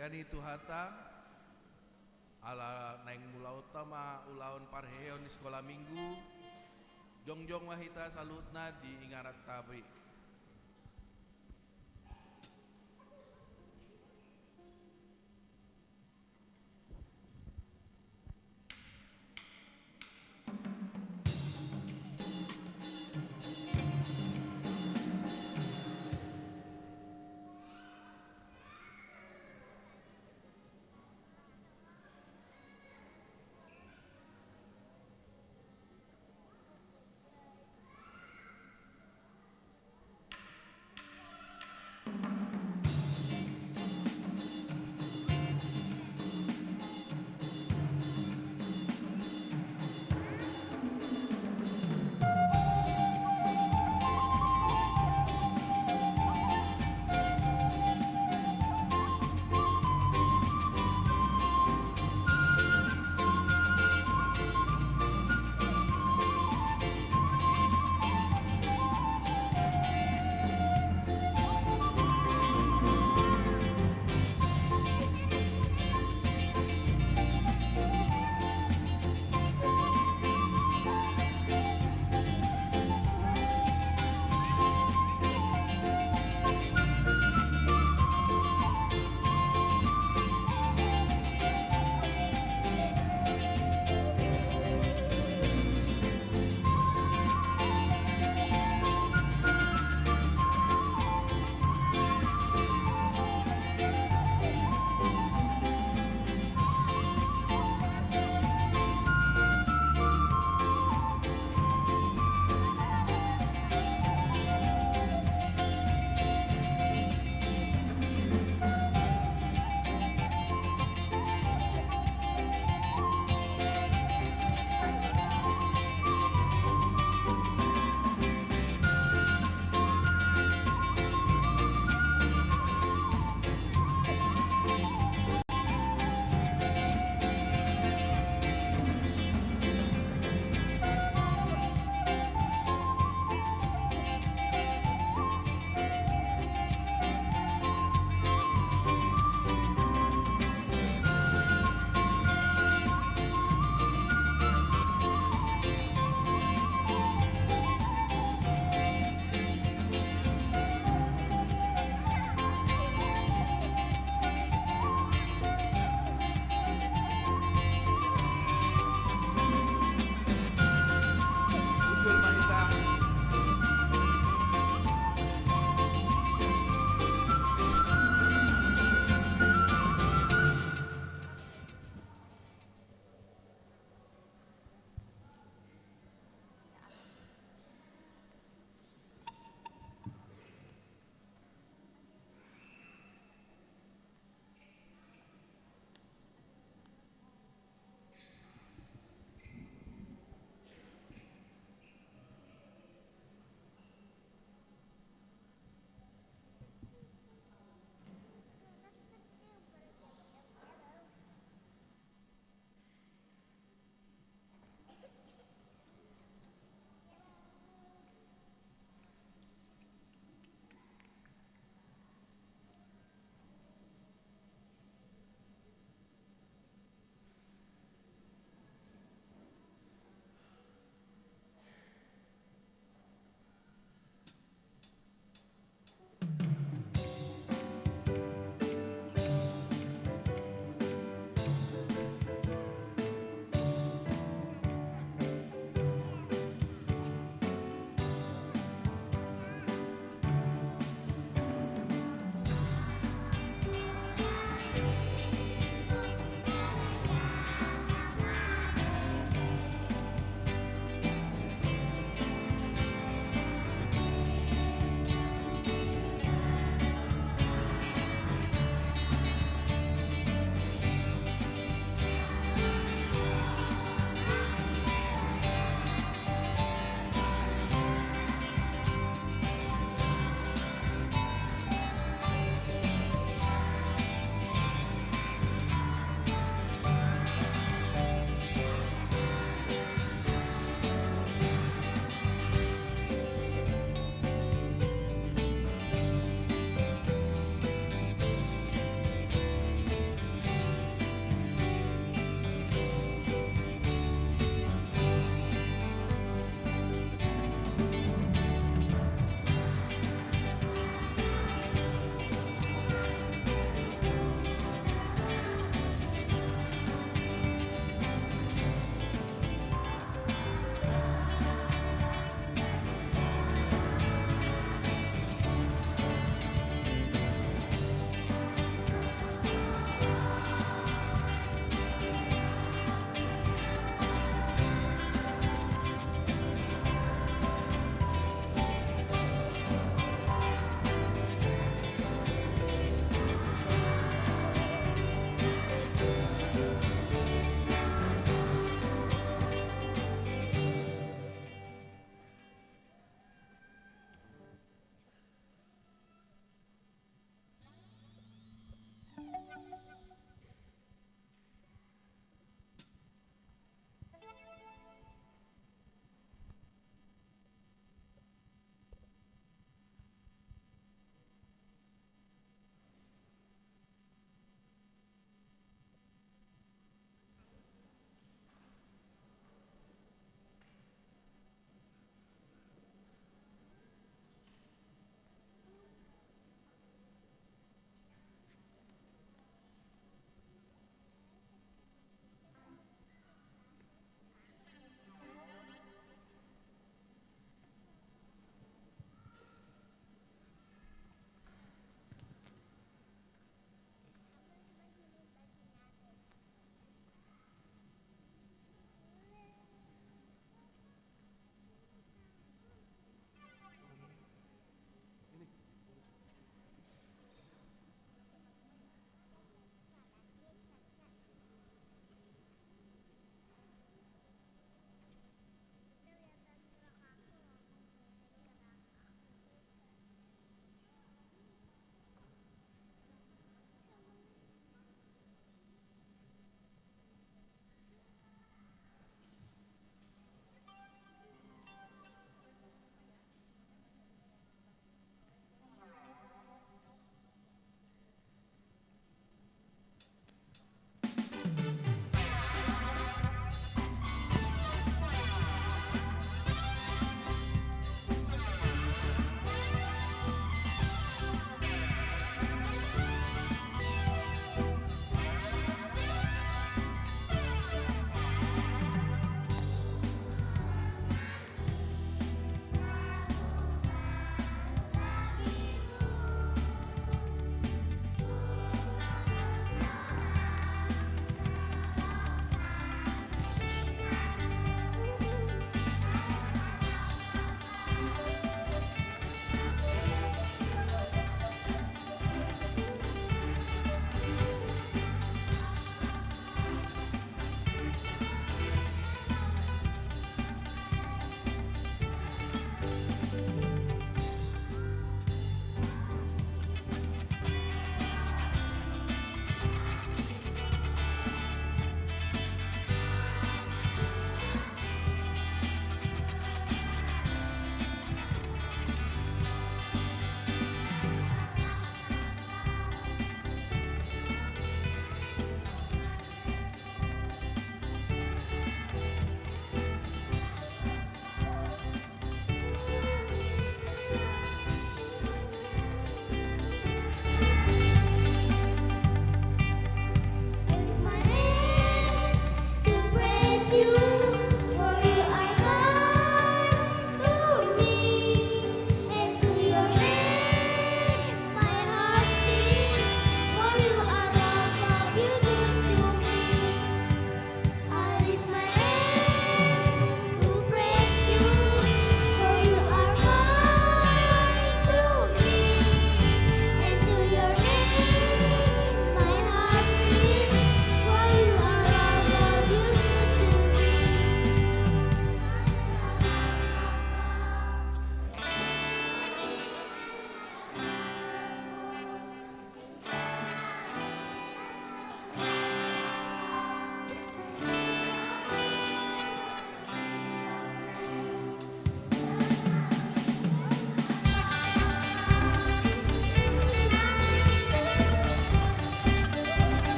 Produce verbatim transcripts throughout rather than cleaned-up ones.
Ia ni Tuhanta, ala naeng mulaonta ma ulaon parheheon ni sikola minggu, jongjong ma hita saluhutna di ingananta be.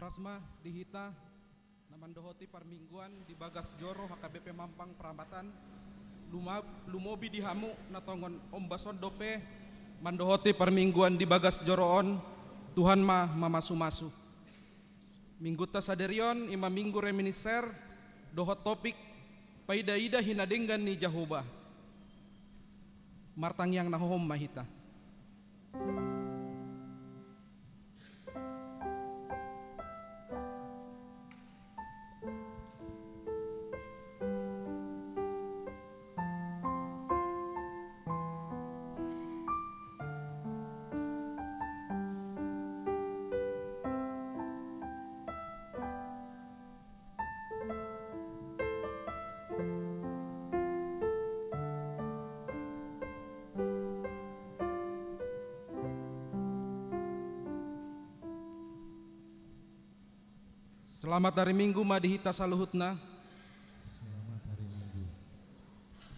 Las ma di hita na mandohoti parmingguan di bagas joro H K B P Mampang Pramatan, luma-, lumobi di hamu na tongon ombas on dope mandohoti parmingguan di bagas joro on, Tuhan ma mamasumasu. Minggunta sadari on i ma minggu reminiscere dohot topik Paida-ida hinadenggan ni Jahowa. Martangiang na hohom ma hita. Selamat hari Minggu ma di hita saluhutna. Selamat hari Minggu.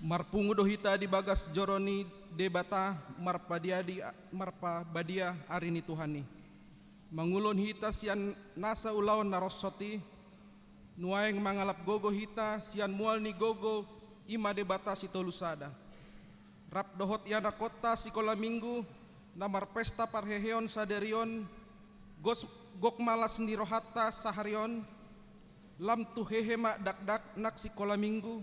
Marpungu do hita di bagas joro ni Debata, marpadia di, marpabadia ari ni Tuhan i. Mangulon hita sian nasa ulaon na rosot i, nuaeng mangalap gogo hita sian mual ni gogo, i ma Debata sitolu sada. Rap dohot ianakkonta sikola minggu na marpesta parheheon sadari on, gos-, gok ma las ni rohanta sahari on, lam tu hehe ma dakdanak sikola minggu,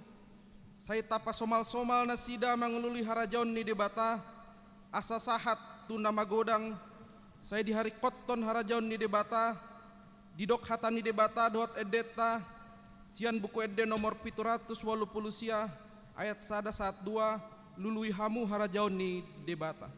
sai tapasomalsomal nasida mangulului harajaon ni Debata, asa sahat tu na magodang, sai diharingkothon harajaon ni Debata, didok hata ni Debata dohot endenta, sian Buku Ende nomor pitu ratus ualu pulu sia, ayat sada sahat dua, lului hamu harajaon ni Debata.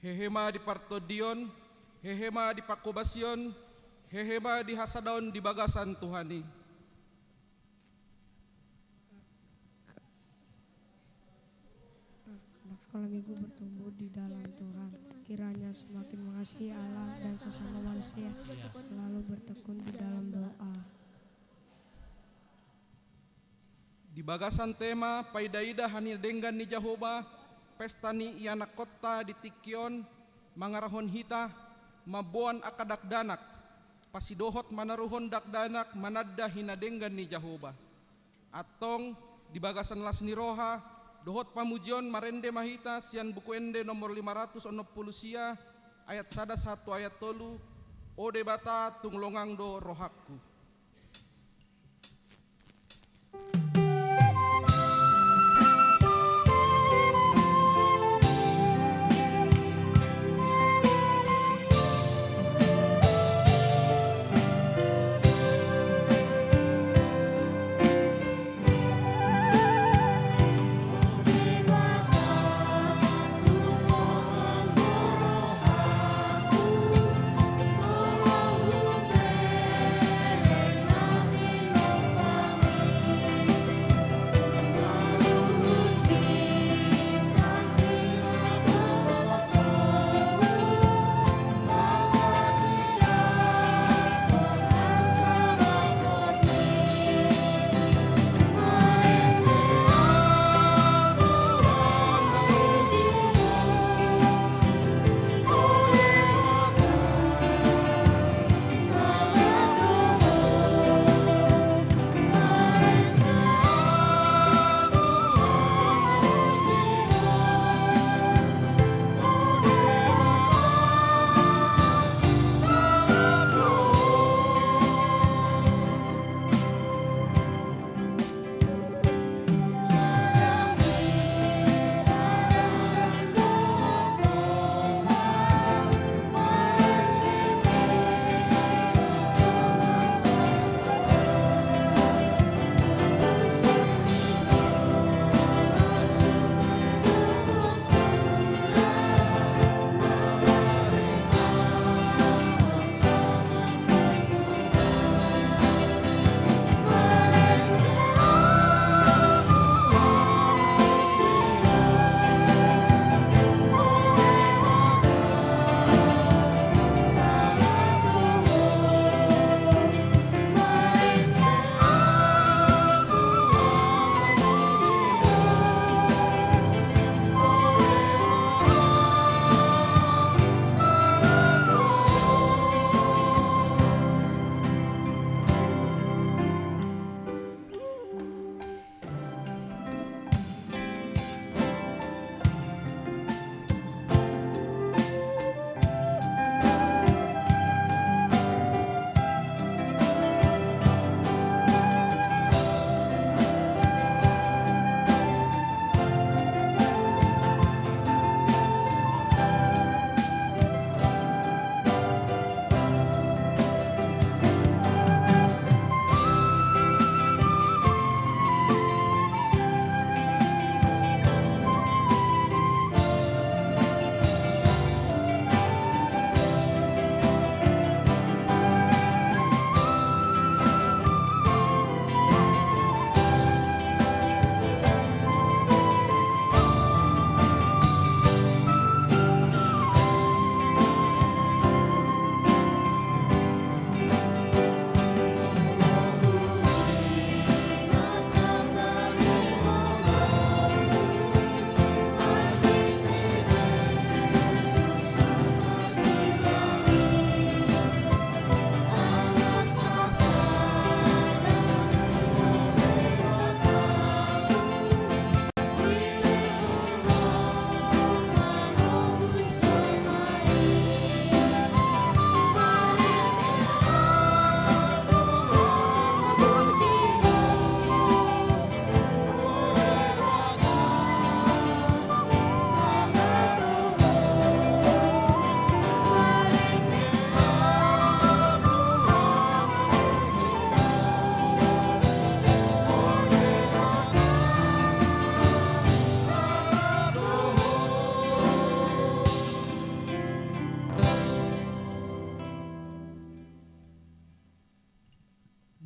Hehe ma di partondion, hehe ma di panghobasion, hehe ma di hasadaon di bagasan Tuhan i. Anak sekolah minggu bertumbuh di dalam Tuhan. Kiranya semakin mengasihi Allah dan sesama manusia, selalu bertekun di dalam doa. Di bagasan tema Paida-ida hinadenggan ni Jahowa, pesta ni ianakkonta di tingki on, mangarahon hita mamboan angka dakdanak, pasidohot manaruhon dakdanak mananda hinadenggan ni Jahowa. Antong, di bagasan las ni roha dohot pamujion, marende ma hita sian Buku Ende nomor lima ratus onom pulu sia, Ayat sada sahat tu ayat tolu. O Debata, tung longang do rohangku.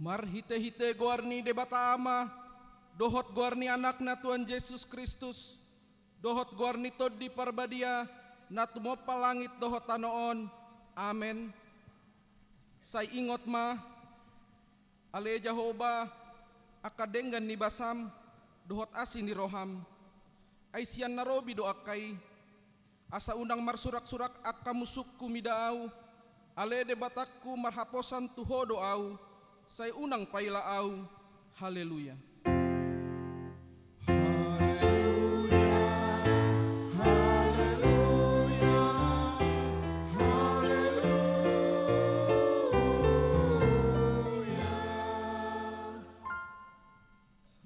Marhitehite goar ni Debata Ama, dohot goar ni Anakna Tuhan Jesus Kristus, dohot goar ni Tondi Parbadia, na tumompa langit dohot tano on. Amen. Sai ingot ma, ale Jahowa, angka denggan ni basam dohot asi ni roham. Ai sian na robi do angka i. Asa unang marsuraksurak angka musungku mida ahu, ale Debatangku, marhaposan tu Ho do ahu, sai unang paila ahu. Haleluya. Haleluya, haleluya,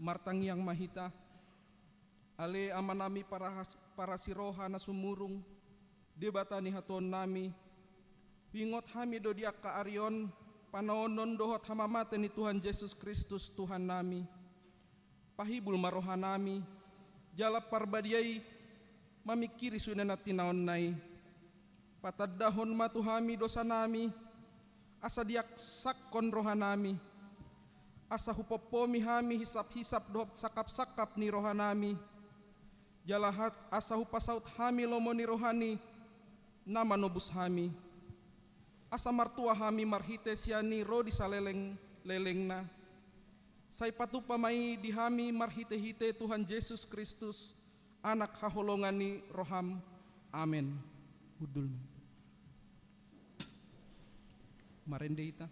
Martangiang ma hita. Ale Amanami parahas-, parasiroha na sumurung, Debata ni hatuaonnami, huingot hami do di angka ari on panaonon dohot hamamate ni Tuhan Jesus Kristus Tuhannami. Pahibul ma rohanami, jala parbadiai mamingkiri sude na tinaonna i. Patandahon ma tu hami dosanami, asa diaksangkon rohanami, asa hupompomi hami hisap-hisap dohot sangkap-sangkap ni rohanami, jala ha-, asa hupasaut hami lomo ni roha ni na manobus hami, asa martua hami marhite sian i ro di saleleng-lelengna. Sai patupa ma i di hami marhite-hite Tuhan Jesus Kristus, Anak haholongan ni roham. Amen. Hundul ma. Marende hita.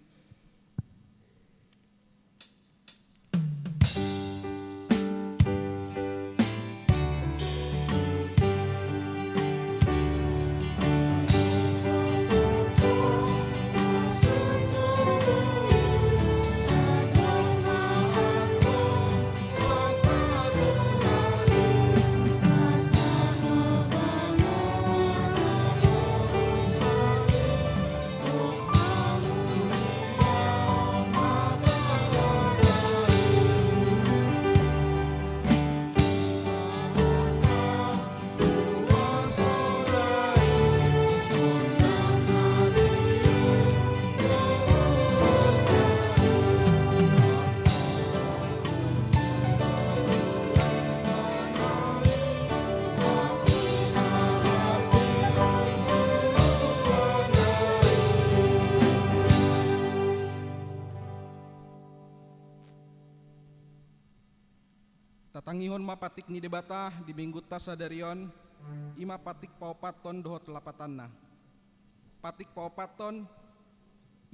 Tatangihon ma patik ni Debata di Minggunta sadari on, i ma patik paopathon dohot lapatanna. Patik paopathon.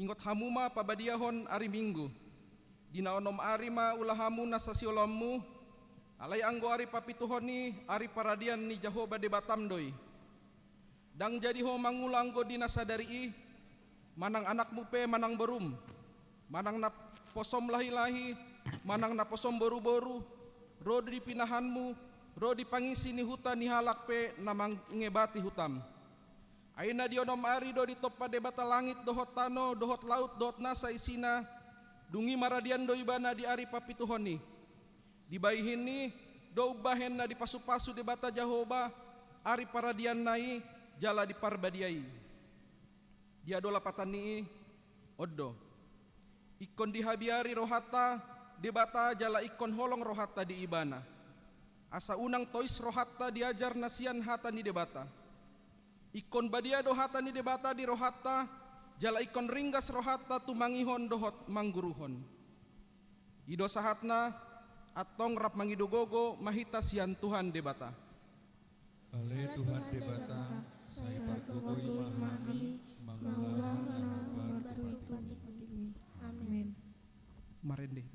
Ingot hamu ma pabadiahon ari Minggu. Di na onom ari ma ula hamu nasa siolommu, alai anggo ari papituhon i ari paradian ni Jahowa Debatam do i. Ndang jadi ho mangula anggo di na sadari i, manang anakmu pe manang borum, manang naposom lahi-lahi, manang naposom boru-boru, ro di pinahanmu, ro di pangisi ni huta ni halak pe na mangebati hutam. Ai na di onom ari do ditompa Debata langit dohot tano dohot laut dohot nasa isina, dung i maradian do ibana di ari papituhon i. Dibahen i do umbahen na dipasu-pasu Debata Jahowa ari paradianna i jala diparbadiai. Dia do lapatan ni i? On do. Ingkon dihabiari rohanta Debata jala ingkon holong rohanta di Ibana, asa unang tois rohanta di ajar na sian hata ni Debata. Ingkon badia do hata ni Debata di rohanta, jala ingkon ringgas rohanta tumangihon dohot mangguruhon. I do sahatna. Antong rap mangido gogo ma hita sian Tuhan Debata. Ale Tuhan Debata, sai pargogoi ma hami mangula hata na martutur-tutur i. Amen. Marende.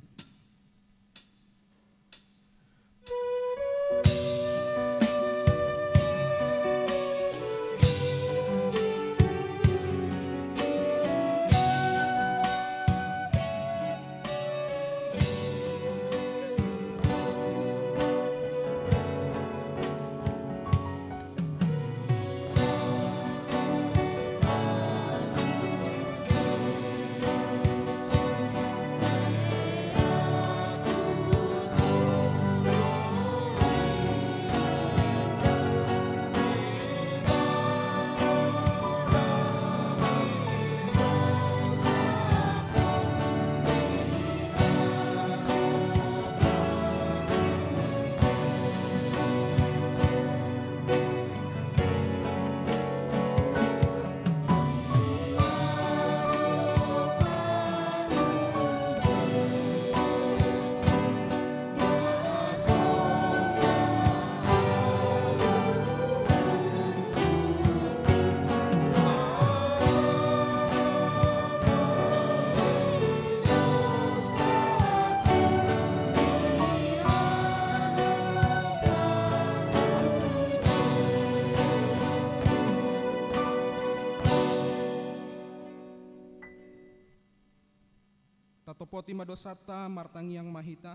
Tatopoti ma dosanta, martangiang ma hita.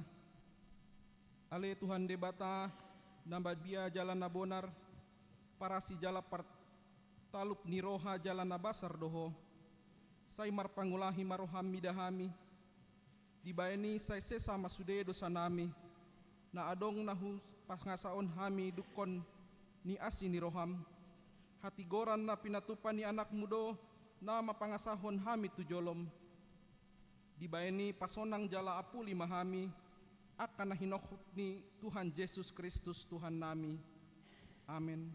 Ale Tuhan Debata, na mabiar jala na bonar, parasi jala partalup ni roha jala na basar do Ho. Sai marpangulahi ma rohaM mida hami, dibahen i sai sesa ma sude dosanami, na adong na hupangasahon hami dungkon ni asi ni rohaM. Hatigoran na pinatupa ni AnakMu do na mapangasahon hami tu joloM. Dibahen i pasonang jala apuli ma hami, angka na hinophop ni Tuhan Jesus Kristus Tuhannami. Amen.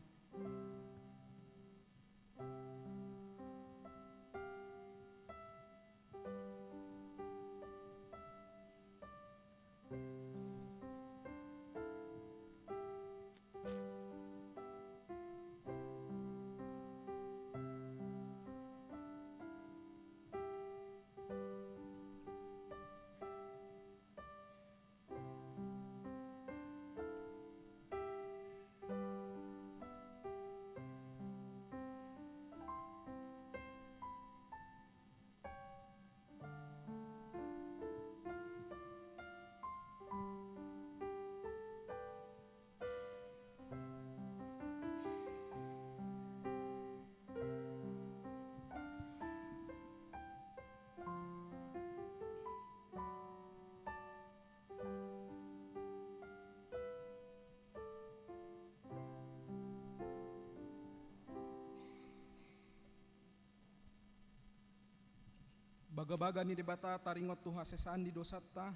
Bagabaga ni Debata taringot tu hasesaan ni dosanta,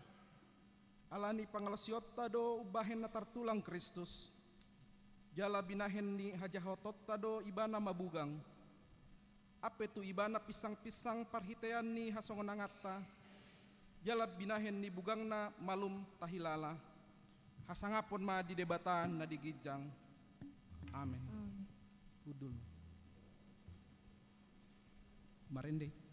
ala ni pangalaosionta do umbahen na tartulang Kristus, jala binahen ni hajahatonta do Ibana mabugang. Ampe tu Ibana pinsangpinsang parhitean ni hasonanganta, jala binahen ni bugangna malum tahilala. Hasangapon ma di Debata na di ginjang. Amen. Amen. Hundul. Marende.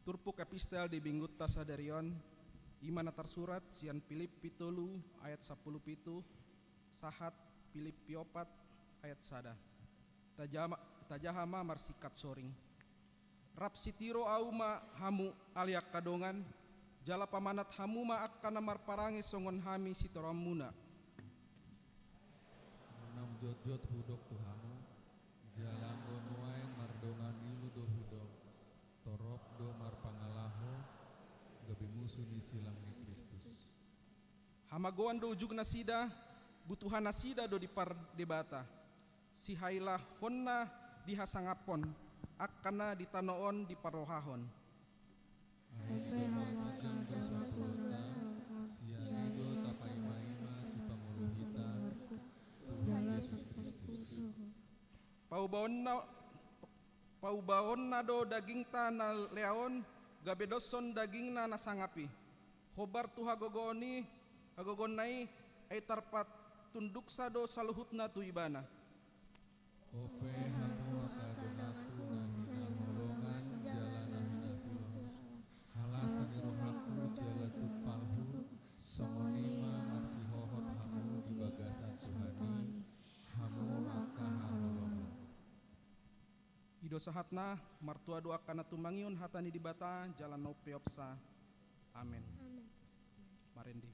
Turpuk epistel di minggunta sadari on, i ma na tarsurat sian Pilippi tolu ayat sampulu pitu, sahat Pilippi opat ayat sada. Tajaha ma, tajaha ma marsingkat soring. Rap sitiro ahu ma hamu ale angka dongan, jala pamanat hamu ma angka na marparange songon hami sitiroonmuna. Naung jotjot hudok tu hamu, jala anggo nuaeng mardongan ilu do hudok, torop do marpangalaho, gabe musu ni silang ni Kristus. Hamagoan do ujungnasida, butuhannasida do dipardebata. Sihailahonna dihasangaphon, angka na di tano on diparrohahon. Ai pe hamu angka sahuta, sian i do tapaimaima sipangolu hita, Tuhan Jesus Kristus. Paubaonna, Paubaonna do dagingta na lea on, gabe doshon dagingna na sangap i. Hombar tu hagogoon i, hagogoonna i, ai tarpatunduksa do saluhutna tu ibana. Ope hamu angka donganku na hinaholongan jala na hinasaoran, halasa ni rohangku jala jumpangku, songon i ma marsihohot hamu di bagasan Tuhan i, hamu angka haholongan. I do sahatna, martua do angka na tumangihon hata ni Debata jala na umpeopsa. Amen. Amen. Marende.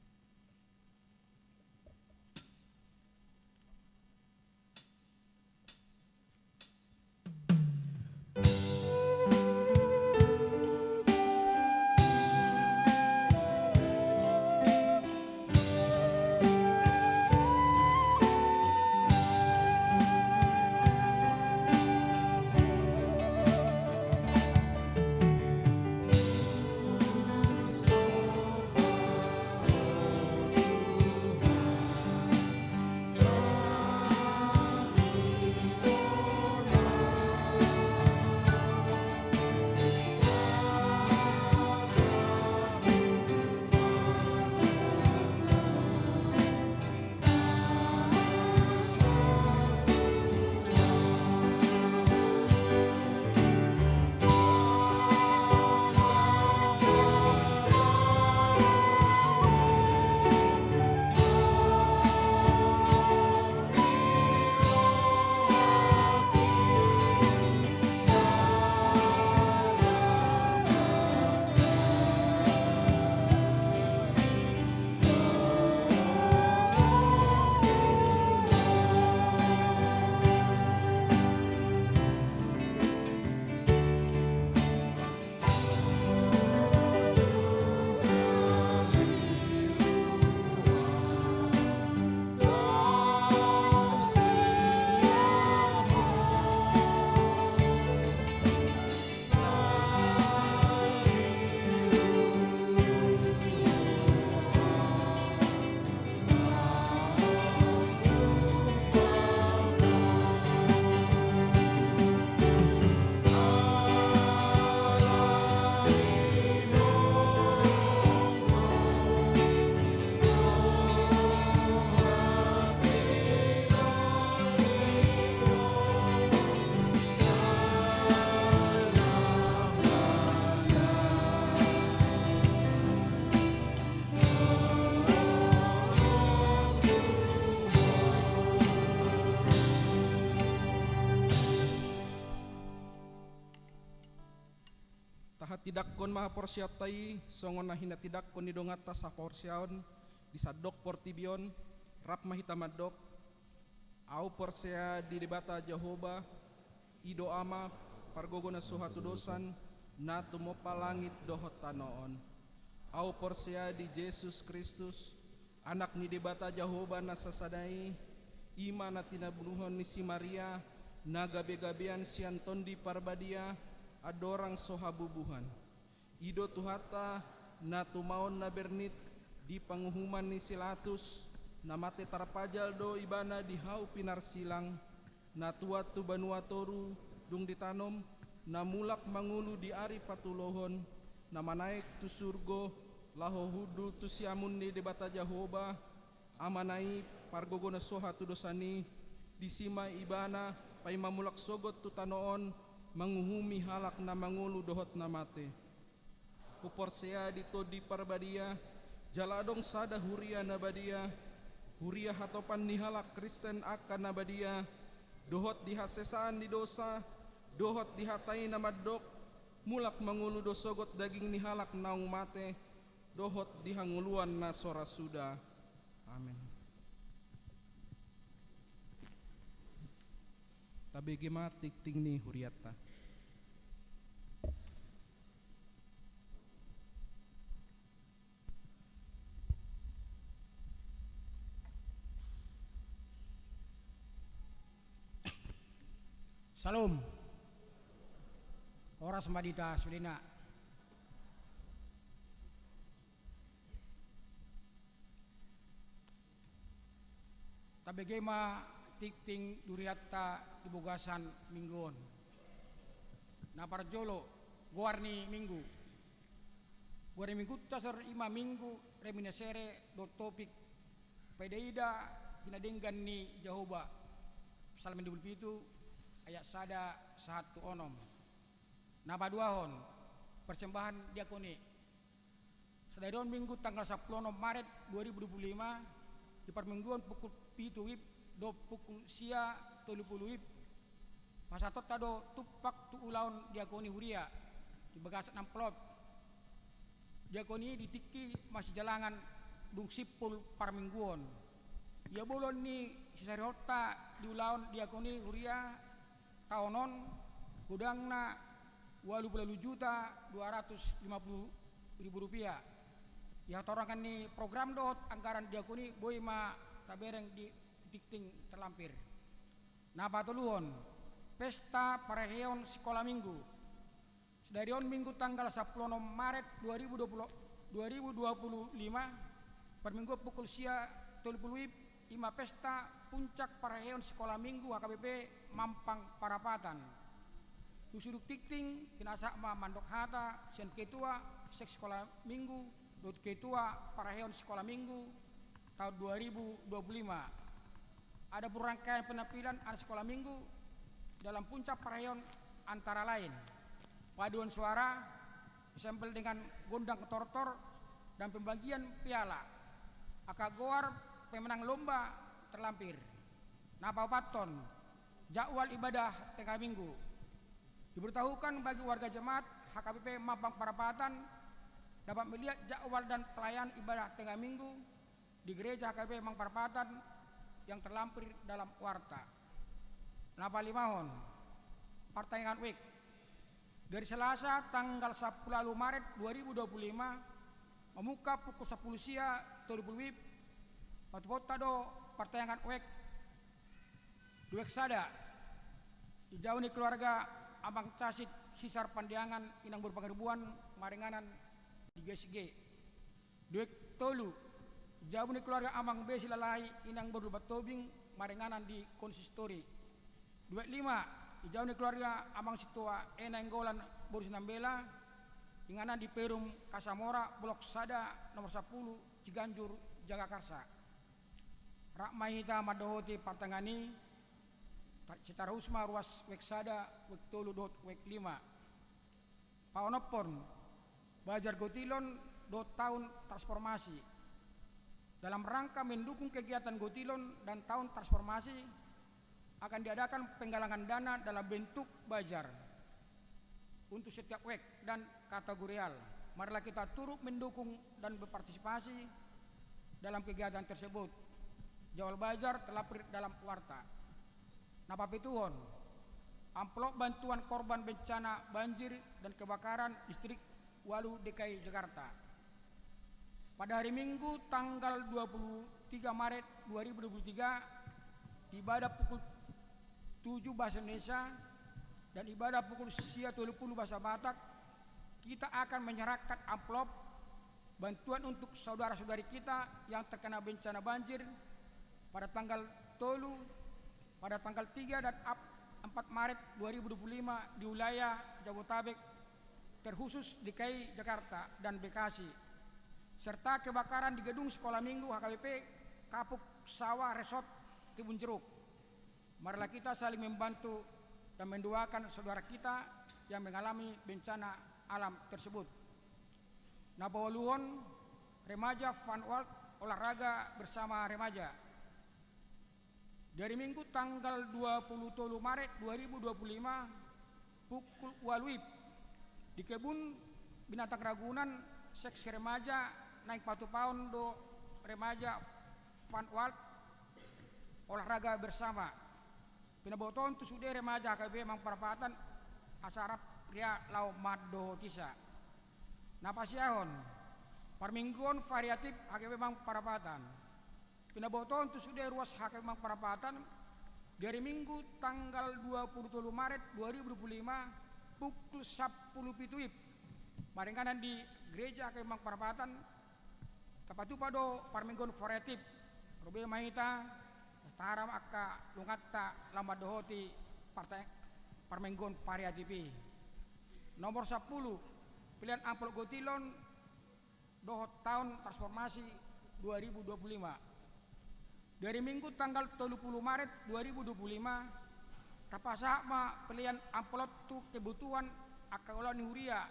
Tahatindangkon ma haporseaonta i, songon na hinatindangkon ni donganta sahaporseaon di sandok portibi on. Rap ma hita mandok: Ahu porsea di Debata Jahowa, i do Ama, pargogo na so hatudosan, na tumompa langit dohot tano on. Ahu porsea di Jesus Kristus, Anak ni Debata Jahowa na sasada i, i ma na tinabunuhon ni si Maria, na gabegabean sian Tondi Parbadia, andorang so habubuhan. I do Tuhanta, na tumaon na bernit di panguhuman ni si Latus, na mate tarpajal do Ibana di hau pinarsilang, na tuat tu banua toru dung ditanom, na mulak mangolu di ari patulohon, na manaek tu surgo, laho hundul tu siamun ni Debata Jahowa, Amana i, pargogo na so hatudosan i, disi ma Ibana paima mulak sogot tu tano on, manguhumi halak na mangolu dohot na mate. Huporsea di Tondi Parbadia, jala adong sada huria na badia, huria hatopan ni halak Kristen angka na badia, dohot di hasesaan ni dosa, dohot di hata i na mandok: Mulak mangolu do sogot daging ni halak naung mate, dohot di hangoluan na so ra suda. Amen. Tabege ma tingting ni hurianta. Syalom. Horas ma di hita sudena. Tabege ma tingting ni hurianta di bagasan minggu on. Na parjolo, goar ni Minggu. Goar ni Minggunta saonari i ma Minggu Reminiscere dohot topik: Paida-ida hinadenggan ni Jahowa. Psalmen dua pulu pitu, ayat sada sahat tu onom. Na paduahon, persembahan diakoni. Sadari on Minggu tanggal sampulu onom Maret dua ribu dua pulu lima, di parmingguon pukul pitu WIB dohot pukul sia tolu pulu WIB, pasahatonta do tumpak tu ulaon diakoni huria di bagasan amplop. Diakoni di tingki masijalangan dung simpul parmingguon. Ia bolon ni sisarihonta di ulaon diakoni huria taon on, godangna ualu pulu ualu juta dua ratus lima pulu ribu rupiah. Di hatorangan ni program dohot anggaran diakoni boi ma tabereng di tingting terlampir. Na patoluhon, pesta parheheon sikola Minggu. Sadari on Minggu tanggal sampulu onom Maret dua ribu dua puluh, dua ribu dua puluh lima, parmingguon pukul sia tolu pulu WIB, i ma pesta puncak parheheon sikola Minggu H K B P Mampang Parapatan. Tu sudut tingting, pinasahat ma mandok hata sian ketua seks sikola Minggu dohot ketua parheheon sikola Minggu taon dua ribu dua puluh lima. Adapun rangkaian penampilan anak sikola Minggu dalam puncak parheheon antara lain paduan suara, ensembel dengan gondang tortor, dan pembagian piala. Angka goar pemenang lomba terlampir. Na paopathon, jadwal ibadah tengah minggu. Diberitahukan bagi warga jemaat H K B P Mampang Parapatan dapat melihat jadwal dan pelayanan ibadah tengah minggu di gereja H K B P Mampang Parapatan yang terlampir dalam warta. Na palimahon, partangiangan wijk. Dari Selasa tanggal sampulu ualu Maret dua ribu dua puluh lima, mamungka pukul sampulu sia tolu pulu WIB, patupaonta do partangiangan wijk di wijk sada. Di jabu ni keluarga Amang Casit Hisar Pandiangan, Inang Boru Pangaribuan, maringanan di G S G. Di wijk tolu, di jabu ni keluarga Amang B Silalahi, Inang Boru Lumban Tobing, maringanan di konsistori. Di wijk lima, di jabu ni keluarga Amang Sintua E Nainggolan Boru Sinambela, inganan di Perum Kasamora, blok sada, nomor sampulu, Ciganjur, Jagakarsa. Rap ma hita mandohoti partangiangan i, ta-, secara khusus ma ruas wijk sada, wijk tolu dohot wijk lima. Paonomhon, bazar gotilon dohot taon transformasi. Dalam rangka mendukung kegiatan gotilon dan taon transformasi, akan diadakan penggalangan dana dalam bentuk bazar untuk setiap wijk dan kategorial. Marilah kita turut mendukung dan berpartisipasi dalam kegiatan tersebut. Jadwal bazar terlampir dalam warta. Na papituhon, amplop bantuan korban bencana banjir dan kebakaran Distrik Walu D K I Jakarta. Pada hari Minggu tanggal dua puluh tiga Maret dua ribu dua puluh tiga, di ibadah pukul tujuh bahasa Indonesia dan ibadah pukul sia tolu puluh bahasa Batak, kita akan menyerahkan amplop bantuan untuk saudara-saudari kita yang terkena bencana banjir pada tanggal tolu, pada tanggal tiga dan ap-, empat Maret dua ribu dua puluh lima di wilayah Jabodetabek, terkhusus D K I Jakarta dan Bekasi, serta kebakaran di gedung Sekolah Minggu H K B P Kapuk Sawah Resort Tribun Jeruk. Marilah kita saling membantu dan mendoakan saudara kita yang mengalami bencana alam tersebut. Na paualuhon, remaja Fun World, olahraga bersama remaja. Dari Minggu tanggal dua puluh tolu Maret dua ribu dua puluh lima, pukul ualu WIB, di Kebun Binatang Ragunan, seksi remaja naeng patupaon do remaja Fun World, olahraga bersama. Pinabotohon tu sude remaja H K B P Mampang Parapatan asa rap ria laho mandohotisa. Na pasiahon, parmingguon variatif H K B P Mampang Parapatan. Pinabotohon tu sude ruas H K B P Mampang Parapatan, di hari Minggu tanggal dua puluh tolu Maret dua ribu dua puluh lima, pukul sampulu pitu WIB, maringanan di gereja H K B P Mampang Parapatan. Tapatupa do parmingguon variatif. Ro be ma hita, taharam angka lunganta laho mandohoti parta-, parmingguon variatif i. Nomor sampulu, pelean amplop gotilon dohot taon transformasi dua ribu dua puluh lima. Di ari Minggu tanggal tolu pulu Maret dua ribu dua puluh lima, tapasahat ma pelean amplop tu kebutuhan angka ulaon ni huria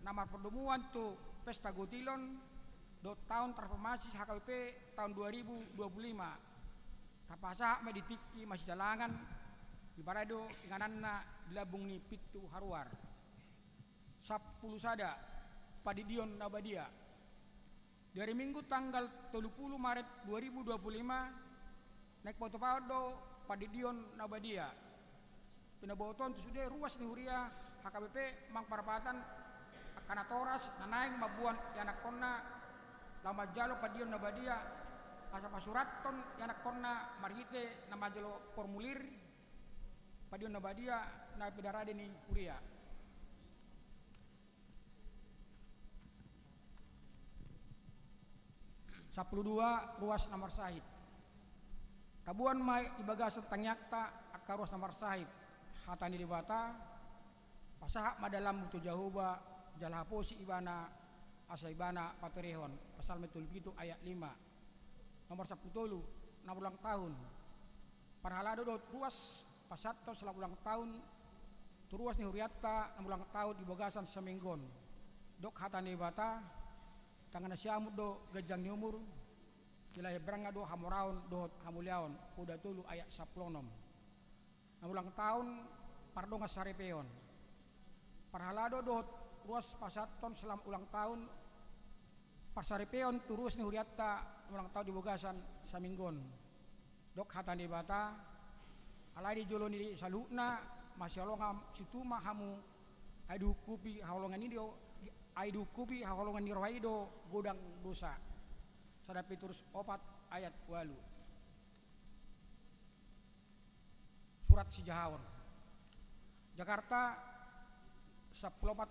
na marpardomuan tu pesta gotilon dohot taon transformasi H K B P taon dua ribu dua puluh lima. Tapasahat ma di tingki masijalangan, diparai do ingananna di lambung ni pintu haruar. Sampulu sada, pandidion na badia. Di ari Minggu tanggal tolu pulu Maret dua ribu dua puluh lima, naeng patupahon do pandidion na badia. Pinabotohon tu sude ruas ni huria H K B P Mampang Parapatan angka natoras na naeng mamboan ianakhonna laho manjalo pandidion na badia, asa pasurathon ianakhonna marhite na manjalo formulir pandidion na badia na pinarade ni huria. Sampulu dua, ruas na marsahit. Taboan ma di bagasan tangiangta angka ruas na marsahit. Hata ni Debata, pasahat ma dalanmu tu Jahowa, jala haposi Ibana, asa Ibana patorehon. Psalmen tolu pitu ayat lima. Nomor sampulu tolu, na marulang tahun. Parhalado dohot ruas pasahathon selamat ulang tahun tu ruas ni hurianta na marulang tahun di bagasan saminggu on. Dok hata ni Debata, tangan na siamut do ganjang ni umur, jala heberangna do hamoraon dohot hamuliaon, Poda tolu ayat sampulu onom. Na marulang tahun pardongan saripeon. Parhalado dohot ruas pasahathon selamat ulang tahun parsaripeon tu ruas ni hurianta na marulang tahun di bagasan saminggu on. Dok hata ni Debata, alai di jolo ni saluhutna masihaholongan situtu ma hamu, ai dihukupi haholongan i do, ai dihukupi haholongan ni roha i do godang dosa. Sada Petrus opat ayat ualu. Surat sijahaon. Jakarta, sampulu opat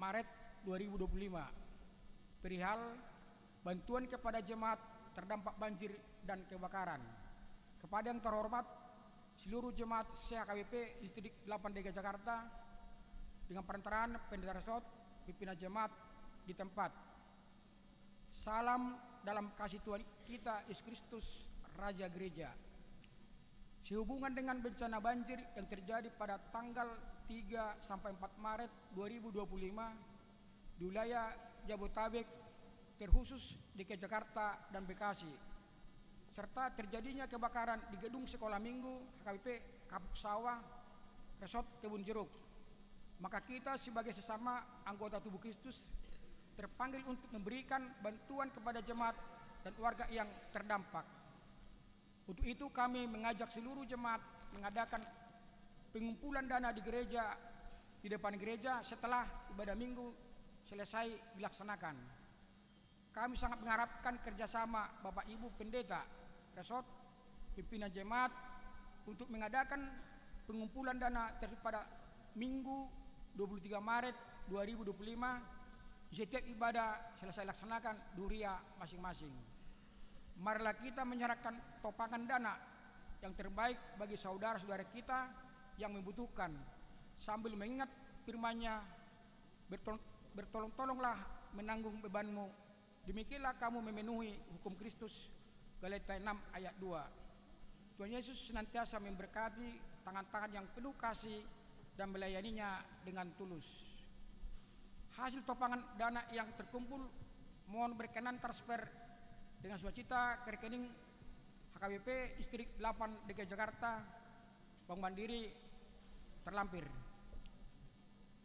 Maret dua ribu dua puluh lima. Perihal bantuan kepada jemaat terdampak banjir dan kebakaran. Kepada yang terhormat seluruh jemaat C H K B P Distrik delapan D K I Jakarta dengan perantaraan Pendeta Resort, pimpinan jemaat di tempat. Salam dalam kasih Tuhan kita Yesus Kristus, Raja Gereja. Sehubungan dengan bencana banjir yang terjadi pada tanggal tiga sampai empat Maret dua ribu dua puluh lima di wilayah Jabodetabek, terkhusus D K I Jakarta dan Bekasi, serta terjadinya kebakaran di gedung Sekolah Minggu H K B P Kapuk Sawah, Resort Kebun Jeruk, maka kita sebagai sesama anggota tubuh Kristus terpanggil untuk memberikan bantuan kepada jemaat dan warga yang terdampak. Untuk itu, kami mengajak seluruh jemaat mengadakan pengumpulan dana di gereja, di depan gereja setelah ibadah Minggu selesai dilaksanakan. Kami sangat mengharapkan kerjasama Bapak Ibu Pendeta, Resort, pimpinan jemaat untuk mengadakan pengumpulan dana tersebut pada Minggu dua puluh tiga Maret dua ribu dua puluh lima di setiap ibadah selesai laksanakan di huria masing-masing. Marilah kita menyerahkan topangan dana yang terbaik bagi saudara-saudara kita yang membutuhkan, sambil mengingat firman-Nya, "Bertol-, bertolong-tolonglah menanggung bebanmu, demikianlah kamu memenuhi hukum Kristus," Galatia enam ayat dua. Tuhan Yesus senantiasa memberkati tangan-tangan yang penuh kasih dan melayani-Nya dengan tulus. Hasil topangan dana yang terkumpul mohon berkenan transfer dengan sukacita ke rekening H K B P Distrik delapan D K I Jakarta, Bank Mandiri, terlampir.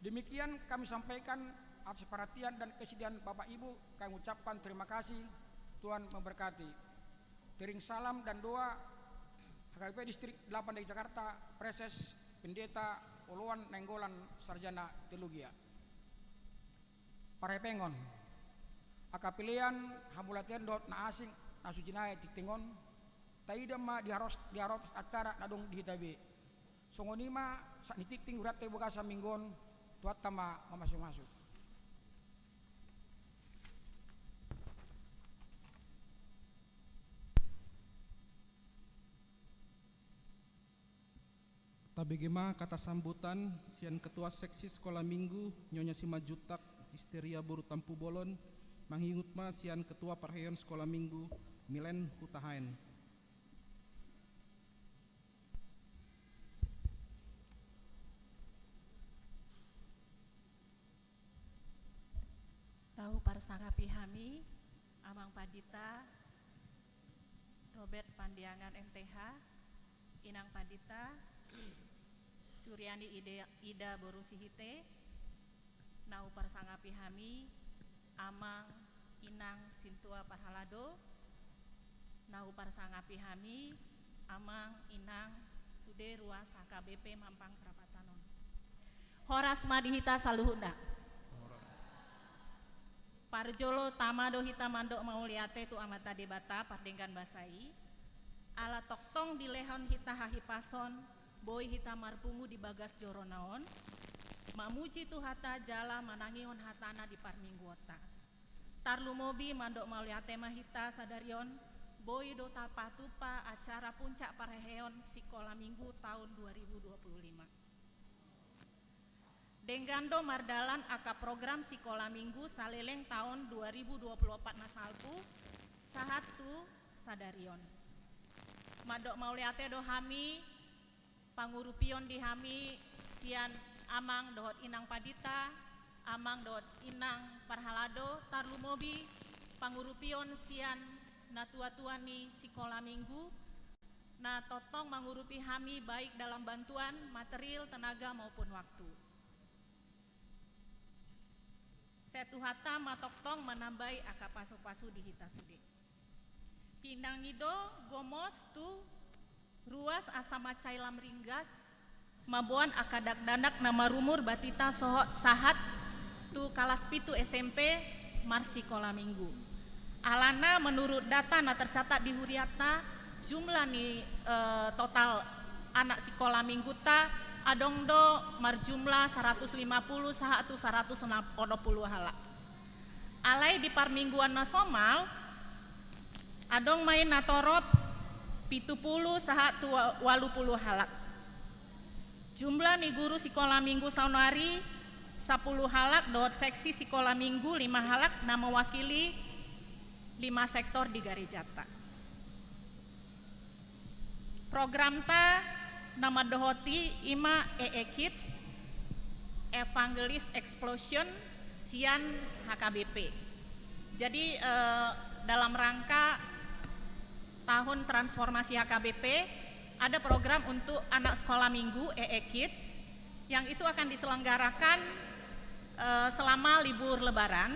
Demikian kami sampaikan atas perhatian dan kesediaan Bapak Ibu, kami ucapkan terima kasih, Tuhan memberkati. Tering salam dan doa, H K B P Distrik delapan D K I Jakarta, Praeses Pendeta Oloan Nainggolan, Sarjana Teologia. Parhepengon. Angka pelean, hamauliateon dohot na asing na so jinai tingting on, taida ma di haros, di harotas acara na adong di hita be. Songon i ma sahat ni tingting hurianta di bagasan minggu on, Tuhanta ma mamasu-masu. Tabege ma kata sambutan sian Ketua Seksi Sekolah Minggu, Nyonya Simanjuntak Histeria boru Tampubolon, mangingot ma sian Ketua Parheon Sekolah Minggu, Milen Hutahaen. Na huparsangapi hami, Amang Pandita Robert Pandiangan, M T H, Inang Pandita Suryani Ida, Ida boru Sihite, na huparsangapi hami, Amang Inang Sintua Parhalado, na huparsangapi hami, Amang Inang sude ruas H K B P Mampang Prapatan on. Horas ma di hita saluhutna. Horas. Parjolo tama do hita mandok mauliate tu Amanta Debata pardenggan basa i, ala tongtong dilehon hita hahipason, boi hita marpungu di bagas jorona on, mamuji Tuhanta jala manangihon hatana di parmingguonta. Tarlumobi mandok mauliate ma hita sadari on, boi do tapatupa acara puncak parheheon Sikola Minggu taon dua ribu dua puluh lima. Denggan do mardalan angka program Sikola Minggu saleleng taon dua ribu dua puluh opat na salpu, sahat tu sadari on. Mandok mauliate do hami, pangurupion di hami sian Amang dohot Inang Pandita, Amang dohot Inang Parhalado, tarlumobi pangurupion sian natua-tua ni Sikola Minggu, na tongtong mangurupi hami baik dalam bantuan material, tenaga maupun waktu. Sai Tuhanta ma tongtong manambai angka pasu-pasu di hita sude. Pinangido gomos tu ruas asa mansai lam ringgas, mamboan angka dakdanak na marumur batita sohot sahat tu kalas pitu S M P marsikola minggu. Alana menurut data na tercatat di huriata, jumlah ni, eh, total anak sikola mingguta adong do marjumlah saratus lima puluh sahat tu saratus onom puluh halak. Alai di parmingguan na somal, adong ma i na torop pitu puluh sahat tu wa-, ualu puluh halak. Jumlah ni guru sikola minggu saonari sampulu halak dohot seksi sikola minggu lima halak na mewakili lima sektor di garejata. Programta na mandohoti i ma E E Kids Evangelist Explosion sian H K B P. Jadi, eh, dalam rangka tahun transformasi H K B P, ada program untuk anak sekolah minggu, E E Kids, yang itu akan diselenggarakan, eh, selama libur Lebaran,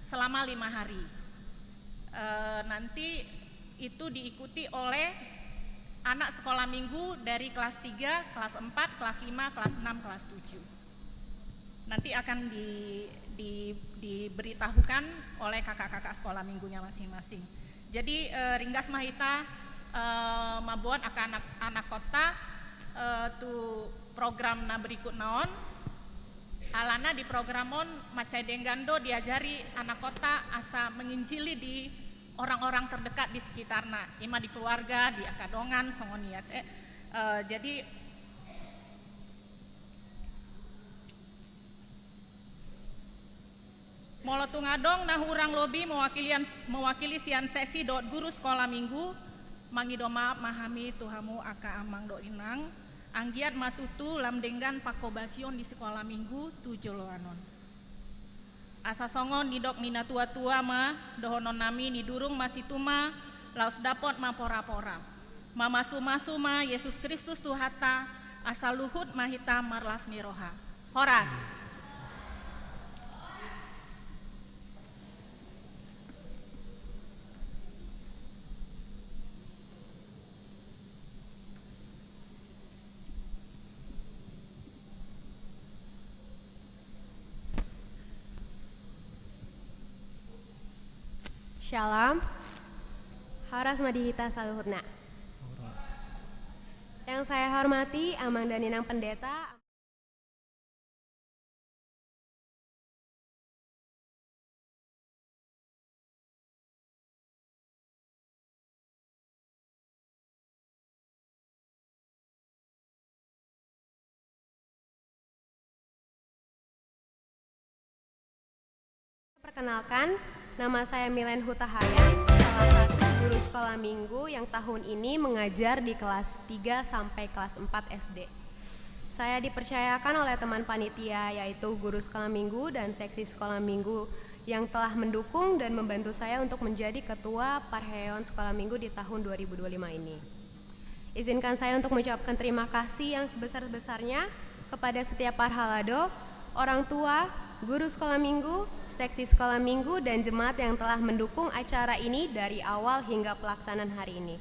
selama lima hari. Eh, nanti itu diikuti oleh anak sekolah minggu dari kelas tiga, kelas empat, kelas lima, kelas enam, kelas tujuh. Nanti akan di, di, diberitahukan oleh kakak-kakak sekolah minggunya masing-masing. Jadi, eh, ringgas ma hita, eh, mamboan angka anak, anakkonta, eh, tu program na berikutna on. Alana di program on mansai denggan do diajari anakkonta asa menginjili di orang-orang terdekat di sekitarna, i ma di keluarga, di angka dongan, songon i ate. Eh, jadi, molo tung adong na hurang lobi mewakilian, mewakili sian seksi dohot guru sekolah minggu, mangido maaf ma hami tu hamu angka amang dohot inang, anggiat ma tutu lam denggan pangkobasion di sekolah minggu tu joloan on. Asa songon nidok ni natua-tua ma dohononnami: Ni durung masituma, laos dapot ma pora-pora. Mamasu-masu ma Jesus Kristus Tuhanta, asa luhut ma hita marlas ni roha. Horas. Shalom. Horas ma di hita saluhutna. Horas. Yang saya hormati Amang dan Inang Pendeta. Perkenalkan, nama saya Milen Hutahayan, salah satu guru sekolah minggu yang tahun ini mengajar di kelas tiga sampai kelas empat S D. Saya dipercayakan oleh teman panitia, yaitu guru sekolah minggu dan seksi sekolah minggu yang telah mendukung dan membantu saya untuk menjadi ketua Parheon Sekolah Minggu di tahun dua ribu dua puluh lima ini. Izinkan saya untuk mengucapkan terima kasih yang sebesar-besarnya kepada setiap parhalado, orang tua, guru sekolah minggu, seksi sekolah minggu, dan jemaat yang telah mendukung acara ini dari awal hingga pelaksanaan hari ini.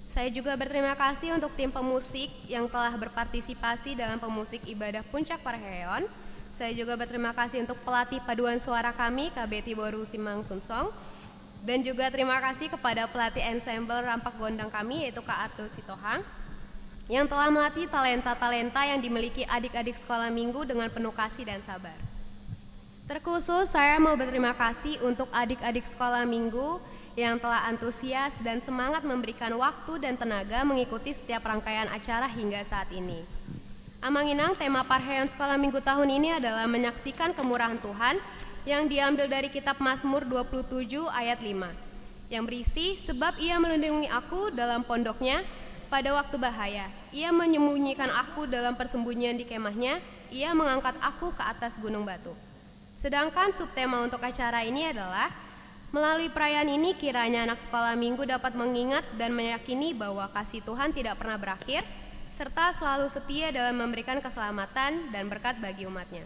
Saya juga berterima kasih untuk tim pemusik yang telah berpartisipasi dalam pemusik ibadah Puncak Parheon. Saya juga berterima kasih untuk pelatih paduan suara kami, K B Tiboru Simang Sumsong. Dan juga terima kasih kepada pelatih ensemble Rampak Gondang kami, yaitu Kak Arthur Sitohang, yang telah melatih talenta-talenta yang dimiliki adik-adik sekolah minggu dengan penuh kasih dan sabar. Terkhusus, saya mau berterima kasih untuk adik-adik sekolah minggu yang telah antusias dan semangat memberikan waktu dan tenaga mengikuti setiap rangkaian acara hingga saat ini. Amang Inang, tema Parheon Sekolah Minggu tahun ini adalah menyaksikan kemurahan Tuhan yang diambil dari kitab Mazmur dua puluh tujuh ayat lima, yang berisi, "Sebab Ia melindungi aku dalam pondok-Nya pada waktu bahaya. Ia menyembunyikan aku dalam persembunyian di kemah-Nya, Ia mengangkat aku ke atas gunung batu." Sedangkan subtema untuk acara ini adalah, melalui perayaan ini kiranya anak sekolah minggu dapat mengingat dan meyakini bahwa kasih Tuhan tidak pernah berakhir, serta selalu setia dalam memberikan keselamatan dan berkat bagi umat-Nya.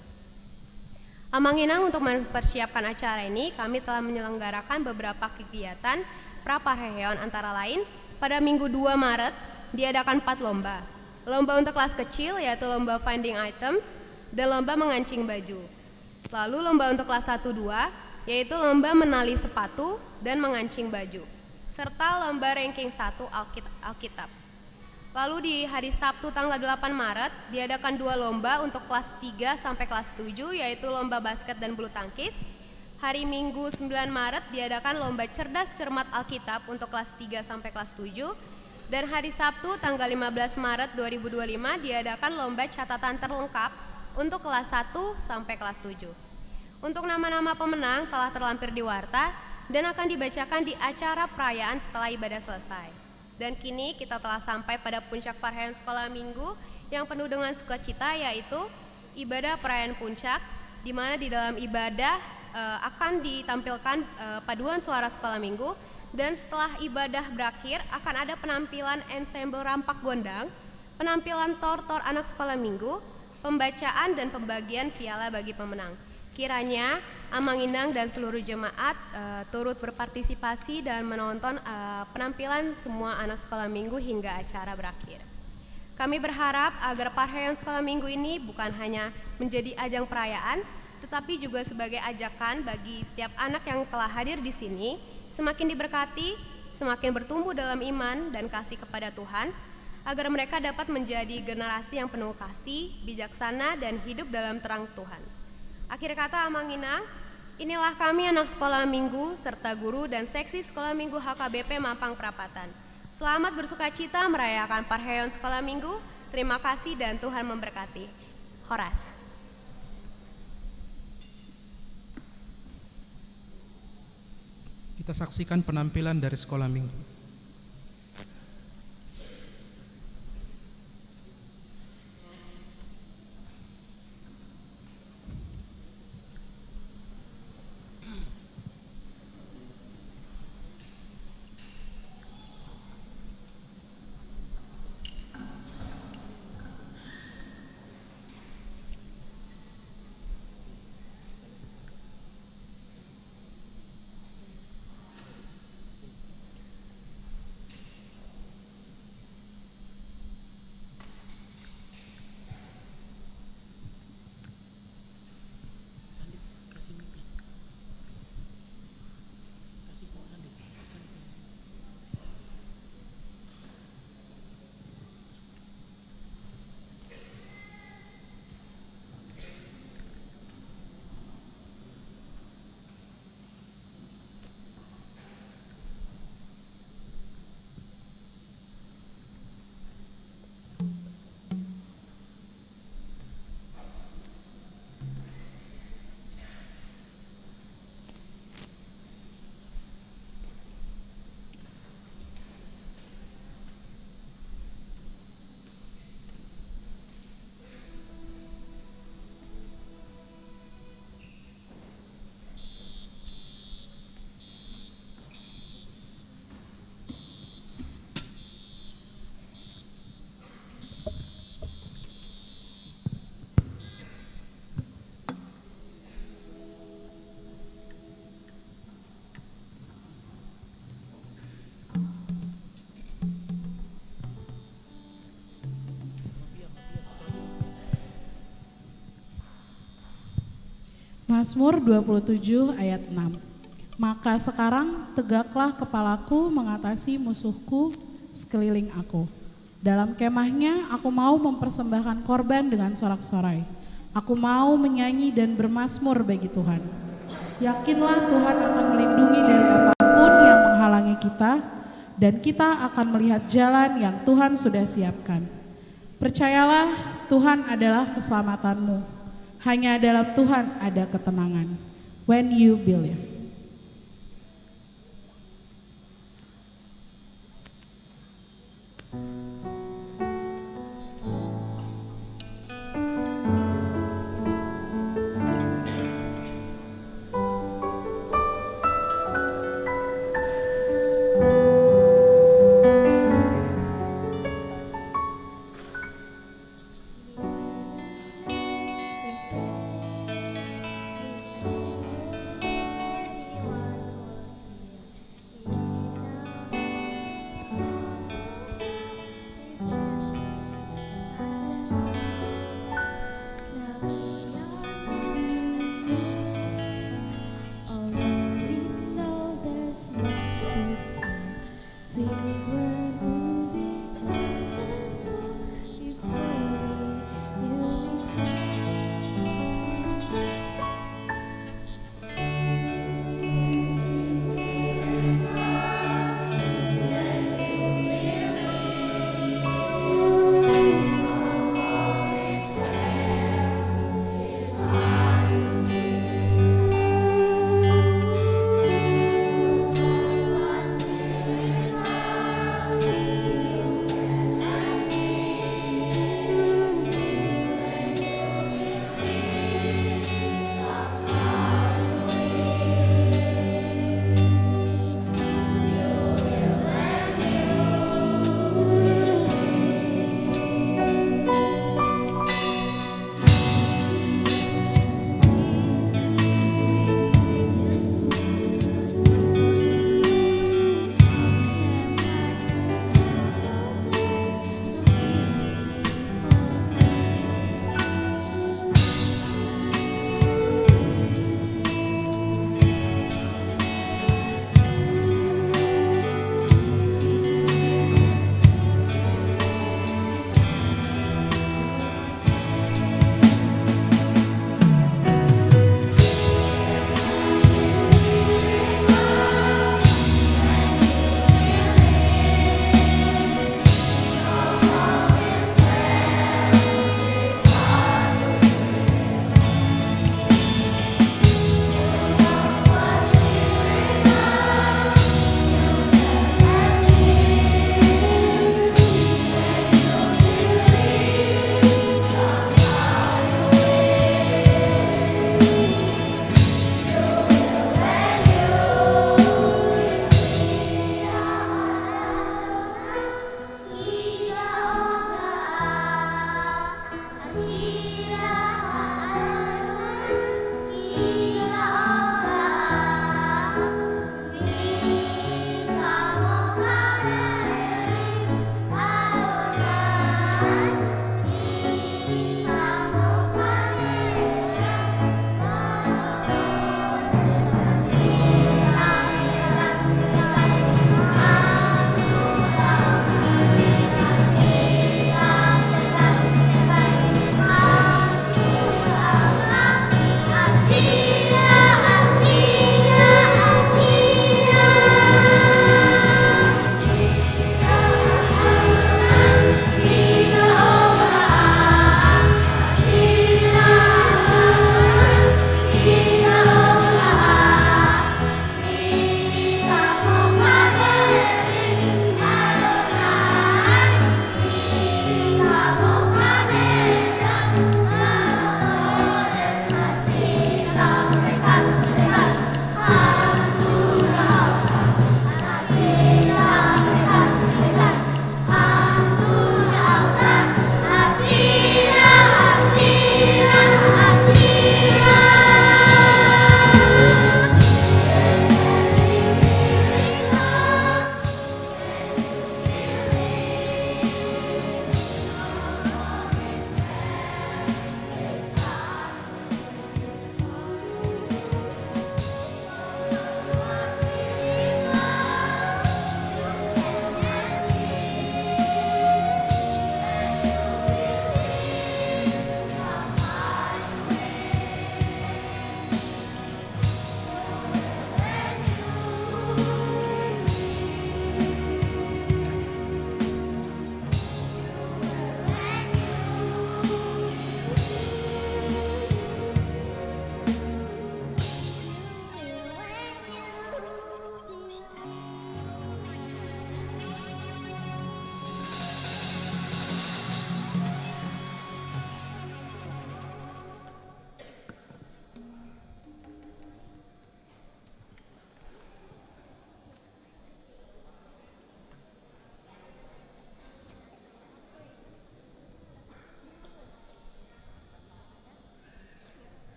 Amang Inang, untuk mempersiapkan acara ini, kami telah menyelenggarakan beberapa kegiatan pra Parheon, antara lain, pada Minggu dua Maret diadakan empat lomba. Lomba untuk kelas kecil, yaitu lomba finding items dan lomba mengancing baju. Lalu lomba untuk kelas satu dua, yaitu lomba menali sepatu dan mengancing baju, serta lomba ranking satu Alkit-, Alkitab. Lalu di hari Sabtu tanggal delapan Maret, diadakan dua lomba untuk kelas tiga sampai kelas tujuh, yaitu lomba basket dan bulu tangkis. Hari Minggu sembilan Maret, diadakan lomba cerdas cermat Alkitab untuk kelas tiga sampai kelas tujuh. Dan hari Sabtu tanggal lima belas Maret dua ribu dua puluh lima diadakan lomba catatan terlengkap untuk kelas satu sampai kelas tujuh. Untuk nama-nama pemenang telah terlampir di warta dan akan dibacakan di acara perayaan setelah ibadah selesai. Dan kini kita telah sampai pada puncak parheon sekolah minggu yang penuh dengan sukacita, yaitu ibadah perayaan puncak, di mana di dalam ibadah, eh, akan ditampilkan, eh, paduan suara sekolah minggu, dan setelah ibadah berakhir akan ada penampilan ensemble rampak gondang, penampilan tor-tor anak sekolah minggu, pembacaan dan pembagian piala bagi pemenang. Kiranya Amang Inang dan seluruh jemaat, eh, turut berpartisipasi dan menonton, eh, penampilan semua anak sekolah minggu hingga acara berakhir. Kami berharap agar parheon sekolah minggu ini bukan hanya menjadi ajang perayaan, tetapi juga sebagai ajakan bagi setiap anak yang telah hadir di sini, semakin diberkati, semakin bertumbuh dalam iman dan kasih kepada Tuhan, agar mereka dapat menjadi generasi yang penuh kasih, bijaksana, dan hidup dalam terang Tuhan. Akhir kata, Amang Inang, inilah kami anak sekolah minggu, serta guru dan seksi sekolah minggu H K B P Mampang Prapatan. Selamat bersukacita merayakan parheon sekolah minggu. Terima kasih dan Tuhan memberkati. Horas. Kita saksikan penampilan dari sekolah minggu. Mazmur dua puluh tujuh ayat enam. Maka sekarang tegaklah kepalaku mengatasi musuhku sekeliling aku. Dalam kemahnya aku mau mempersembahkan korban dengan sorak-sorai. Aku mau menyanyi dan bermazmur bagi Tuhan. Yakinlah Tuhan akan melindungi dari apapun yang menghalangi kita, dan kita akan melihat jalan yang Tuhan sudah siapkan. Percayalah, Tuhan adalah keselamatanmu. Hanya dalam Tuhan ada ketenangan. When you believe.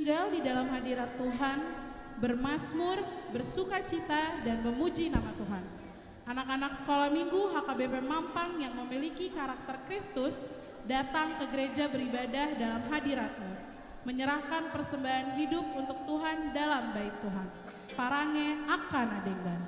Tinggal di dalam hadirat Tuhan, bermazmur, bersukacita, dan memuji nama Tuhan. Anak-anak sekolah minggu H K B P Mampang yang memiliki karakter Kristus datang ke gereja beribadah dalam hadirat-Mu, menyerahkan persembahan hidup untuk Tuhan dalam bait Tuhan. Parange angka na denggan.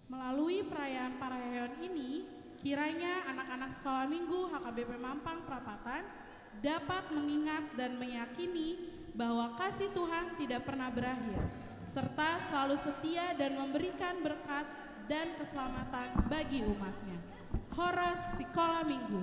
Melalui perayaan parahayaan ini, kiranya anak-anak sekolah minggu H K B P Mampang Prapatan dapat mengingat dan meyakini bahwa kasih Tuhan tidak pernah berakhir, serta selalu setia dan memberikan berkat dan keselamatan bagi umat-Nya. Horas Sikola Minggu.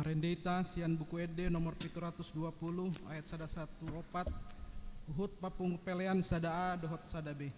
Marende hita sian Buku Ende nomor pitu ratus dua puluh, ayat sada sahat tu opat, huhut papungu pelean sada A dohot sada B.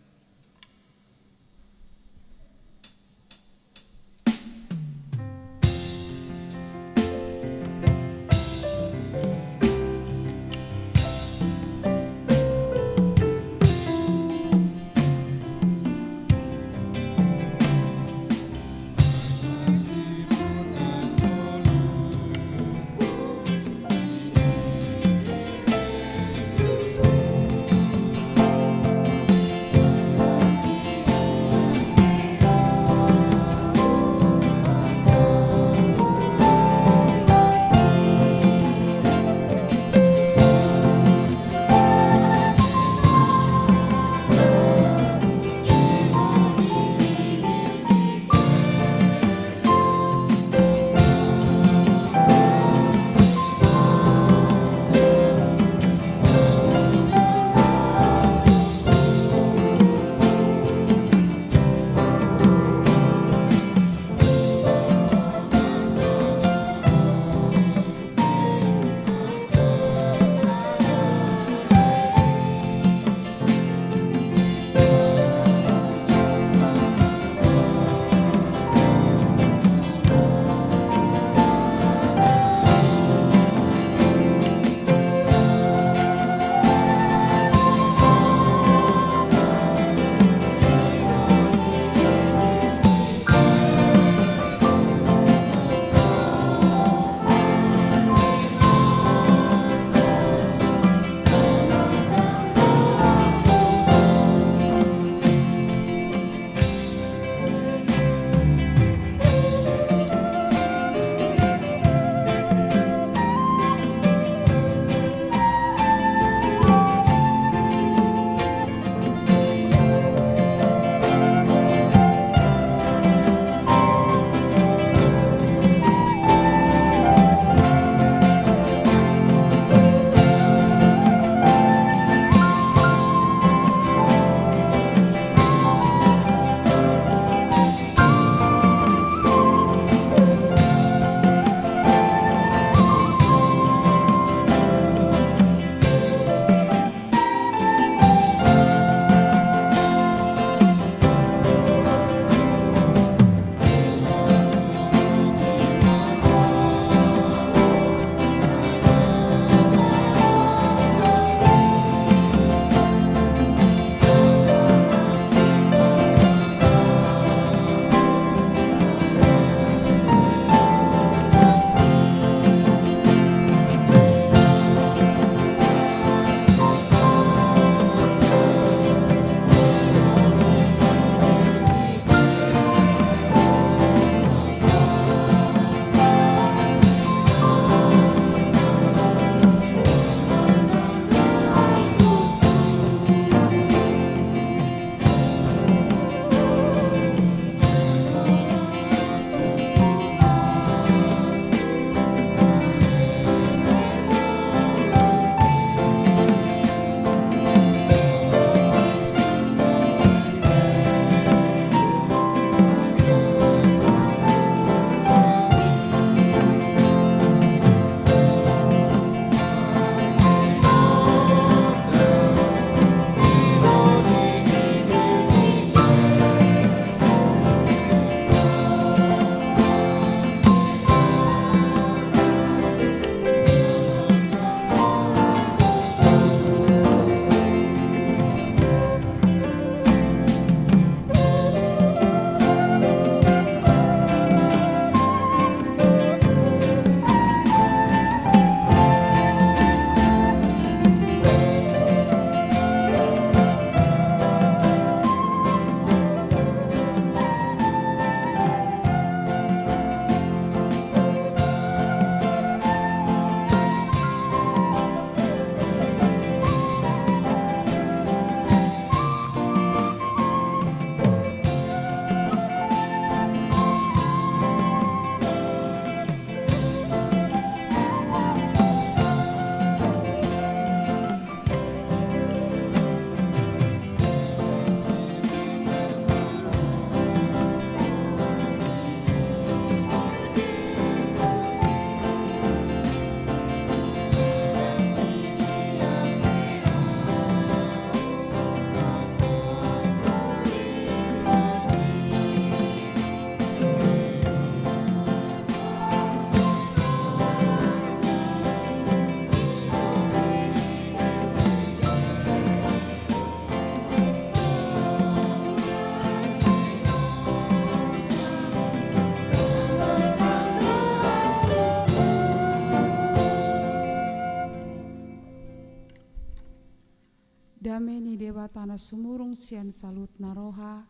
Debata na sumurung sian saluhutna roha,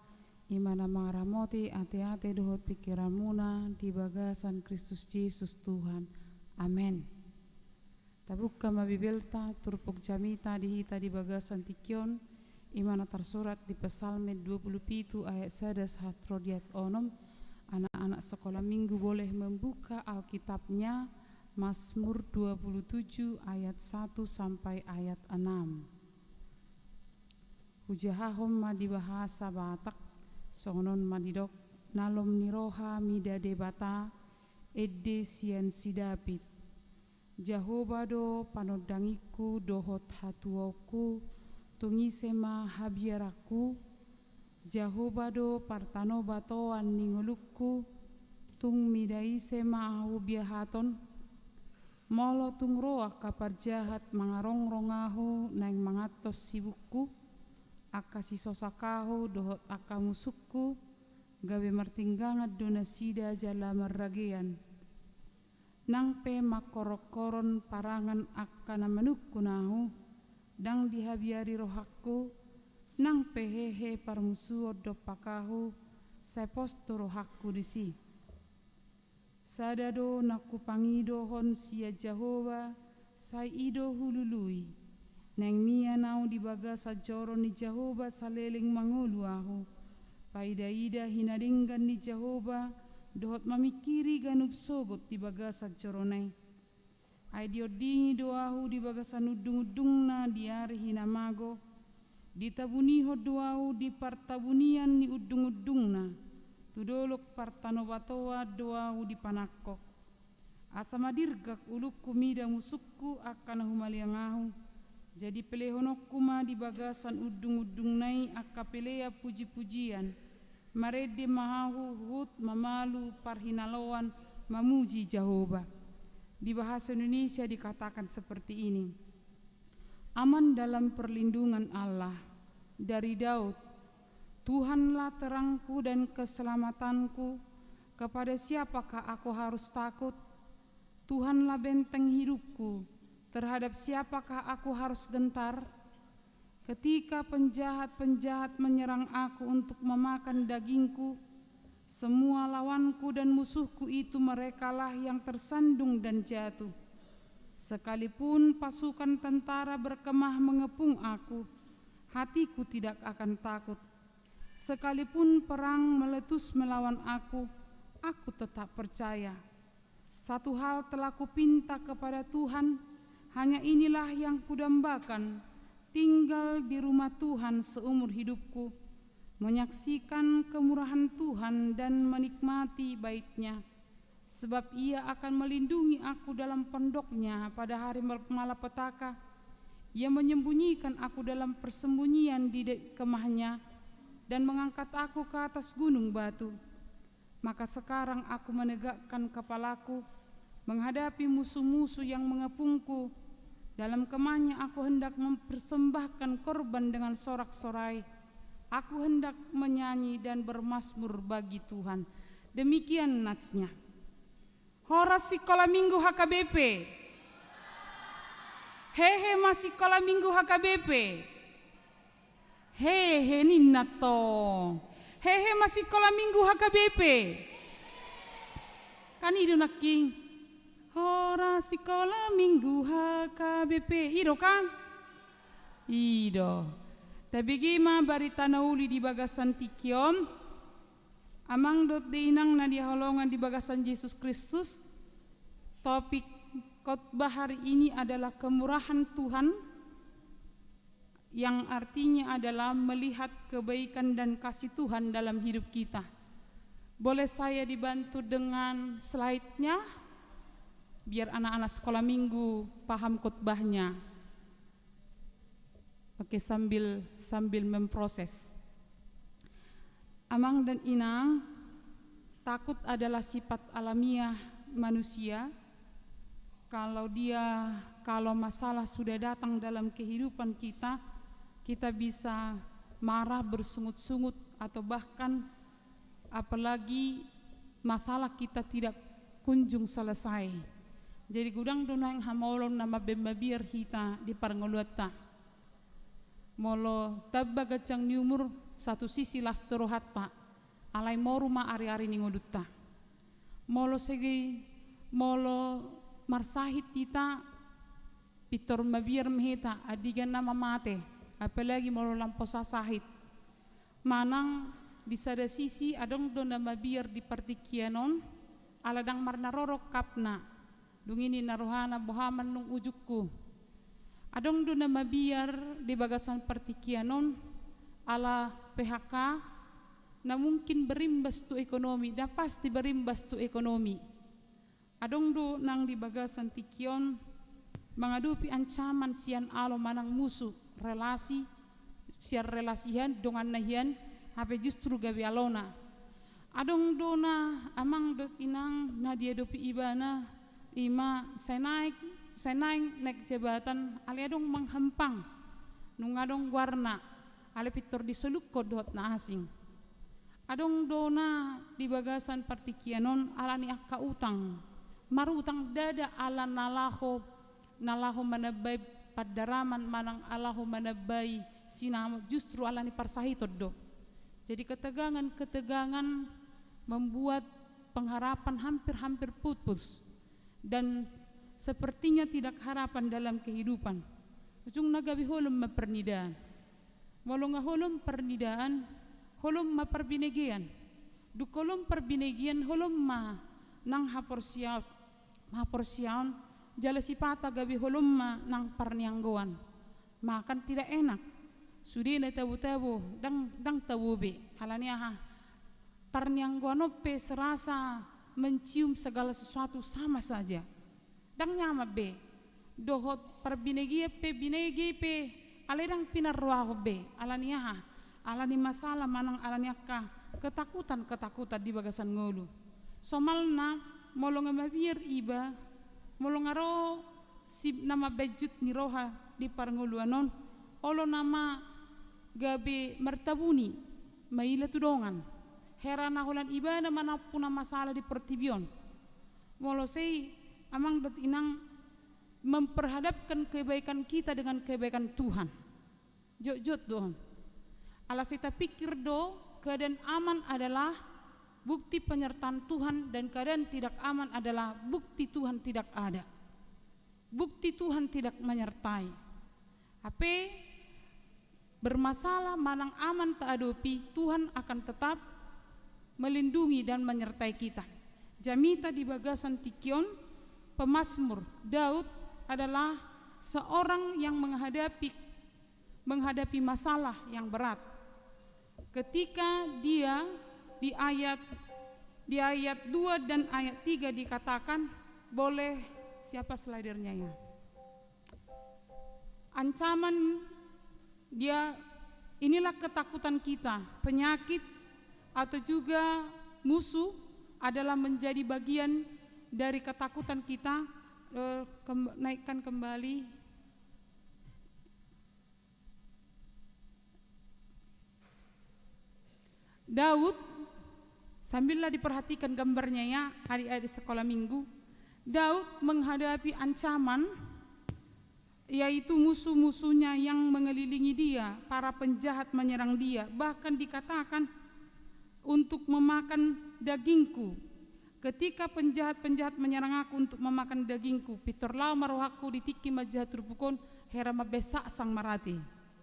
i ma na mangaramoti ateate dohot pingkiranmuna di bagasan Kristus Jesus Tuhan. Amen. Tabuka ma Bibelta, turpuk jamita di hita di bagasan tingki on, i ma na tarsurat di Psalmen dua pulu pitu ayat sada sahat ro di ayat onom. Anak-anak sekolah minggu boleh membuka Alkitabnya, Mazmur dua pulu tujuh ayat satu sampai ayat enam. Hujahahon ma di bahasa Batak, songon on ma didok: Nalom ni roha mida Debata, ende sian si David. Jahowa do panondangingku dohot hatuaonku, tung ise ma habiaranku? Jahowa do partanobatoan ni ngolungku, tung mida ise ma ahu biahaton? Molo tung ro angka parjahat mangarongrong ahu naeng mangantos sibukku, angka sisosak ahu dohot angka musungku, gabe martinggangan do nasida jala marragean. Nang pe mangkorongkoron parangan angka na manungkun ahu, ndang dihabiari rohangku, nang pe hehe parmusuon dompak ahu, sai pos do rohangku disi. Sada do naung hupangidohon sian Jahowa, sai i do hulului. Naeng mian ahu di bagasan joro ni Jahowa saleleng mangolu ahu. Paida-ida hinadenggan ni Jahowa, dohot mamingkiri ganup sogot di bagasan jorona i. Ai diondingi do ahu di bagasan undung-undungna di ari hinamago, ditabunihon do ahu di partabunian ni undung-undungna, tu dolok partanobatoan do ahu dipanangkok. Asa madirgak ulungku mida musungku angka na humaliang ahu, jadi pelehononku ma di bagasan undung-undungna i angka pelean puji-pujian, marende ma ahu huhut mamalu parhinaloan mamuji Jahowa. Di bahasa Indonesia dikatakan seperti ini: Aman dalam perlindungan Allah. Dari Daud. Tuhanlah terangku dan keselamatanku, kepada siapakah aku harus takut? Tuhanlah benteng hidupku, terhadap siapakah aku harus gentar? Ketika penjahat-penjahat menyerang aku untuk memakan dagingku, semua lawanku dan musuhku itu merekalah yang tersandung dan jatuh. Sekalipun pasukan tentara berkemah mengepung aku, hatiku tidak akan takut. Sekalipun perang meletus melawan aku, aku tetap percaya. Satu hal telah kupinta kepada Tuhan, hanya inilah yang kudambakan, tinggal di rumah Tuhan seumur hidupku, menyaksikan kemurahan Tuhan dan menikmati Bait-Nya. Sebab Ia akan melindungi aku dalam pondok-Nya pada hari mal-, malapetaka. Ia menyembunyikan aku dalam persembunyian di de-, kemah-Nya dan mengangkat aku ke atas gunung batu. Maka sekarang aku menegakkan kepalaku menghadapi musuh-musuh yang mengepungku. Dalam kemah-Nya aku hendak mempersembahkan korban dengan sorak-sorai. Aku hendak menyanyi dan bermazmur bagi Tuhan. Demikian natsnya. Horas sikola minggu H K B P. Hehe ma sikola minggu H K B P. Hehe ninna tong. Hehe ma sikola minggu H K B P. Kan i do nangkin. Horas sikola minggu H K B P. I do kan? I do. Tabege ma barita na uli di bagasan tingki on. Amang dohot inang na hinaholongan di bagasan Jesus Kristus, topik khotbah hari ini adalah kemurahan Tuhan, yang artinya adalah melihat kebaikan dan kasih Tuhan dalam hidup kita. Boleh saya dibantu dengan slide-nya, biar anak-anak sekolah minggu paham khotbahnya. Oke, sambil, sambil memproses. Amang dan inang, takut adalah sifat alamiah manusia. Kalau dia, kalau masalah sudah datang dalam kehidupan kita, kita bisa marah, bersungut-sungut, atau bahkan apalagi masalah kita tidak kunjung selesai. Jadi godang do nuaeng hamaolon na mabiar-mabiar hita di parngoluanta. Molo tamba ganjang ni umur, satu sisi las do rohanta, alai moru ma ari-ari ni ngolunta. Molo segi, molo marsahit hita, pintor mabiar ma hita, andigan nama mate, apalagi molo lam posa sahit. Manang di sada sisi adong do na mabiar di partingkian on, ala ndang marnarorok kapna. Dung i ninna rohana, boha ma nunga ujungku. Adong do na mabiar di bagasan partingkian on, ala P H K, na mungkin berimbas tu ekonomi, na pasti berimbas tu ekonomi. Adong do nang di bagasan tingki on mangadopi ancaman sian alo manang musu, relasi, sian relasi hian, donganna hian, hape justru gabe alona. Adong do na amang dohot inang na diadopi ibana, ima sai naek, sai naek naek jabatan, alai adong manghempang, nunga adong goarna, alai pintor disolukhon dohot na asing. Adong do na di bagasan partingkian on ala ni angka utang. Marutang ndada ala na laho, na laho manambai pandaraman manang ala laho manambai sinamot, justru ala ni parsahiton do. Jadi ketegangan-ketegangan membuat pengharapan hampir-hampir pupus. Dan sepertinya tidak harapan dalam kehidupan. Ujungna gabe holom ma parnidaan. Molo nga holom parnidaan, holom ma parbinegean. Dung holom parbinegean, holom ma nang haporsia-, haporseaon, jala sipata gabe holom ma nang parnianggoan. Makan tidak enak. Sude na tabo-tabo, ndang, ndang tabo be. Ala ni aha? Parnianggoan on pe serasa mencium segala sesuatu sama saja. Ndang nyaman be. Dohot parbinegean pe, binege pe, alai ndang pinarrohahon be. Ala ni aha? Ala ni masalah manang ala ni angka ketakutan-ketakutan di bagasan ngolu. Somalna, molo nga mabiar iba, molo nga ro si na mambaen jut ni roha di parngoluan on, olo nama gabe martabuni, maila tu dongan. Hera na holan ibana manampu na masalah di portibi on. Molo sai, amang dohot inang, memperhadapkan kebaikan kita dengan kebaikan Tuhan. Jotjot do on. Ala sai tapikir do, keadaan aman adalah bukti penyertaan Tuhan dan keadaan tidak aman adalah bukti Tuhan tidak ada. Bukti Tuhan tidak menyertai. Hape bermasalah manang aman taadopi, Tuhan akan tetap melindungi dan menyertai kita. Jamita di bagasan tingki on, pemazmur Daud adalah seorang yang menghadapi, menghadapi masalah yang berat. Ketika dia di ayat, di ayat dua dan ayat tiga dikatakan, boleh siapa slidernya ya? Ancaman dia, inilah ketakutan kita, penyakit atau juga musuh adalah menjadi bagian dari ketakutan kita. Eh, kem-, naikkan kembali. Daud, sambillah diperhatikan gambarnya ya, adik-adik sekolah minggu. Daud menghadapi ancaman, yaitu musuh-musuhnya yang mengelilingi dia, para penjahat menyerang dia. Bahkan dikatakan untuk memakan dagingku. Ketika penjahat-penjahat menyerang aku untuk memakan dagingku, pintor laho ma rohangku di tingki manjaha turpuk on, hera mambaen saksang marate.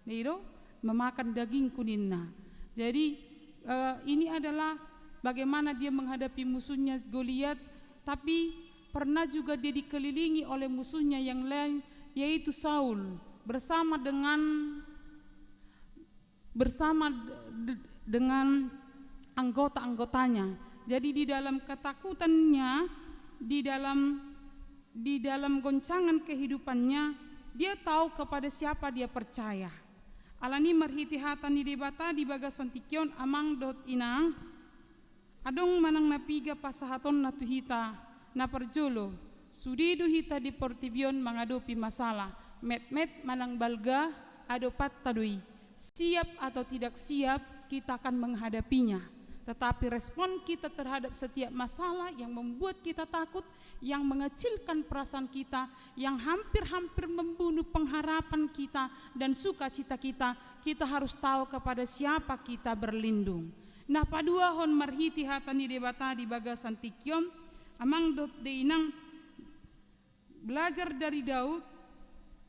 Nah, itu, memakan dagingku ninna. Jadi, eh, ini adalah bagaimana dia menghadapi musuhnya Goliat, tapi pernah juga dia dikelilingi oleh musuhnya yang lain, yaitu Saul, bersama dengan bersama d-, d-, dengan anggota-anggotanya. Jadi, di dalam ketakutannya, di dalam, di dalam goncangan kehidupannya, dia tahu kepada siapa dia percaya. Alani marhite hata ni Debata di bagasan tingki on, amang dohot inang, adong manang na piga pasahatonna tu hita. Na parjolo, sude do hita di portibi on mangadopi masalah, metmet manang balga, adopanta do i. Siap atau tidak siap, kita akan menghadapinya. Tetapi respon kita terhadap setiap masalah yang membuat kita takut, yang mengecilkan perasaan kita, yang hampir-hampir membunuh pengharapan kita dan sukacita kita, kita harus tahu kepada siapa kita berlindung. Na paduahon, marhite hata ni Debata di bagasan tingki on, amang dohot inang, belajar dari Daud,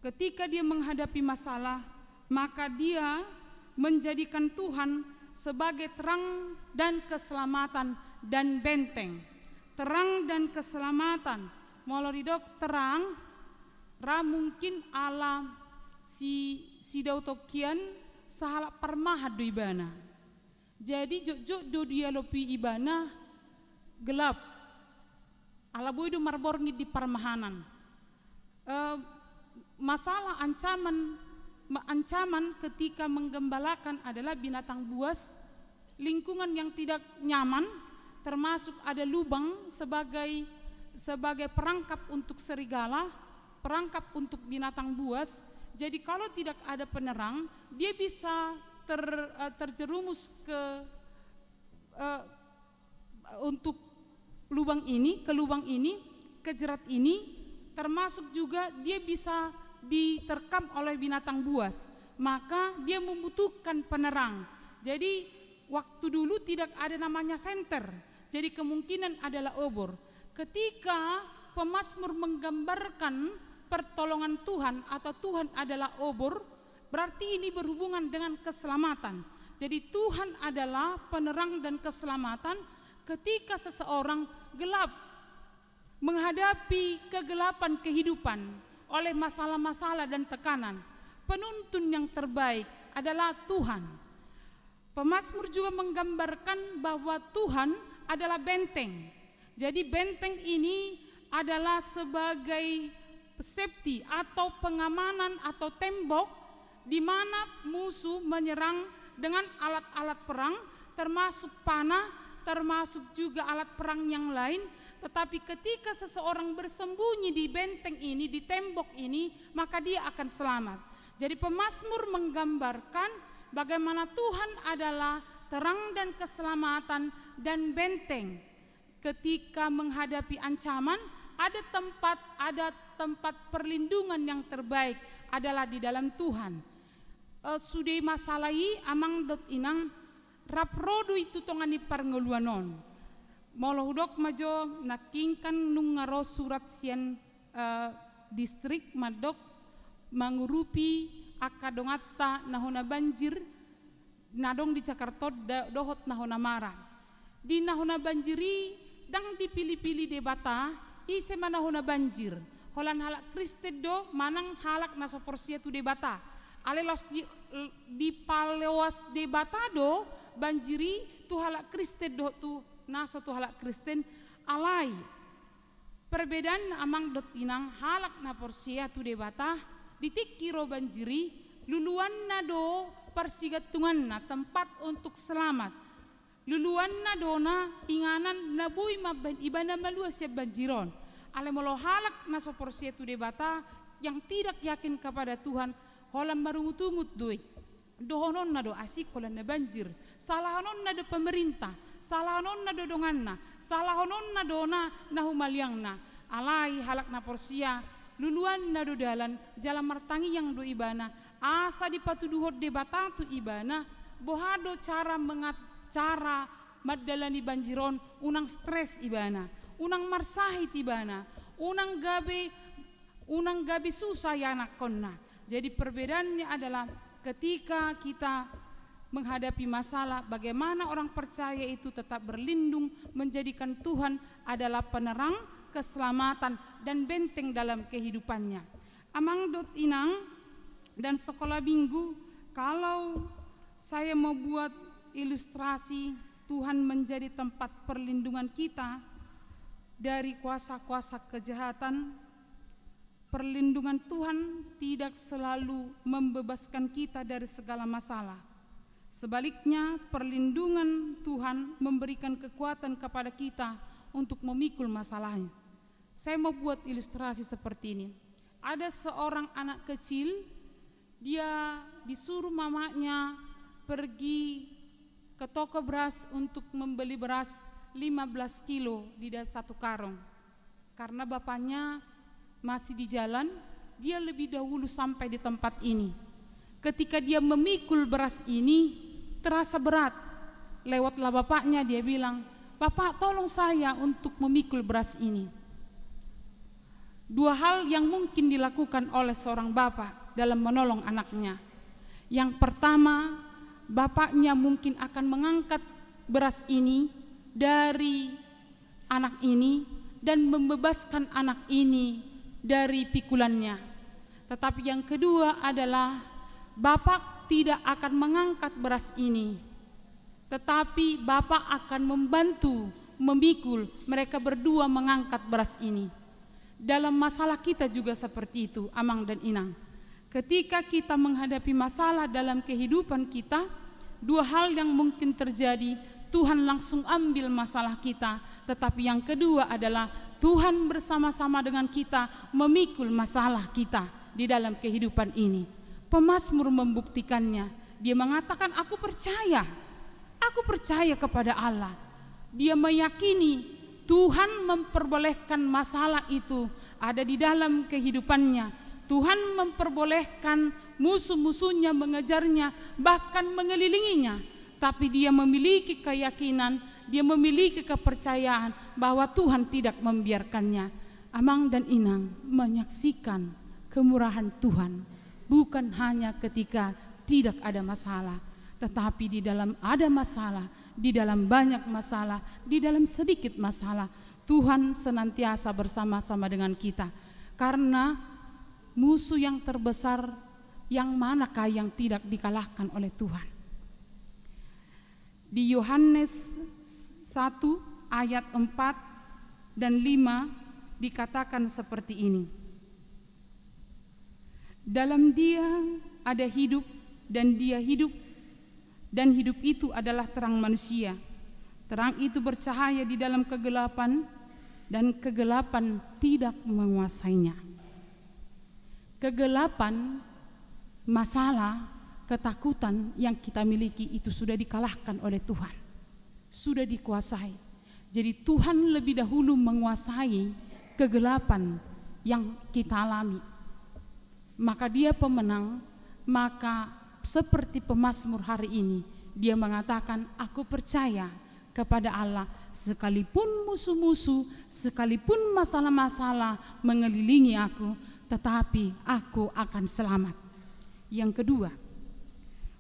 ketika dia menghadapi masalah, maka dia menjadikan Tuhan sebagai terang dan keselamatan dan benteng. Terang dan keselamatan. Molo didok terang, ra mungkin ala si, si Daud on hian sahalak parmahan do ibana. Jadi jotjot do dialopi ibana gelap. Ala boi do marborngin di parmahanan. Eh, masalah ancaman, ma-, ancaman ketika menggembalakan adalah binatang buas, lingkungan yang tidak nyaman, termasuk ada lubang sebagai, sebagai perangkap untuk serigala, perangkap untuk binatang buas. Jadi kalau tidak ada penerang, dia bisa ter-, eh, terjerumus ke, eh, untuk lubang ini, ke lubang ini, ke jerat ini, termasuk juga dia bisa diterkam oleh binatang buas. Maka dia membutuhkan penerang. Jadi waktu dulu tidak ada namanya senter. Jadi kemungkinan adalah obor. Ketika pemazmur menggambarkan pertolongan Tuhan atau Tuhan adalah obor, berarti ini berhubungan dengan keselamatan. Jadi Tuhan adalah penerang dan keselamatan ketika seseorang gelap menghadapi kegelapan kehidupan oleh masalah-masalah dan tekanan. Penuntun yang terbaik adalah Tuhan. Pemazmur juga menggambarkan bahwa Tuhan adalah benteng. Jadi benteng ini adalah sebagai safety atau pengamanan atau tembok di mana musuh menyerang dengan alat-alat perang, termasuk panah, termasuk juga alat perang yang lain. Tetapi ketika seseorang bersembunyi di benteng ini, di tembok ini, maka dia akan selamat. Jadi pemazmur menggambarkan bagaimana Tuhan adalah terang dan keselamatan dan benteng. Ketika menghadapi ancaman, ada tempat, ada tempat perlindungan yang terbaik adalah di dalam Tuhan. Eh, sude masalah i, amang dohot inang, rap ro do i tu tonga ni parngoluan on. Molo hudok ma jo, nangkin kan nunga ro surat sian, eh, distrik mandok mangurupi angka donganta na hona banjir, na adong di Jakarta on da-, dohot na hona mara. Di na hona banjir i ndang dipilih-pilih Debata ise ma na hona banjir. Holan halak Kristen do manang halak na so porsea tu Debata. Alai laos di, dipaloas Debata do banjir i tu halak Kristen dohot tu na so tu halak Kristen. Alai perbedaan, amang dohot inang, halak na porsea tu Debata, di tingki ro banjir i, luluanna do parsigantunganna, tempat untuk selamat. Luluanna do na inganan na boi mambahen ibana malua sian banjir on. Alai molo halak na so porsea tu Debata, yang tidak yakin kepada Tuhan, holan marungut-ungut do i. Dohononna do asing holan na banjir, salahononna do pemerintah, salahononna do donganna, salahononna do na, na humaliangna. Alai halak na porsea, luluanna do dalan, jala martangiang do ibana, asa dipatuduhon Debata tu ibana, boha do cara mengat-, cara mandalani banjir on, unang stres ibana, unang marsahit ibana, unang gabe unang gabe susah ianakkonna. Jadi perbedaannya adalah ketika kita menghadapi masalah, bagaimana orang percaya itu tetap berlindung, menjadikan Tuhan adalah penerang, keselamatan, dan benteng dalam kehidupannya. Amang dohot inang dan sekolah minggu, kalau saya mau buat ilustrasi Tuhan menjadi tempat perlindungan kita dari kuasa-kuasa kejahatan, perlindungan Tuhan tidak selalu membebaskan kita dari segala masalah. Sebaliknya, perlindungan Tuhan memberikan kekuatan kepada kita untuk memikul masalahnya. Saya mau buat ilustrasi seperti ini. Ada seorang anak kecil, dia disuruh mamanya pergi ke toko beras untuk membeli beras lima belas kilo di da-, satu karung. Karena bapaknya masih di jalan, dia lebih dahulu sampai di tempat ini. Ketika dia memikul beras ini, terasa berat. Lewatlah bapaknya, dia bilang, "Bapak, tolong saya untuk memikul beras ini." Dua hal yang mungkin dilakukan oleh seorang bapak dalam menolong anaknya. Yang pertama, bapaknya mungkin akan mengangkat beras ini dari anak ini dan membebaskan anak ini dari pikulannya. Tetapi yang kedua adalah, bapak tidak akan mengangkat beras ini, tetapi bapak akan membantu memikul, mereka berdua mengangkat beras ini. Dalam masalah kita juga seperti itu, amang dan inang. Ketika kita menghadapi masalah dalam kehidupan kita, dua hal yang mungkin terjadi, Tuhan langsung ambil masalah kita, tetapi yang kedua adalah Tuhan bersama-sama dengan kita memikul masalah kita di dalam kehidupan ini. Pemazmur membuktikannya, dia mengatakan, "Aku percaya, aku percaya kepada Allah." Dia meyakini Tuhan memperbolehkan masalah itu ada di dalam kehidupannya. Tuhan memperbolehkan musuh-musuhnya mengejarnya, bahkan mengelilinginya. Tapi dia memiliki keyakinan, dia memiliki kepercayaan bahwa Tuhan tidak membiarkannya. Amang dan inang menyaksikan kemurahan Tuhan, bukan hanya ketika tidak ada masalah, tetapi di dalam ada masalah, di dalam banyak masalah, di dalam sedikit masalah, Tuhan senantiasa bersama-sama dengan kita. Karena musuh yang terbesar, yang manakah yang tidak dikalahkan oleh Tuhan? Di Yohanes satu ayat empat dan lima dikatakan seperti ini, "Dalam Dia ada hidup, dan Dia hidup, dan hidup itu adalah terang manusia. Terang itu bercahaya di dalam kegelapan, dan kegelapan tidak menguasainya." Kegelapan, masalah, ketakutan yang kita miliki itu sudah dikalahkan oleh Tuhan, sudah dikuasai. Jadi Tuhan lebih dahulu menguasai kegelapan yang kita alami. Maka dia pemenang, maka seperti pemazmur hari ini, dia mengatakan, "Aku percaya kepada Allah, sekalipun musuh-musuh, sekalipun masalah-masalah mengelilingi aku, tetapi aku akan selamat." Yang kedua,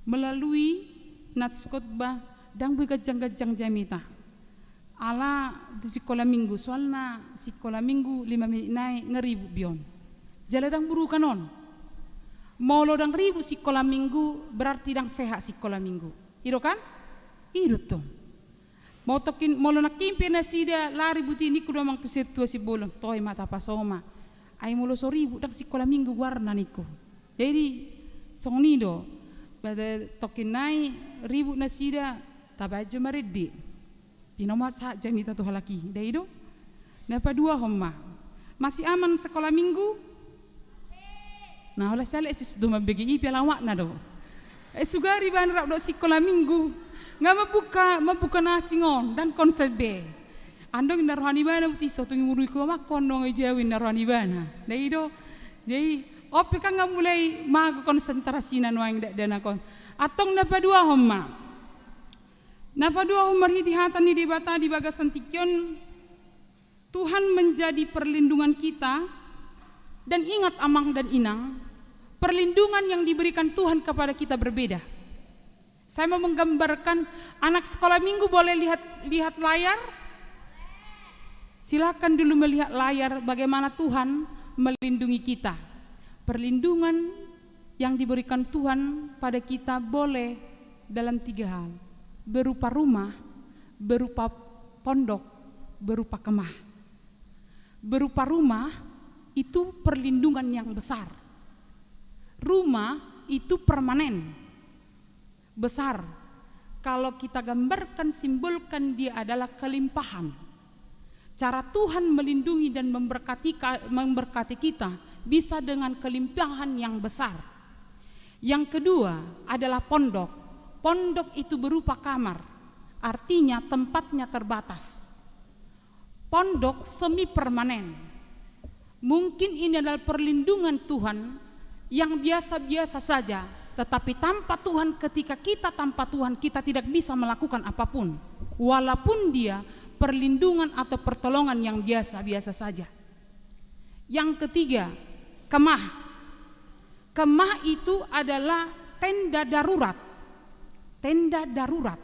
melalui nats khotbah, ndang boi ganjang-ganjang jamita. Ala tu sikola minggu, soalna sikola minggu lima menit nai nga ribut be on. Jala ndang burukan on. Molo ndang ribut sikola minggu, berarti ndang sehat sikola minggu. I do kan? I do tong. Molo nangkin, molo nangkin pe nasida lari buti, ningku do amang tu sintua Simbolon, "Toe ma tapasoma. Ai molo so ribut ndang sikola minggu goarna," ningku. Jadi songon i do. Ba, tongkin nai ribut nasida, tabaen jo marende. Pinomat sahat jamita tu halak i, da i do. Na paduahon ma, masih aman sekolah minggu? Na, holan siala eses do mambege i, pe ala omakna do. E, sugari ibana rap dohot sikola minggu. Nga mambuka, mambuka na asing on, ndang konsep be. Andong na roha ni ibana, buti so tung i murui ko mangkon, nunga i jawi na roha ni ibana. Da i do. Jadi on pe kan nga mulai mago konsentrasina nuaeng dakdanak on. Antong na paduahon ma. Na paduahon, marhite hata ni Debata di bagasan tingki on, Tuhan menjadi perlindungan kita. Dan ingat amang dan inang, perlindungan yang diberikan Tuhan kepada kita berbeda. Saya mau menggambarkan, anak sekolah minggu boleh lihat, lihat layar? Silakan dulu melihat layar bagaimana Tuhan melindungi kita. Perlindungan yang diberikan Tuhan pada kita boleh dalam tiga hal, berupa rumah, berupa pondok, berupa kemah. Berupa rumah, itu perlindungan yang besar. Rumah itu permanen, besar. Kalau kita gambarkan, simbolkan, dia adalah kelimpahan. Cara Tuhan melindungi dan memberkati ka-, memberkati kita bisa dengan kelimpahan yang besar. Yang kedua adalah pondok. Pondok itu berupa kamar, artinya tempatnya terbatas. Pondok semi permanen. Mungkin ini adalah perlindungan Tuhan yang biasa-biasa saja, tetapi tanpa Tuhan, ketika kita tanpa Tuhan, kita tidak bisa melakukan apapun. Walaupun dia perlindungan atau pertolongan yang biasa-biasa saja. Yang ketiga, kemah. Kemah itu adalah tenda darurat. Tenda darurat.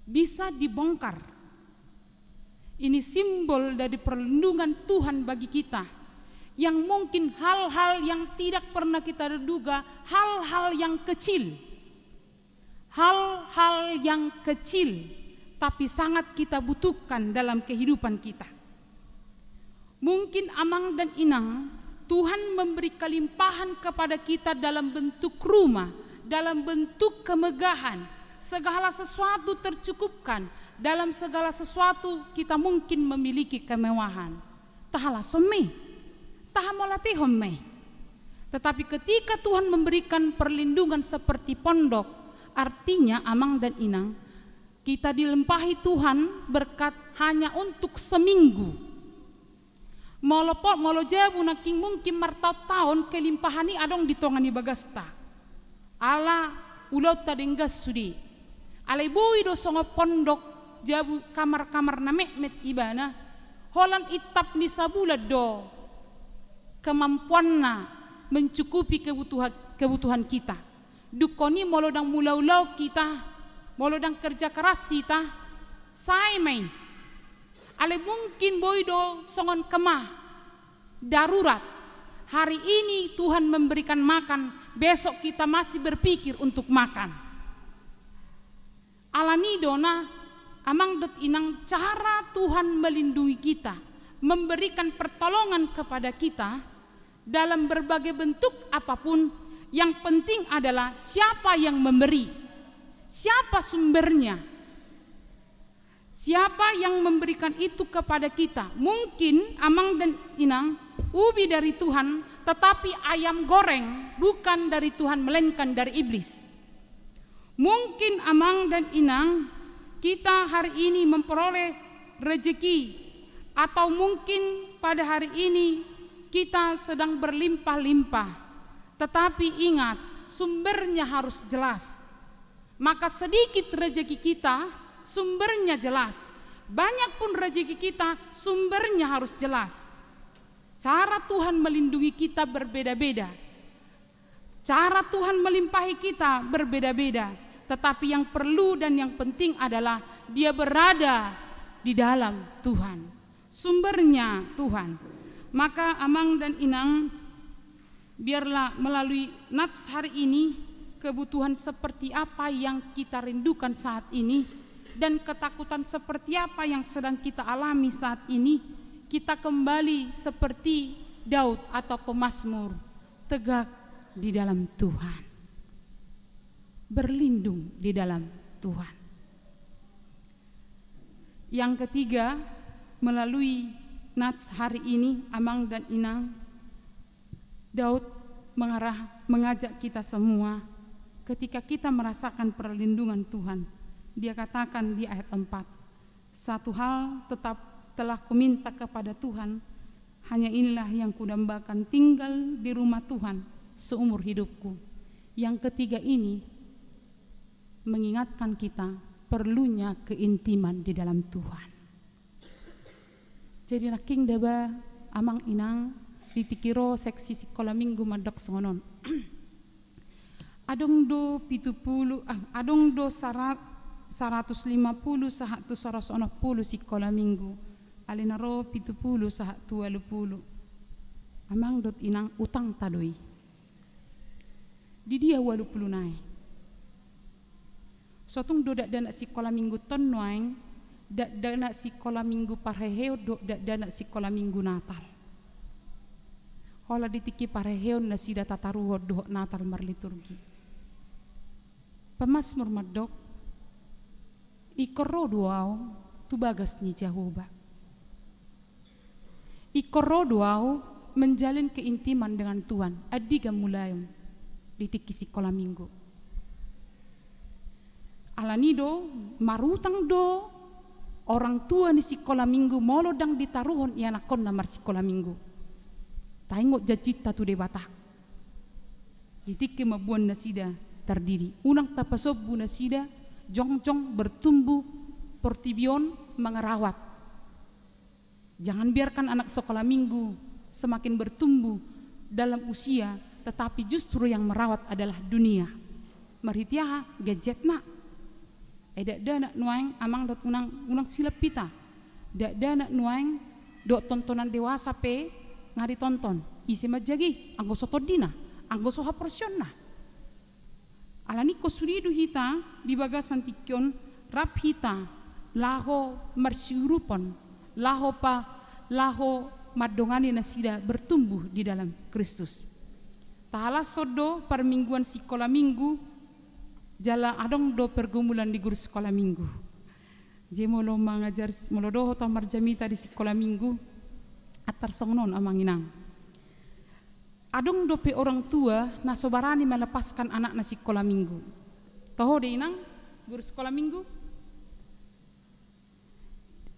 Bisa dibongkar. Ini simbol dari perlindungan Tuhan bagi kita, yang mungkin hal-hal yang tidak pernah kita duga, hal-hal yang kecil, hal-hal yang kecil, tapi sangat kita butuhkan dalam kehidupan kita. Mungkin amang dan inang, Tuhan memberi kelimpahan kepada kita dalam bentuk rumah, dalam bentuk kemegahan, segala sesuatu tercukupkan, dalam segala sesuatu kita mungkin memiliki kemewahan. Taha lashon ma i, taha mauliatehon ma i. Tetapi ketika Tuhan memberikan perlindungan seperti pondok, artinya amang dan inang, kita dilimpahi Tuhan berkat hanya untuk seminggu. Molo po-, molo jabu nangkin mungkin martaon-taon kelimpahan i adong di tonga ni bagasta. Ala ulaonta denggan sude. Alai boi do songon pondok jabu, kamar-kamar na metmet ibana. Holan intap ni sabulan do kemampuanna mencukupi kebutuhan, kebutuhan kita. Dungkon i molo ndang mulaulaon hita, molo ndang kerja keras hita, sae ma i. Alai mungkin boi do songon kemah darurat. Hari ini Tuhan memberikan makan, besok kita masih berpikir untuk makan. Alani do na, amang dohot inang, cara Tuhan melindungi kita, memberikan pertolongan kepada kita dalam berbagai bentuk apapun, yang penting adalah siapa yang memberi, siapa sumbernya. Siapa yang memberikan itu kepada kita? Mungkin amang dan inang, ubi dari Tuhan, tetapi ayam goreng bukan dari Tuhan, melainkan dari iblis. Mungkin amang dan inang, kita hari ini memperoleh rezeki, atau mungkin pada hari ini kita sedang berlimpah-limpah. Tetapi ingat, sumbernya harus jelas. Maka sedikit rezeki kita, sumbernya jelas. Banyak pun rezeki kita, sumbernya harus jelas. Cara Tuhan melindungi kita berbeda-beda. Cara Tuhan melimpahi kita berbeda-beda. Tetapi yang perlu dan yang penting adalah dia berada di dalam Tuhan. Sumbernya Tuhan. Maka amang dan inang, biarlah melalui Nats hari ini, kebutuhan seperti apa yang kita rindukan saat ini, dan ketakutan seperti apa yang sedang kita alami saat ini, kita kembali seperti Daud atau pemazmur, tegak di dalam Tuhan, berlindung di dalam Tuhan. Yang ketiga, melalui Nats hari ini, amang dan inang, Daud mengarah, mengajak kita semua, ketika kita merasakan perlindungan Tuhan, dia katakan di ayat empat, "Satu hal tetap telah kuminta kepada Tuhan, hanya inilah yang kudambakan, tinggal di rumah Tuhan seumur hidupku." Yang ketiga ini mengingatkan kita perlunya keintiman di dalam Tuhan. Jadi nangkin daba, amang inang, di tingki ro seksi sikola minggu mandok songon on. Adong do pitu pulu, ah, adong do sara-, saratus lima pulu sahat tu saratus onom pulu sikola minggu. Alai na ro pitu pulu sahat tu ualu pulu. Amang dohot inang, utangta do i. Di dia ualu pulu nai? So tung do dakdanak sikola minggu on nuaeng, dakdanak sikola minggu parheheon dohot dakdanak sikola minggu Natal. Holan di tingki parheheon nasida tataruhon dohot Natal marliturgi. Pemazmur mandok, "Ingkon ro do ahu tu bagas ni Jahowa. Ingkon ro do ahu menjalin keintiman dengan Tuhan." Andigan mulaion di tingki sikola minggu. Alani do, marutang do orang tua ni sikola minggu molo ndang ditaruhon ianakkonna marsikola minggu. Taingot janjinta tu Debata. Di tingki mamboan nasida tardidi, unang tapasombu nasida jongjong bertumbuh portibi on mangarawat. Jangan biarkan anak sekolah minggu semakin bertumbuh dalam usia, tetapi justru yang merawat adalah dunia. Marhite aha? Gadgetna. Ai dakdanak nuaeng amang dohot inang, unang silap hita. Dakdanak nuaeng dohot tontonan dewasa pe nga ditonton. Ise manjaga i? Anggo so tondina, anggo so haporseaonna. Alani ingkon sude do hita di bagasan tingki on rap hita laho marsiurupon, laho pa, laho mandongani nasida bertumbuh di dalam Kristus. Tahalashon do parmingguan sikola minggu, jala adong do pergumulan di guru sikola minggu. Jadi molo mangajar, molo dohot au marjamita di sikola minggu, antar songon on amang inang. Adong dope orang tua na so barani melepaskan anakna sikola minggu. Toho do inang, guru sikola minggu?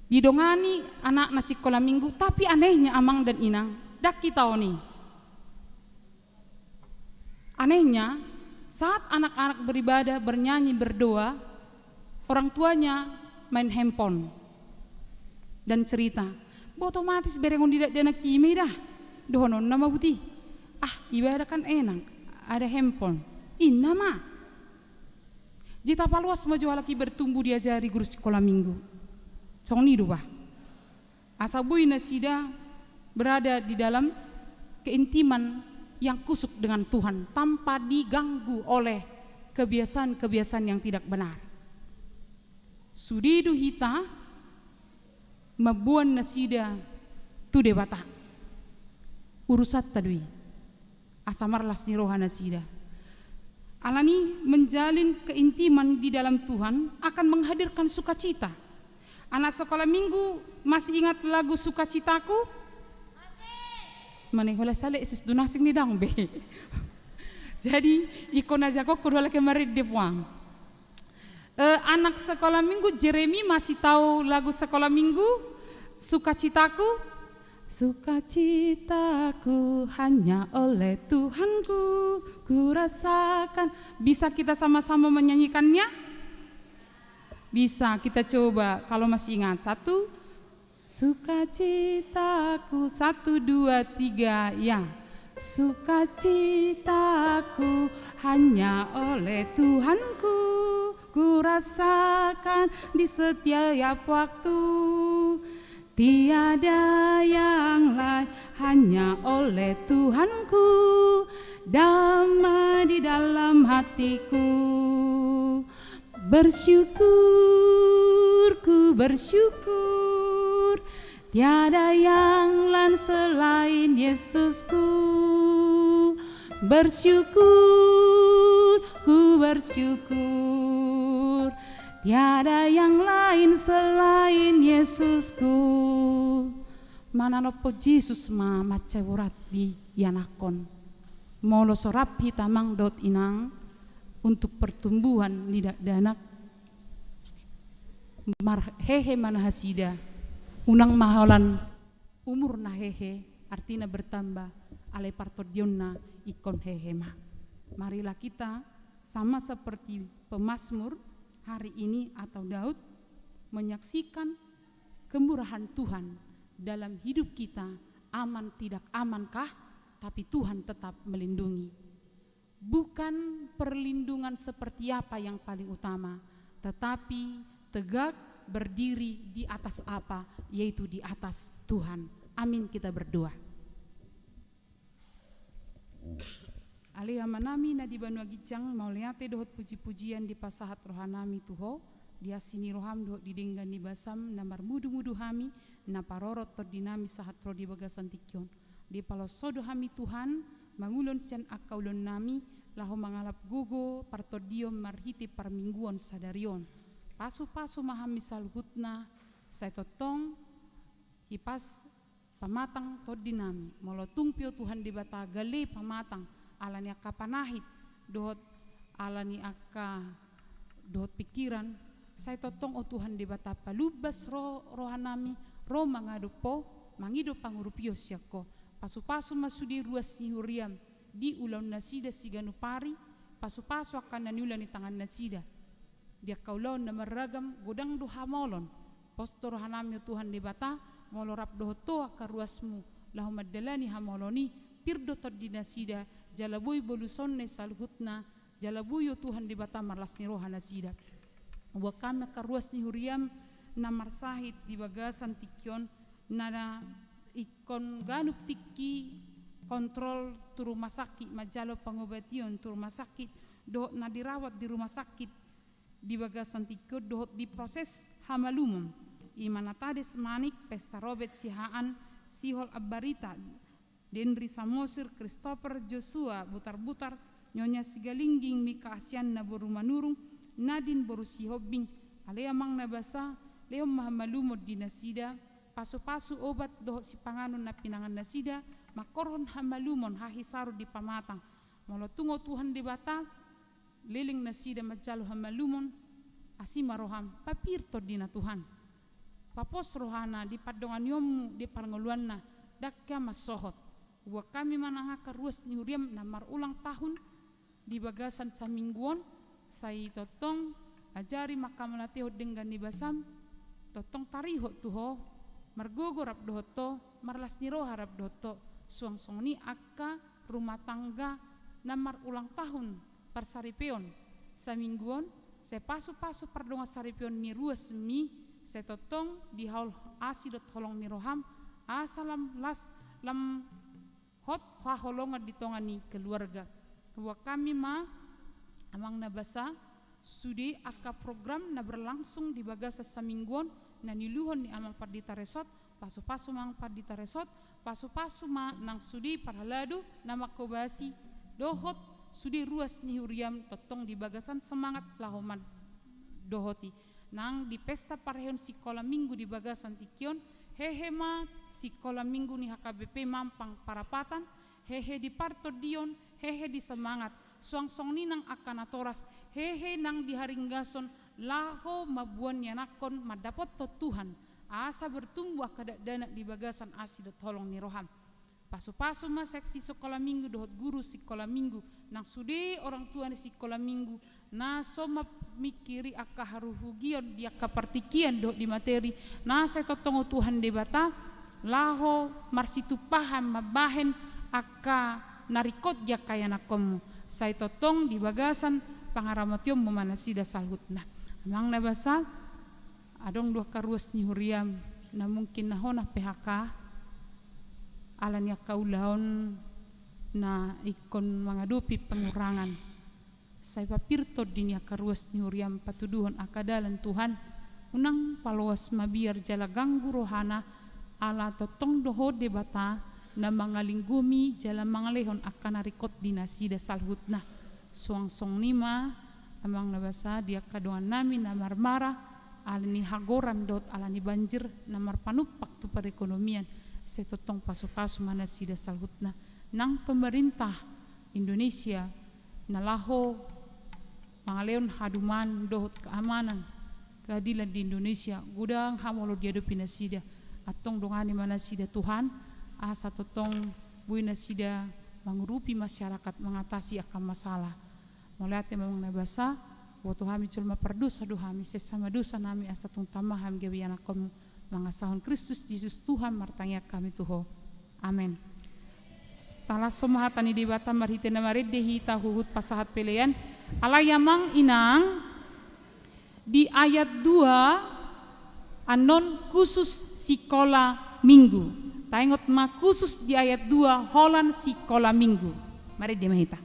Didongani anakna sikola minggu, tapi anehnya amang dan inang, ndang hitaon i. Anehnya, saat anak-anak beribadah, bernyanyi, berdoa, orang tuanya main handphone dan cerita. Ba otomatis berengon di dakdanak i ma i da. Dohononna ma buti. Ah, ibadah kan enak, ada handphone. Inna ma. Jadi tapaluas ma jo halak i bertumbuh diajari guru sikola minggu. Songon i do bah. Asa boi nasida berada di dalam keintiman yang kusuk dengan Tuhan tanpa diganggu oleh kebiasaan-kebiasaan yang tidak benar. Sude do hita mamboan nasida tu Debata. Urusanta do i. Asa marlas ni roha nasida. Alani menjalin keintiman di dalam Tuhan akan menghadirkan sukacita. Anak sekolah minggu masih ingat lagu Sukacitaku? Mane hola sale sis dunasing ni dang be. Jadi ingkon aja kokko do halak i marende puang. Eh, anak sekolah minggu, Jeremy masih tahu lagu sekolah minggu? Sukacitaku, sukacitaku hanya oleh Tuhanku kurasakan. Bisa kita sama-sama menyanyikannya? Bisa, kita coba kalau masih ingat. Satu, sukacitaku, satu, dua, tiga, ya. Sukacitaku hanya oleh Tuhanku kurasakan di setiap waktu. Tiada yang lain, hanya oleh Tuhanku damai di dalam hatiku. Bersyukur, ku bersyukur, tiada yang lain selain Yesusku. Bersyukur, ku bersyukur, tiada yang lain selain Yesusku. Mananompo Jesus ma mansai borat di ianakhon. Molo so rap hita amang dohot inang untuk pertumbuhan ni dakdanak, marhehe ma nasida, unang ma holan umurna hehe, artina bertambah, alai partondionna ingkon hehe ma. Marilah kita sama seperti pemazmur hari ini atau Daud menyaksikan kemurahan Tuhan dalam hidup kita, aman tidak amankah, tapi Tuhan tetap melindungi. Bukan perlindungan seperti apa yang paling utama, tetapi tegak berdiri di atas apa, yaitu di atas Tuhan. Amin, kita berdoa. Ale Amanami na di banua ginjang, mauliate dohot puji-pujian dipasahat rohanami tu Ho, di asi ni roham dohot di denggan ni basam na marmudu-mudu hami, na parorot tondinami sahat ro di bagasan tingki on. Dipaloas Ho do hami Tuhan, mangulon sian angka ulaonnami, laho mangalap gogo partondion marhite parmingguon sadari on. Pasu-pasu ma hami saluhutna, sai tongtong hipas pamatang tondinami. Molo tung pe o Tuhan Debata gale pamatang, ala ni angka panahit, dohot ala ni angka dohot pingkiran, sai tongtong, o Tuhan Debata, palumbas ro rohanami, ro mangadop Ho, mangido pangurupion sian Ho. Pasupasu ma sude ruas ni huriaM di ulaonnasida siganup ari, pasupasu angka na niula ni tangannasida. Di angka ulaon na marragam, godang do hamaolon. Pos do rohanami, o Tuhan Debata, molo rap dohot Ho angka ruasMu, laho mandalani hamaolon i, pir do tondinasida, jala boi bolusonna i saluhutna, jala boi, o Tuhan Debata, marlas ni roha nasida. Boan hami angka ruas ni huriaM na marsahit di bagasan tingki on, na, na ingkon ganup tingki kontrol tu rumah sakit, manjalo pangobation tu rumah sakit, dohot na dirawat di rumah sakit di bagasan tingki on, dohot di proses hamalumon. I ma Natades Manik, Pesta Robet Siahaan, Sihol Ambarita, Denri Samosir, Christopher Joshua Butarbutar, Nyonya Sigalingging, Mika Asianna boru Manurung, Nadin boru Sihombing. Ale Amang na basa, lehon ma hamalumon di nasida, pasupasu obat dohot sipanganon na pinangannasida, mangkorhon hamalumon, hahisaron di pamatang. Molo tung, o Tuhan Debata, leleng nasida manjalo hamalumon, asi ma rohaM, papir tondina Tuhan. Papos rohana di pandonganionMu di parngoluanna, ndang hea mansohot. Boan hami ma nang angka ruas ni huriaM na marulang tahun di bagasan saminggu on, sai tongtong ajari ma angka mauliatehon denggan ni basaM, tongtong tarihot tu Ho, margogo rap dohot Ho, marlas ni roha rap dohot Ho, suang songon i angka rumah tangga na marulang tahun parsaripeon saminggu on, sai pasupasu pardongan saripeon ni ruasMi, sai tongtong dihaol asi dohot holong ni rohaM, asa lam las, lam hot haholongan di tonga ni keluarga. Boan hami ma, Amang na basa, sude angka program na berlangsung di bagasan saminggu on, na niuluhon ni Amang Pandita Resort, pasupasu ma Amang Pandita Resort, pasupasu ma nang sude parhalado na manghobasi, dohot sude ruas ni huriaM tongtong di bagasan semangat laho mandohoti. Nang di pesta parheon sikola minggu di bagasan tingki on, hehe ma sikola minggu ni H K B P Mampang Parapatan, hehe di partondion, hehe di semangat, suang songon i nang angka natoras, hehe nang di haringgason, laho mamboan ni anakkon mandapothon Tuhan, asa bertumbuh angka dakdanak di bagasan asi dohot holong ni rohaM. Pasupasu ma seksi sikola minggu dohot guru sikola minggu, nang sude orang tua ni sikola minggu, na so mamingkiri angka haruhugion di angka partingkian dohot di materi, na sai tongtong, o Tuhan Debata, laho marsitumpahan mambahen angka na ringkot di angka ianakkonMu, sai tongtong di bagasan pangaramotionMu ma nasida saluhutna. Amang na basa, adong do angka ruas ni huriaM na mungkin na hona P H K, ala ni angka ulaon na ingkon mangadopi pengurangan. Sai papir tondi ni angka ruas ni huriaM patuduhon angka dalan Tuhan, unang paloas mabiar jala ganggu rohana, ala tongtong do Ho Debata na mangalinggomi jala mangalehon angka na ringkot di nasida saluhutna. Suang songon i ma, Amang na basa, di angka dongannami na marmara ala ni hagoran dohot ala ni banjir na marpanumpak tu perekonomian, sai tongtong pasupasu ma nasida saluhutna. Nang pemerintah Indonesia na laho mangalehon haduman dohot keamanan, keadilan di Indonesia, godang hamaolon diadopi nasida. Antong dongani ma nasida Tuhan, asa tongtong boi nasida mangurupi masyarakat, mangatasi angka masalah. Mauliate ma Amang na basa, huboto hami jolma pardosa do hami, sesa ma dosanami asa tung tama hami gabe ianakkonMu. Mangasahon Kristus Jesus Tuhan martangiang hami tu Ho. Amen. Talashon ma hata ni Debata marhite na marende hita huhut pasahat pelean. Alai Amang Inang, di ayat dua annon khusus sikola minggu. Taingot ma, khusus di ayat dua holan sikola minggu. Marende ma hita.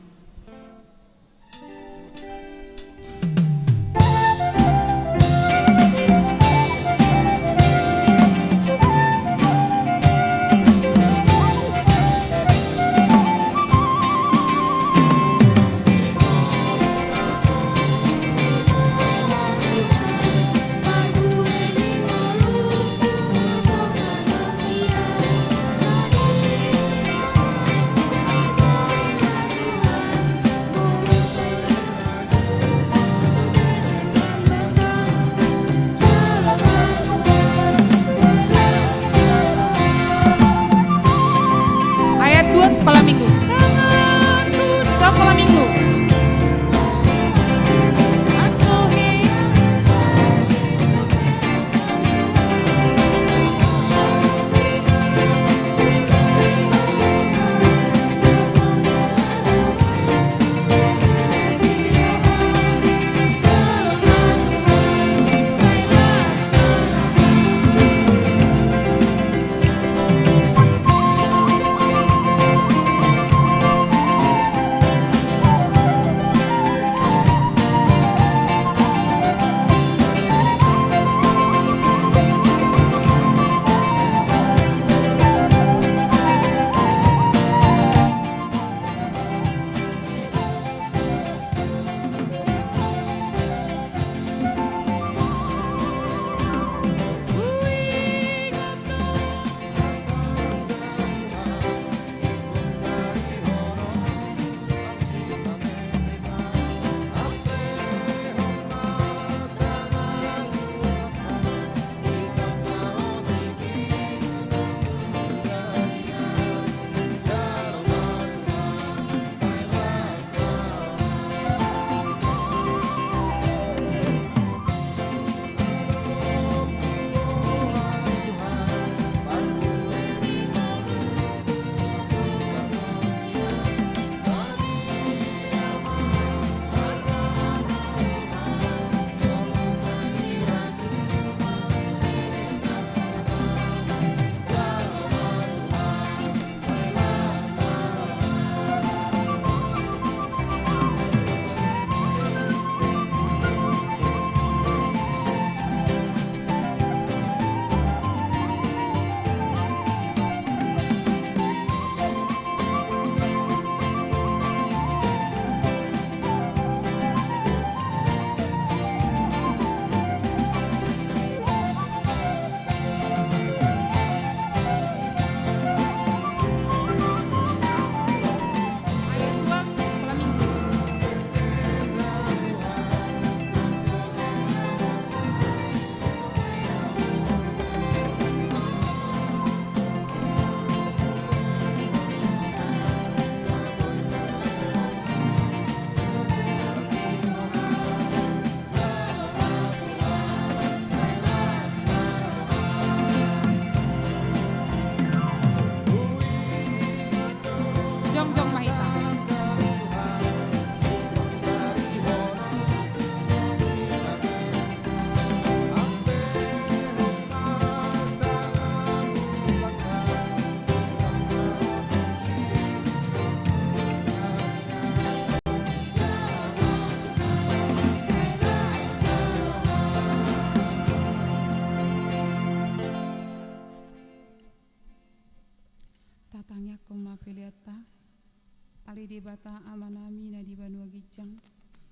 Debata Amanami na di banua ginjang,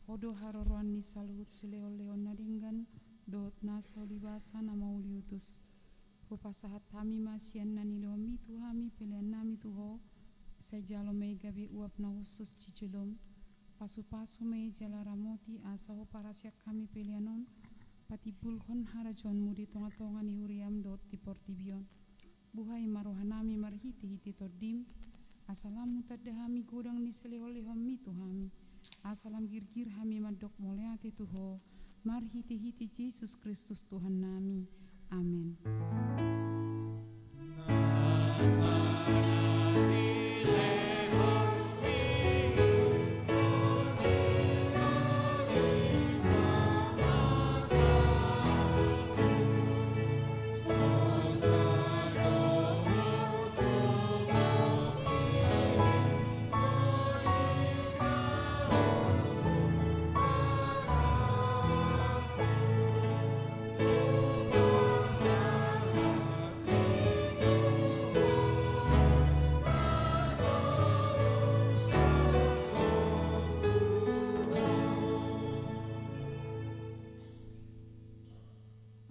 Ho do haroroan ni saluhut silehon-lehon na denggan dohot nasa ulibasa na mauliutus. Hupasahat hami ma sian na nilehonMi tu hami peleannami tu Ho. Sai jalo ma i gabe uap na hushus di jolom. Pasu-pasu ma i jala ramoti asa huparasiak hami pelean on patimbulhon harajaonMu di tonga-tonga ni huriaM dohot di portibi on. Buhai ma rohanami marhite-hite TondiM, asa lam hutanda hami godang ni silehon-lehonMi tu hami, asa lam girgir hami mandok mauliate tu Ho, marhite-hite Jesus Kristus Tuhannami. Amen.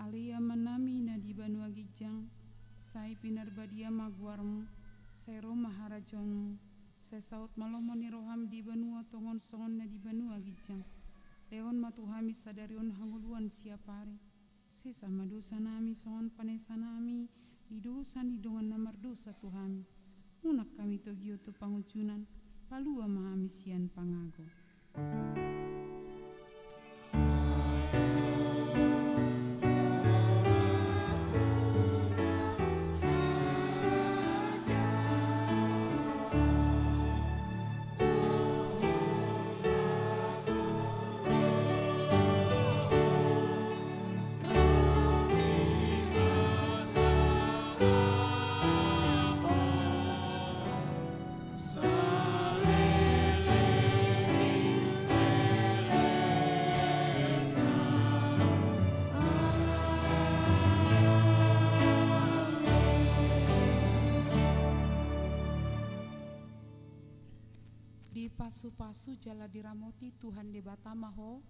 Ale Amanami na di banua ginjang, sai pinarbadia ma goarMu, sai ro ma harajaonMu, sai saut ma lomo ni rohaM di banua tonga on songon na di banua ginjang. Lehon ma tu hami sadari on hangoluan siapari. Sesa ma dosanami songon panesanami di dosa ni dongan na mardosa tu hami. Unang hami togihon tu pangunjunan, palua ma hami sian pangago. Dipasu-pasu jala diramoti Tuhan Debata ma ho,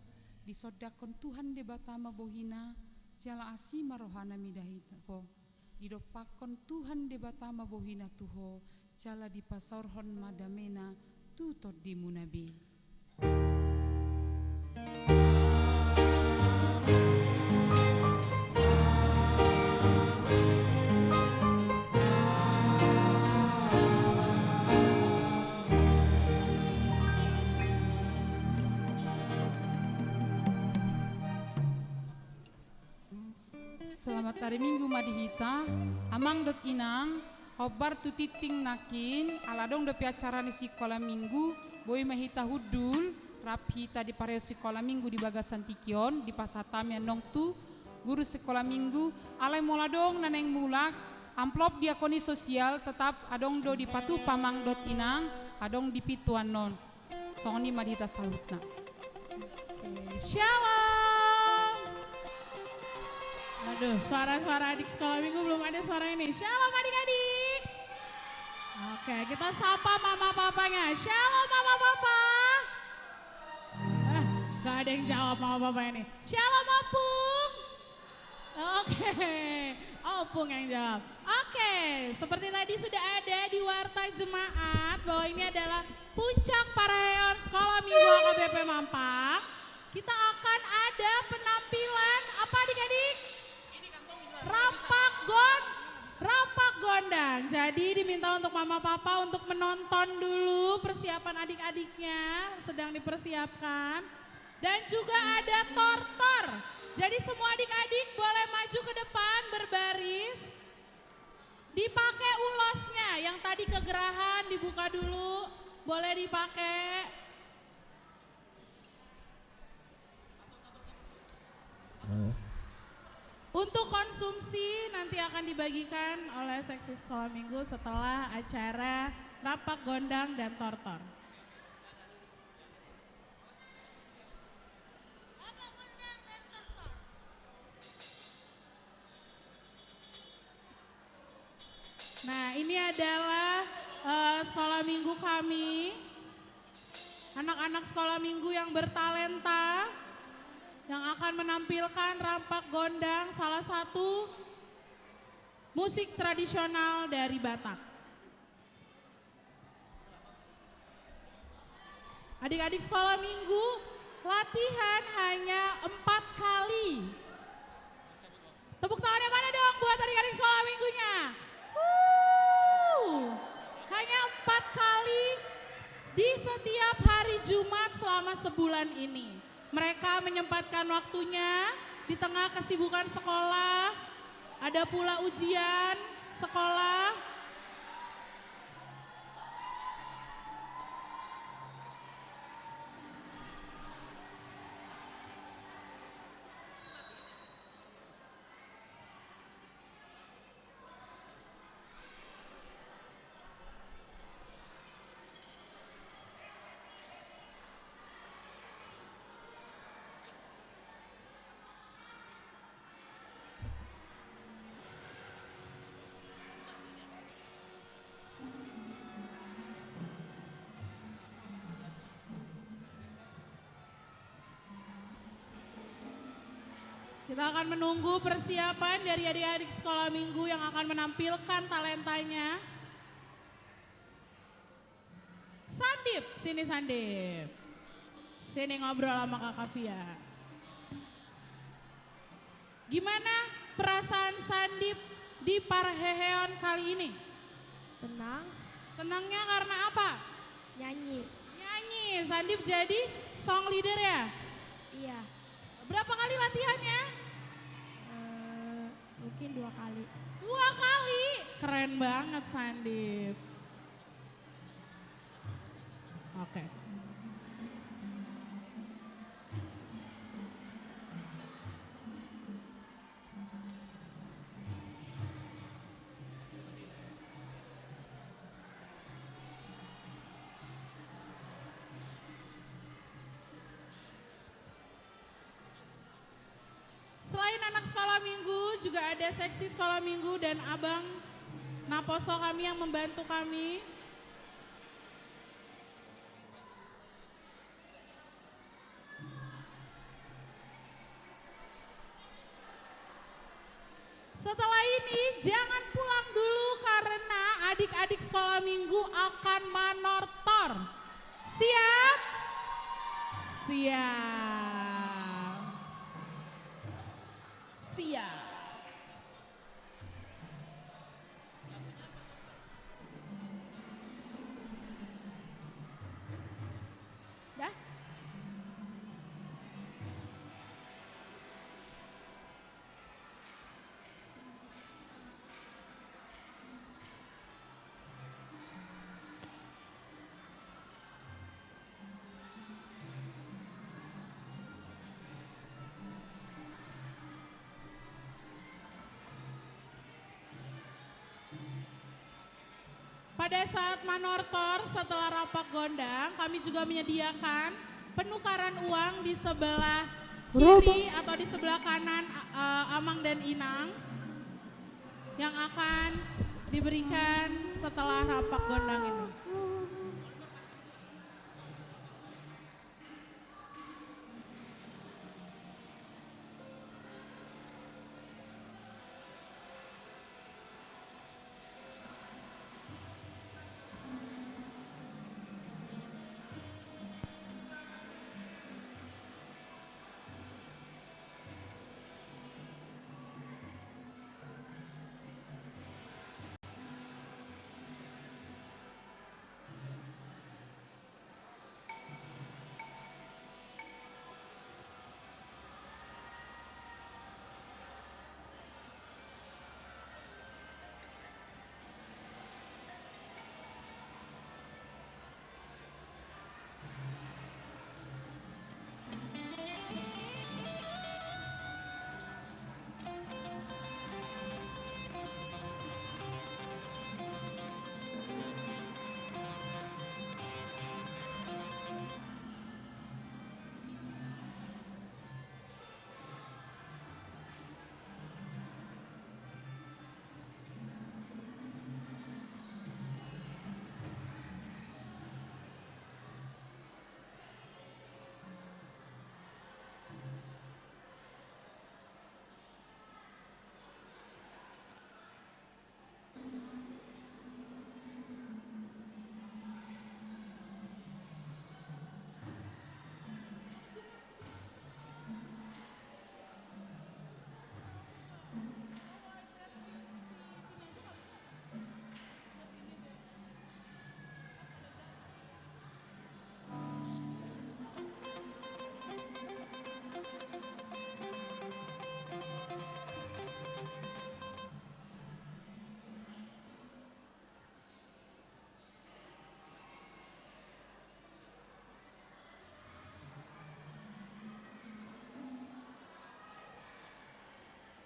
disondangkon Tuhan Debata ma bohina, jala asi ma rohana mida hita ho. Didompakkon Tuhan Debata ma bohina tu ho, jala dipasaorhon ma damena tu tondimuna be. Selamat hari Minggu ma di hita, amang dohot inang, hombar tu tingting nangkin, ala adong dope acara ni sikola minggu, boi ma hita hundul, rap hita di pareon sikola minggu di bagasan tingki on, dipasahat hami annon tu guru sikola minggu, alai molo adong na naeng mulak, amplop diakoni sosial, tetap adong do dipatupa amang dohot inang, adong di pintu annon. Songon i ma di hita saluhutna. Oke, shalom. Aduh, suara-suara adik sekolah minggu belum ada suara ini. Shalom adik-adik. Oke, kita sapa mama papanya. Shalom mama papa. Eh, gak ada yang jawab mama papa ini. Shalom opung. Oke, opung yang jawab. Oke, seperti tadi sudah ada di warta jemaat bahwa ini adalah puncak parahayaan Sekolah Minggu H K B P Mampang. Kita akan ada penampilan apa, adik-adik? Rampak gon-, rampak gondang. Jadi diminta untuk mama papa untuk menonton dulu persiapan adik-adiknya, sedang dipersiapkan. Dan juga ada tortor. Jadi semua adik-adik boleh maju ke depan berbaris. Dipakai ulosnya, yang tadi kegerahan dibuka dulu, boleh dipakai. Untuk konsumsi nanti akan dibagikan oleh seksi sekolah minggu setelah acara rampak gondang dan tortor. Nah, ini adalah, eh, sekolah minggu kami. Anak-anak sekolah minggu yang bertalenta yang akan menampilkan rampak gondang, salah satu musik tradisional dari Batak. Adik-adik sekolah minggu, latihan hanya empat kali. Tepuk tangan yang mana dong buat adik-adik sekolah minggunya? Wuh. Hanya empat kali di setiap hari Jumat selama sebulan ini. Mereka menyempatkan waktunya di tengah kesibukan sekolah, ada pula ujian sekolah. Kita akan menunggu persiapan dari adik-adik sekolah minggu yang akan menampilkan talentanya. Sandip, sini Sandip. Sini ngobrol sama Kakak Fia. Gimana perasaan Sandip di parheheon kali ini? Senang. Senangnya karena apa? Nyanyi. Nyanyi. Sandip jadi song leader ya? Iya. Berapa kali latihannya? Eh, mungkin dua kali. Dua kali? Keren banget, Sandip. Oke. Selain anak sekolah minggu, juga ada seksi sekolah minggu dan abang naposo kami yang membantu kami. Setelah ini, jangan pulang dulu karena adik-adik sekolah minggu akan manortor. Siap? Siap. Siap. Dah. Pada saat manortor, setelah rampak gondang, kami juga menyediakan penukaran uang di sebelah kiri atau di sebelah kanan, eh, Amang dan Inang yang akan diberikan setelah rampak gondang ini.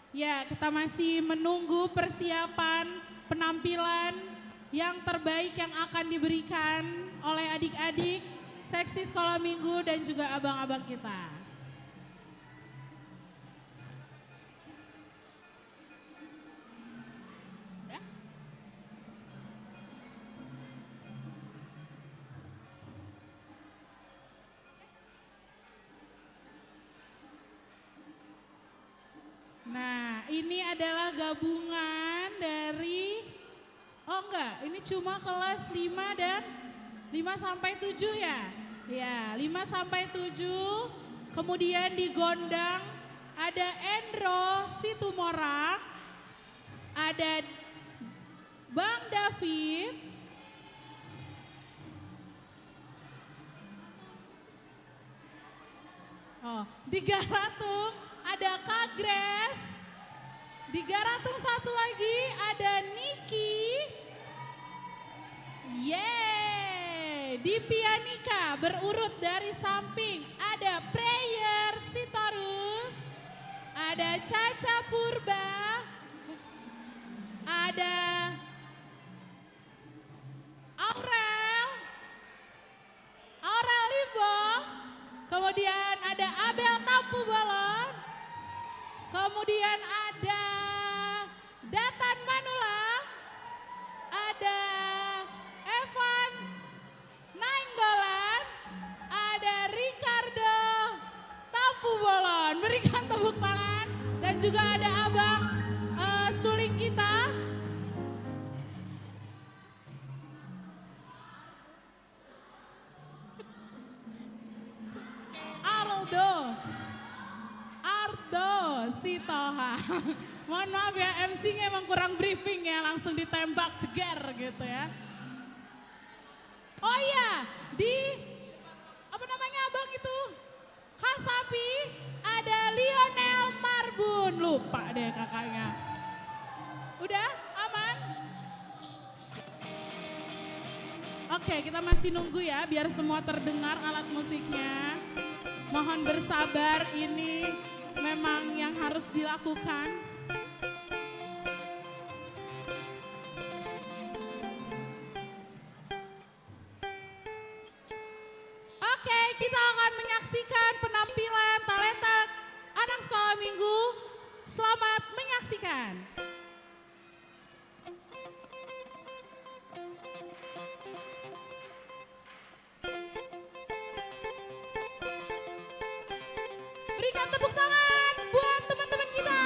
Ya, kita masih menunggu persiapan penampilan yang terbaik yang akan diberikan oleh adik-adik seksi sekolah minggu dan juga abang-abang kita. Nah, ini adalah gabungan dari, oh enggak, ini cuma kelas lima dan lima sampai tujuh ya? Ya, lima sampai tujuh. Kemudian di gondang ada Endro Situmorang, ada Bang David. Oh, di garatung ada Kak Grace. Di garatung satu lagi ada Niki. Yeay. Di pianika berurut dari samping ada Prayer Sitorus, ada Caca Purba, ada Aurel, Aurel Limbo, kemudian ada Abel Tampubolon, kemudian ada Datan Manulang, ada Evan Nainggolan, ada Ricardo Tampubolon. Berikan tepuk tangan. Dan juga ada Abang, eh, Suling kita. Aldo. Ardo Sitoha. Mohon maaf ya, M C-nya emang kurang briefing ya, langsung ditembak, jeger gitu ya. Oh iya, di, apa namanya abang itu? Hasapi, ada Lionel Marbun. Lupa deh kakaknya. Udah, aman? Oke, kita masih nunggu ya, biar semua terdengar alat musiknya. Mohon bersabar, ini memang yang harus dilakukan. Oke, kita akan menyaksikan penampilan talenta anak sekolah minggu. Selamat menyaksikan. Berikan tepuk tangan buat teman-teman kita.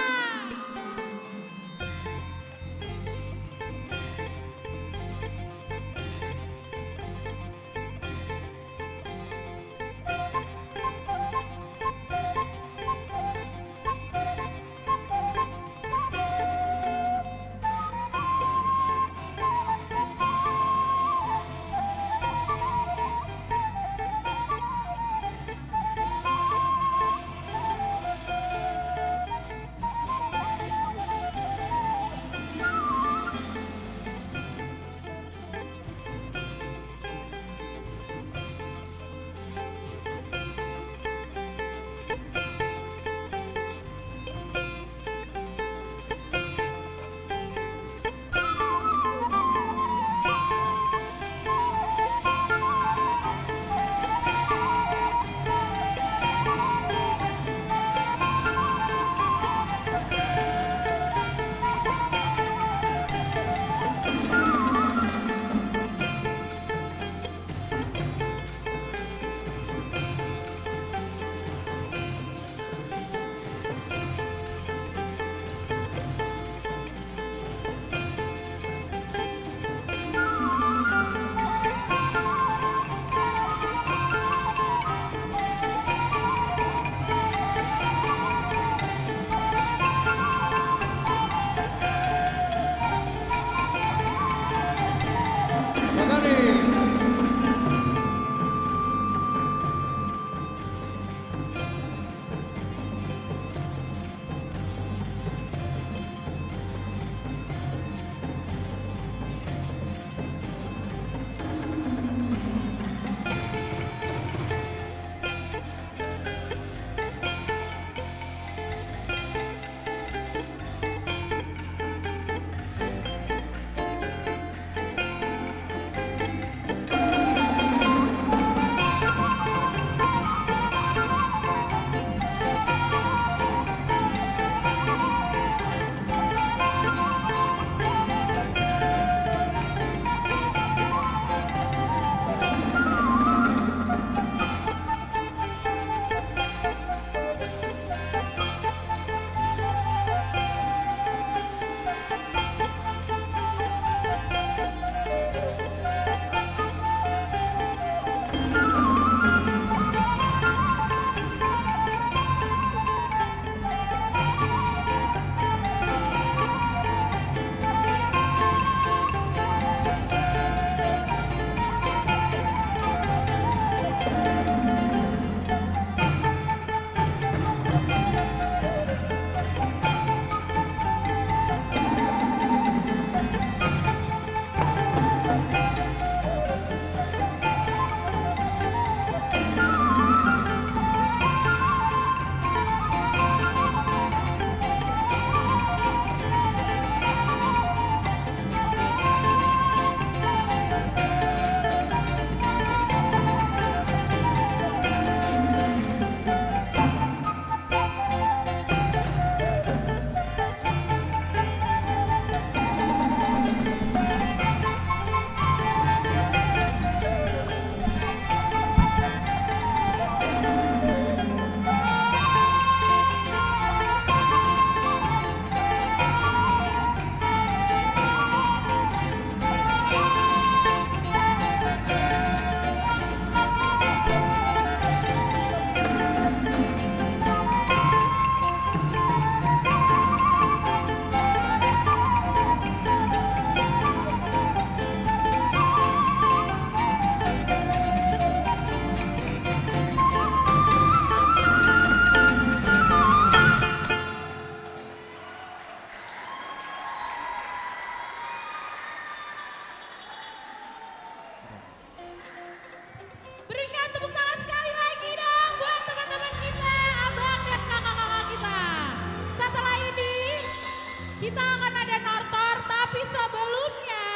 Kita akan ada nortor, tapi sebelumnya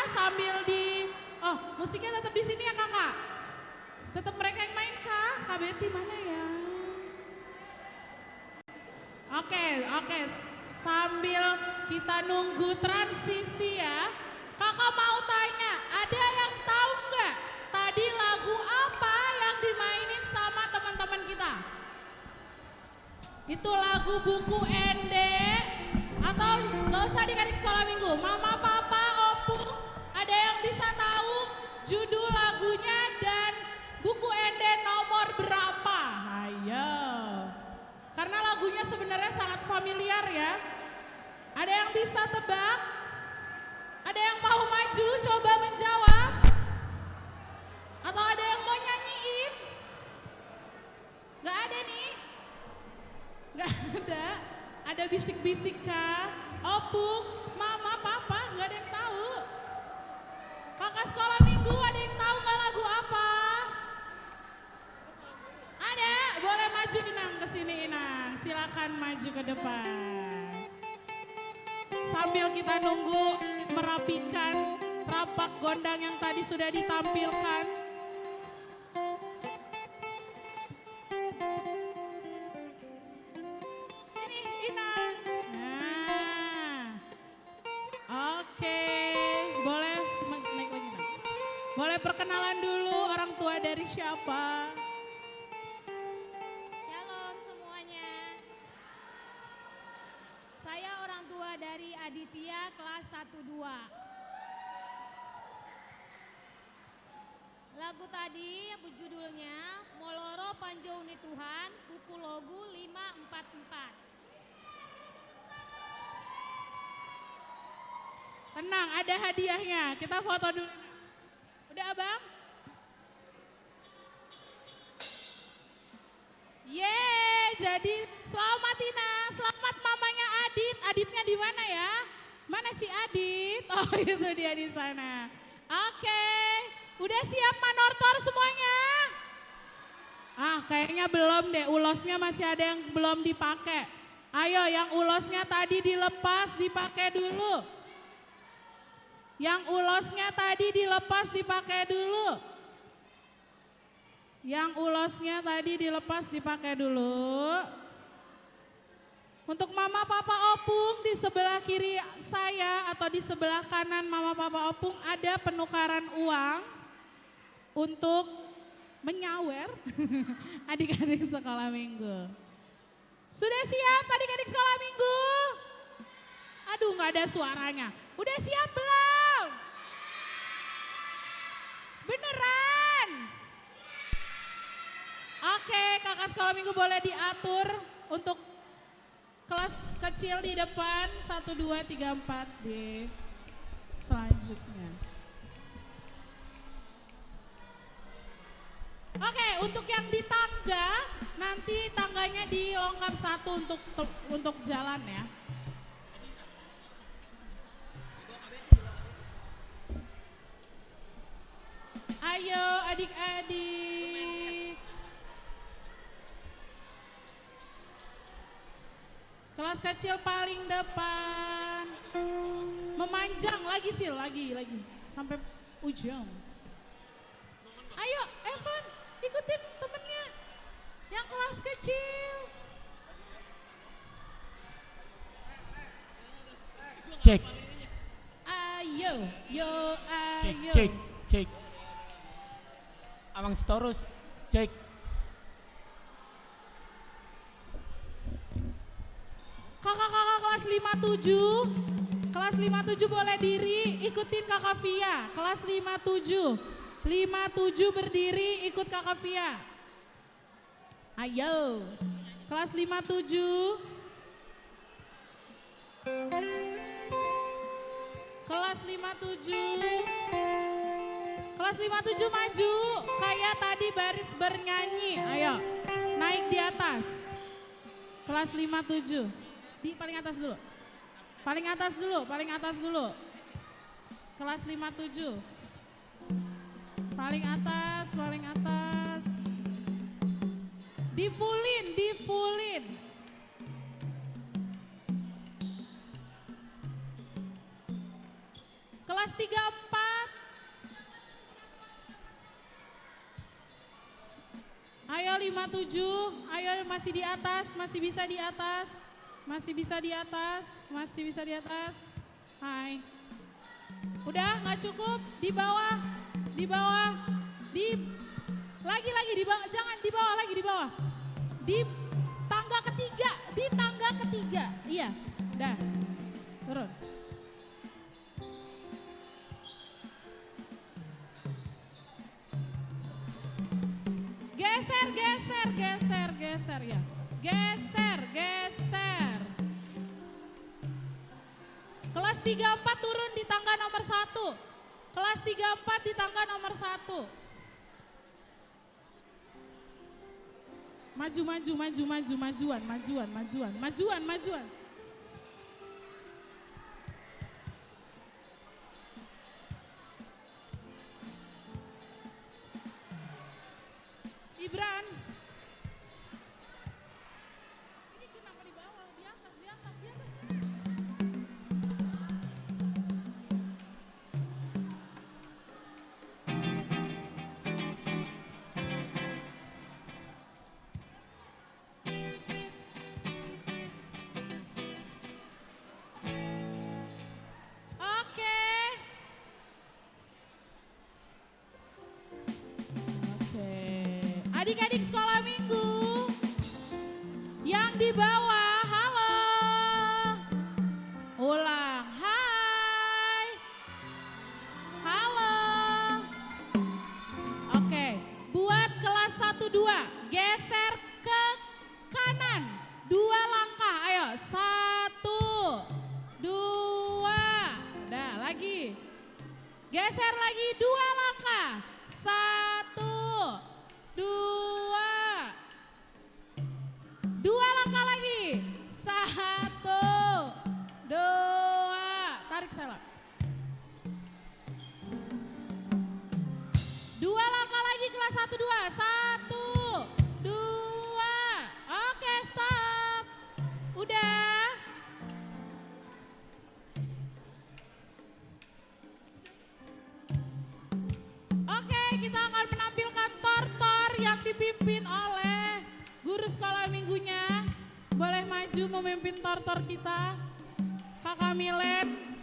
sambil di, oh, musiknya tetap di sini ya, Kakak? Tetap mereka yang main kah? Kak Betty mana ya? Oke, oke. Sambil kita nunggu transisi ya. Kakak mau tanya, ada yang tahu nggak tadi lagu apa yang dimainin sama teman-teman kita? Itu lagu Buku Ende, atau nggak usah, Adik-adik Sekolah Minggu? Mama, Papa, Opung, ada yang bisa tahu judul lagunya dan Buku Ende nomor berapa? Ayo. Karena lagunya sebenarnya sangat familiar ya. Ada yang bisa tebak? Ada yang mau maju coba menjawab? Atau ada yang mau nyanyiin? Nggak ada nih? Nggak ada? Ada bisik-bisik kah? Opung, Mama, Papa, nggak ada yang tahu? Kakak Sekolah Minggu, ada yang tahu nggak lagu apa? Ada? Boleh maju, Inang, ke sini, Inang. Silakan maju ke depan. Sambil kita nunggu merapikan rampak gondang yang tadi sudah ditampilkan. Sini, Inang. Nah. Oke, boleh ma-, naik lagi, Nang. Boleh perkenalan dulu, orang tua dari siapa? Shalom semuanya. Saya orang tua dari Aditya kelas satu dua. Lagu tadi judulnya Molo Ro Panjou ni Tuhan, buku logu lima empat empat. Tenang, ada hadiahnya. Kita foto dulu. Udah, Abang? Yeay, jadi selamat, Ina, selamat mamanya Adit. Aditnya di mana ya? Mana si Adit? Oh, itu dia di sana. Oke, udah siap manortor semuanya? Ah, kayaknya belum deh, ulosnya masih ada yang belum dipakai. Ayo, yang ulosnya tadi dilepas, dipakai dulu. Yang ulosnya tadi dilepas, dipakai dulu. Yang ulosnya tadi dilepas, dipakai dulu. Untuk Mama Papa Opung, di sebelah kiri saya atau di sebelah kanan Mama Papa Opung ada penukaran uang untuk menyawer adik-adik sekolah minggu. Sudah siap adik-adik sekolah minggu? Aduh, nggak ada suaranya. Udah siap belum? Beneran? Oke, kakak sekolah minggu boleh diatur untuk kelas kecil di depan, satu, dua, tiga, empat, di selanjutnya. Oke, untuk yang di tangga, nanti tangganya dilongkar satu untuk, untuk jalan ya. Ayo, adik-adik. Kelas kecil paling depan. Memanjang lagi, Sil, lagi, lagi. Sampai ujung. Ayo, Evan, ikutin temennya. Yang kelas kecil. Cek. Ayo, yo, ayo. Cek, cek, cek. Amang Sitorus, cek. Kakak-kakak kelas lima tujuh, kelas lima tujuh boleh diri, ikutin Kakak Via. Kelas lima tujuh, lima tujuh berdiri, ikut Kakak Via. Ayo. Kelas lima tujuh. Kelas lima tujuh. Kelas lima tujuh maju. Kayak tadi baris bernyanyi. Ayo. Naik di atas. Kelas lima tujuh. Di paling atas dulu. Paling atas dulu, paling atas dulu. Kelas lima tujuh. Paling atas, paling atas. Di fullin, di fullin. Kelas tiga empat. Ayo lima tujuh, ayo masih di atas, masih bisa di atas, masih bisa di atas, masih bisa di atas. Hai. Udah, nggak cukup? Di bawah, di bawah, di, lagi, lagi di bawah, jangan di bawah lagi, di bawah. Di tangga ketiga, di tangga ketiga. Iya, udah. Turun. Geser, geser, geser, geser, ya. Geser, geser. Kelas tiga empat turun di tangga nomor satu. Kelas tiga empat di tangga nomor satu. Maju, maju, maju, maju, majuan, majuan, majuan, majuan, majuan. Ibran. Ini kenapa di bawah? Di atas, di atas, di atas. Oke. Oke. Adik-adik sekolah minggu yang di bawah, halo. Ulang, hai. Halo. Oke, buat kelas satu dua, geser ke kanan. Dua langkah, ayo. Satu, dua. Udah, lagi. Geser lagi, dua langkah. Satu, dua. Dua langkah lagi. Satu, dua. Tarik, salah. Dua langkah lagi, kelas satu dua. Satu, dua. Oke, stop. Udah. Oke, kita akan menampilkan tortor yang dipimpin oleh guru sekolah minggunya. Boleh maju memimpin tortor kita, Kakak Milen.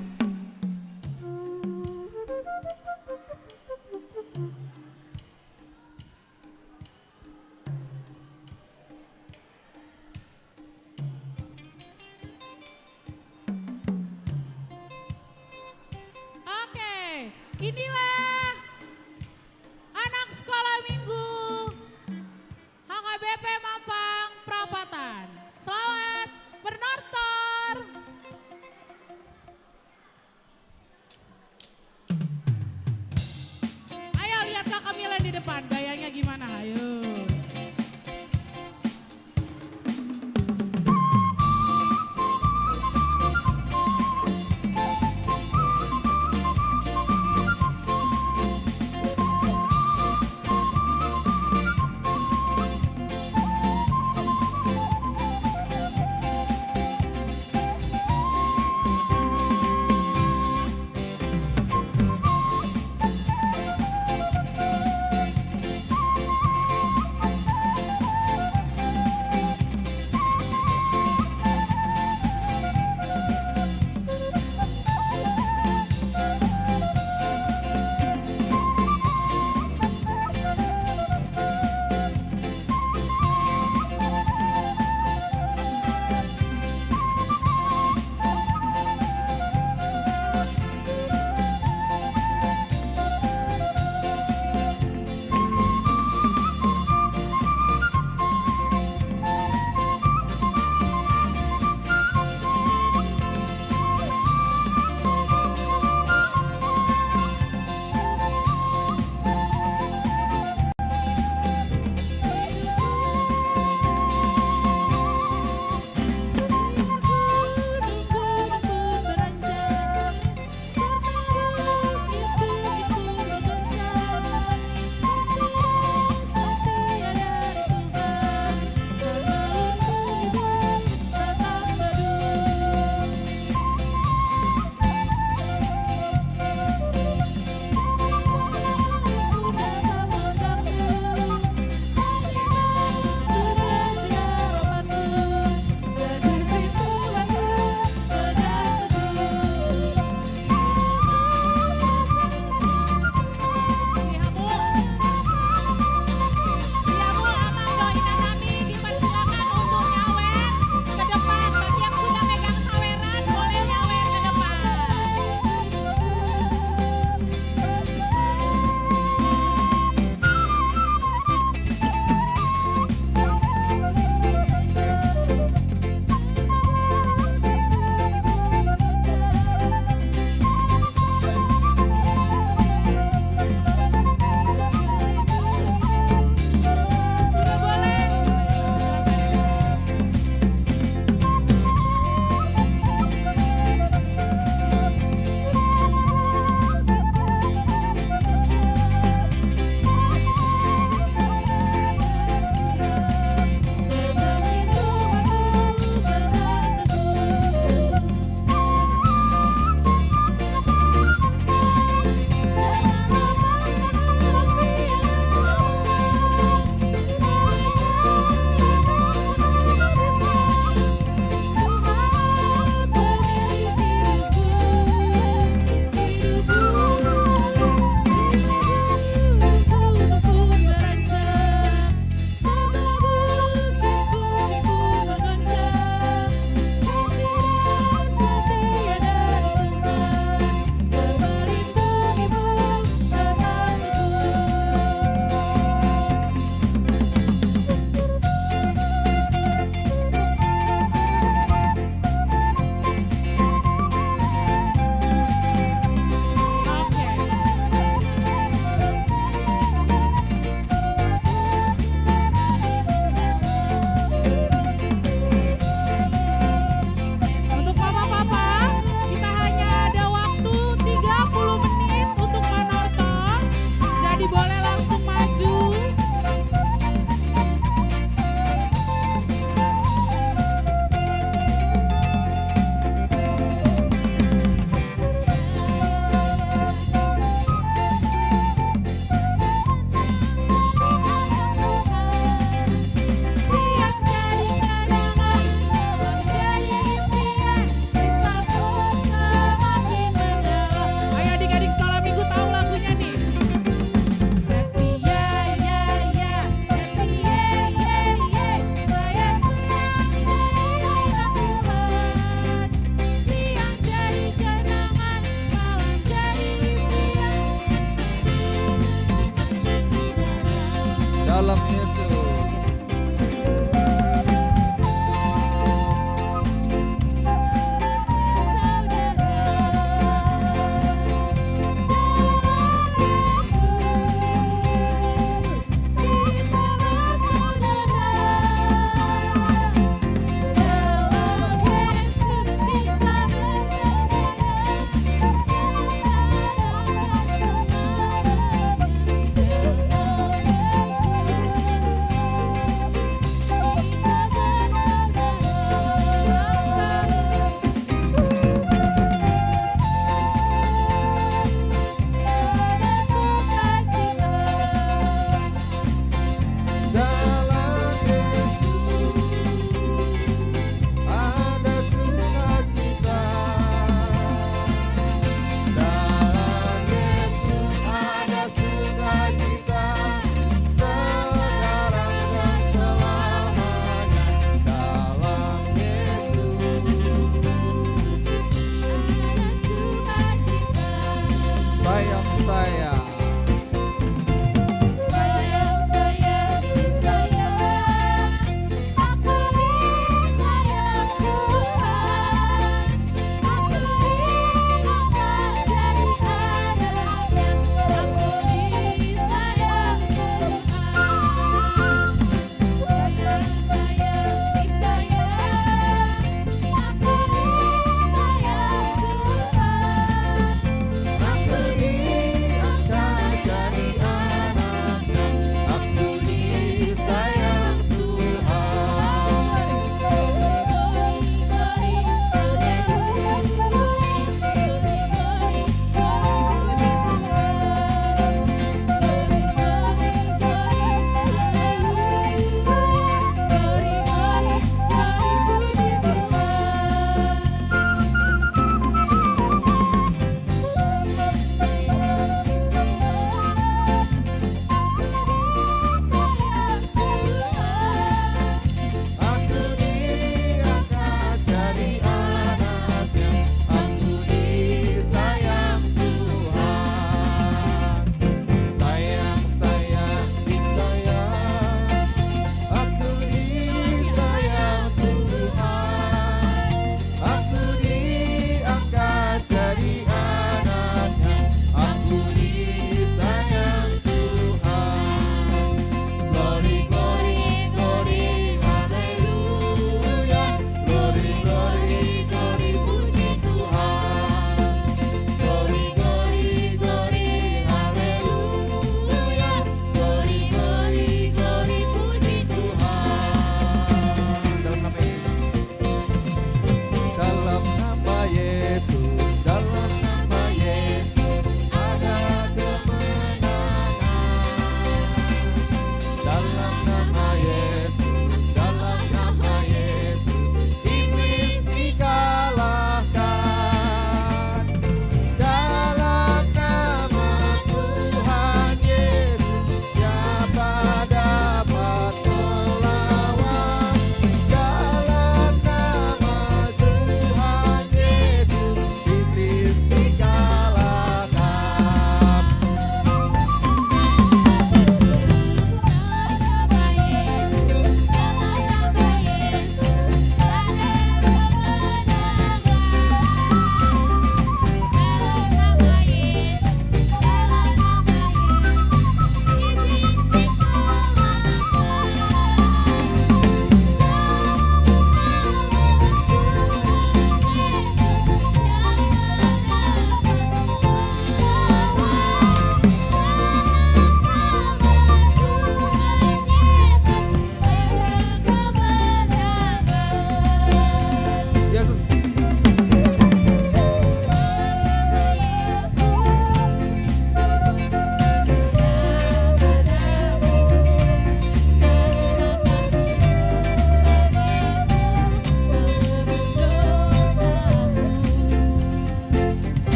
Oke, inilah anak sekolah minggu H K B P Mampang Prapatan. Selamat bernortor. Ayo lihat Kakak Milen di depan, gayanya gimana? Ayo.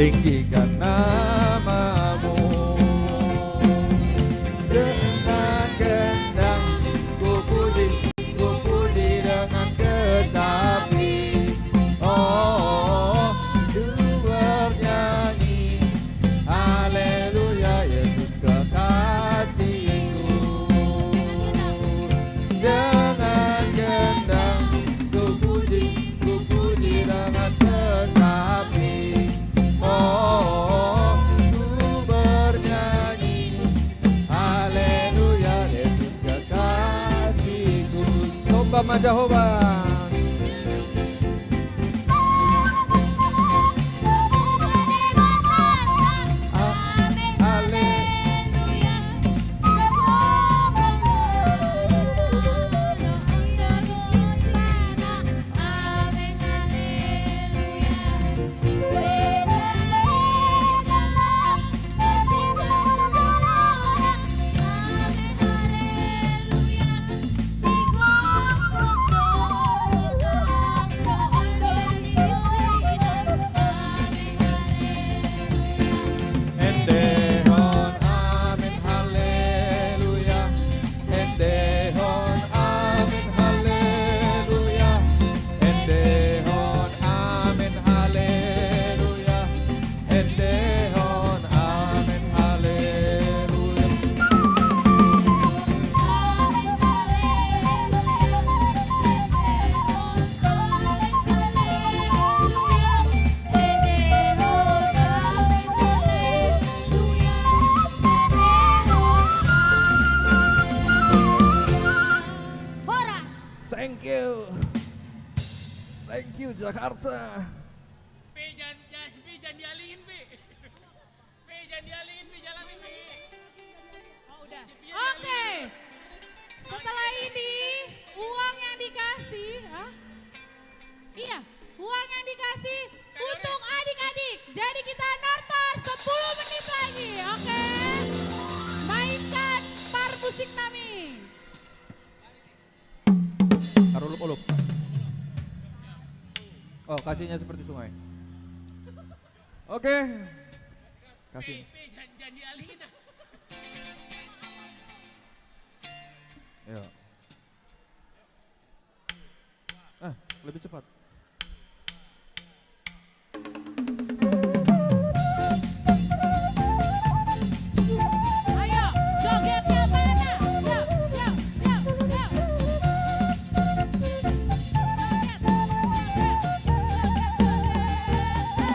Tinggikan namamu. Dengan gendang ku puji, ku puji dengan kecapi. Oh, ku bernyanyi, haleluya, Yesus kekasihku. Dengan gendang ku puji, ku puji dengan kecapi. Oh, ku bernyanyi, haleluya, Yesus kekasihku. Somba ma Jahowa. Endehon amen haleluya. Endehon amen haleluya. Endehon amen haleluya. Endehon amen haleluya. Horas. Thank you. Thank you, Jakarta. Pe jan, jan, pe jan dialingin, pe. Pe jan dialingin, pe jalanin, pe. Oh, udah. Oke. Setelah ini, uang yang dikasih, hah? Iya, uang yang dikasih untuk adik-adik. Jadi kita nortor sepuluh menit lagi, oke? Mainkan par musik nami. Tarolop-olop. Oh, kasihnya seperti sungai. Oke. Kasih. Pe, pe, jan, jan dialingin, ah. Ya. Eh, lebih cepat. Ayo, jogetnya mana? Yuk, yuk, yuk, yuk. Joget, joget, joget, joget.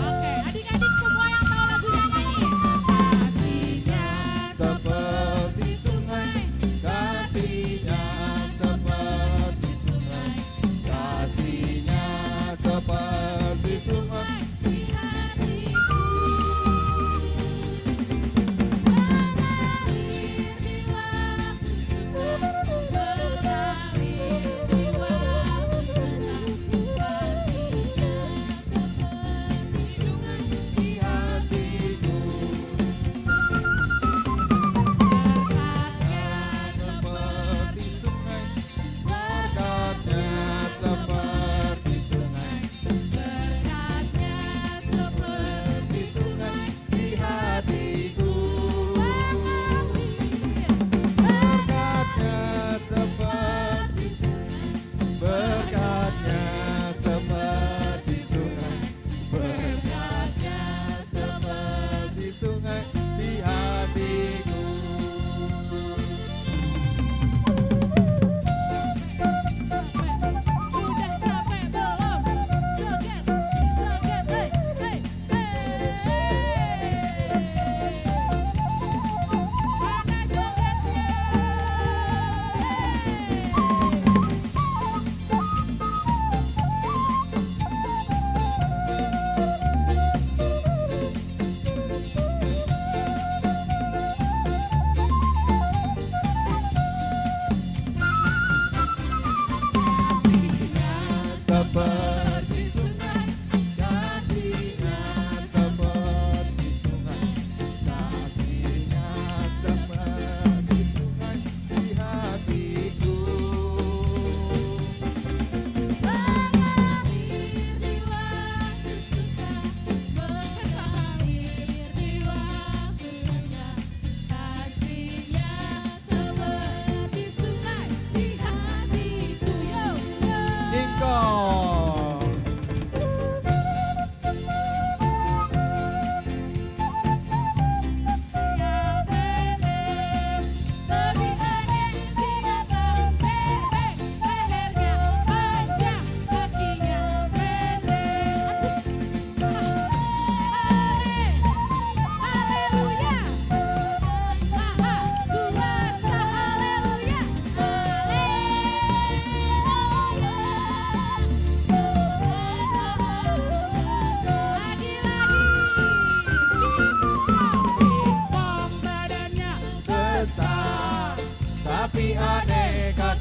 Oke, adik-adik semua yang tahu lagunya nyanyi. Kasihnya seperti sungai, kasihnya seperti sungai, kasihnya seperti sungai di hatiku. Mengalir di waktu susah, mengalir di waktu senang, kasihnya seperti sungai di hatiku. Berkatnya seperti sungai, berkatnya seperti sungai, berkatnya seperti sungai di hatiku. Berkatnya seperti sungai, berkatnya seperti sungai, berkatnya seperti sungai di hatiku. Udah capek belum? Joget, joget, hei, hei. Kasihnya seperti sungai, kasihnya seperti sungai,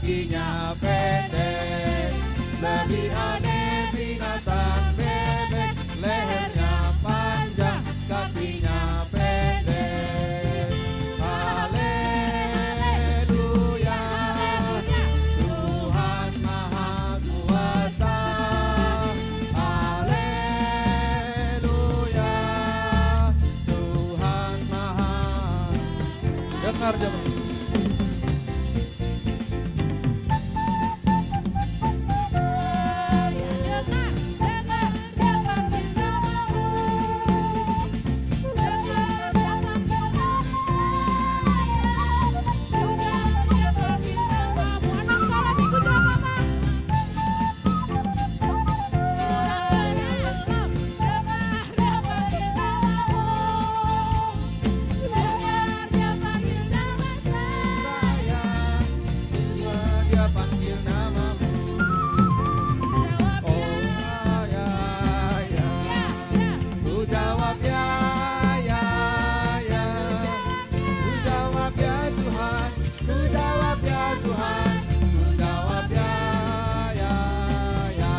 Kakinya pendek, lebih aneh binatang bebek, lehernya panjang, kakinya pendek. Haleluya, Tuhan Maha Kuasa. Haleluya, Tuhan Maha. Dengar jemaat. Dia panggil namamu. Oh, ya, ya, ya. Ku jawab ya, ya, ya. Ku jawab ya, Tuhan. Ku jawab ya, Tuhan. Ku jawab ya, ya, ya.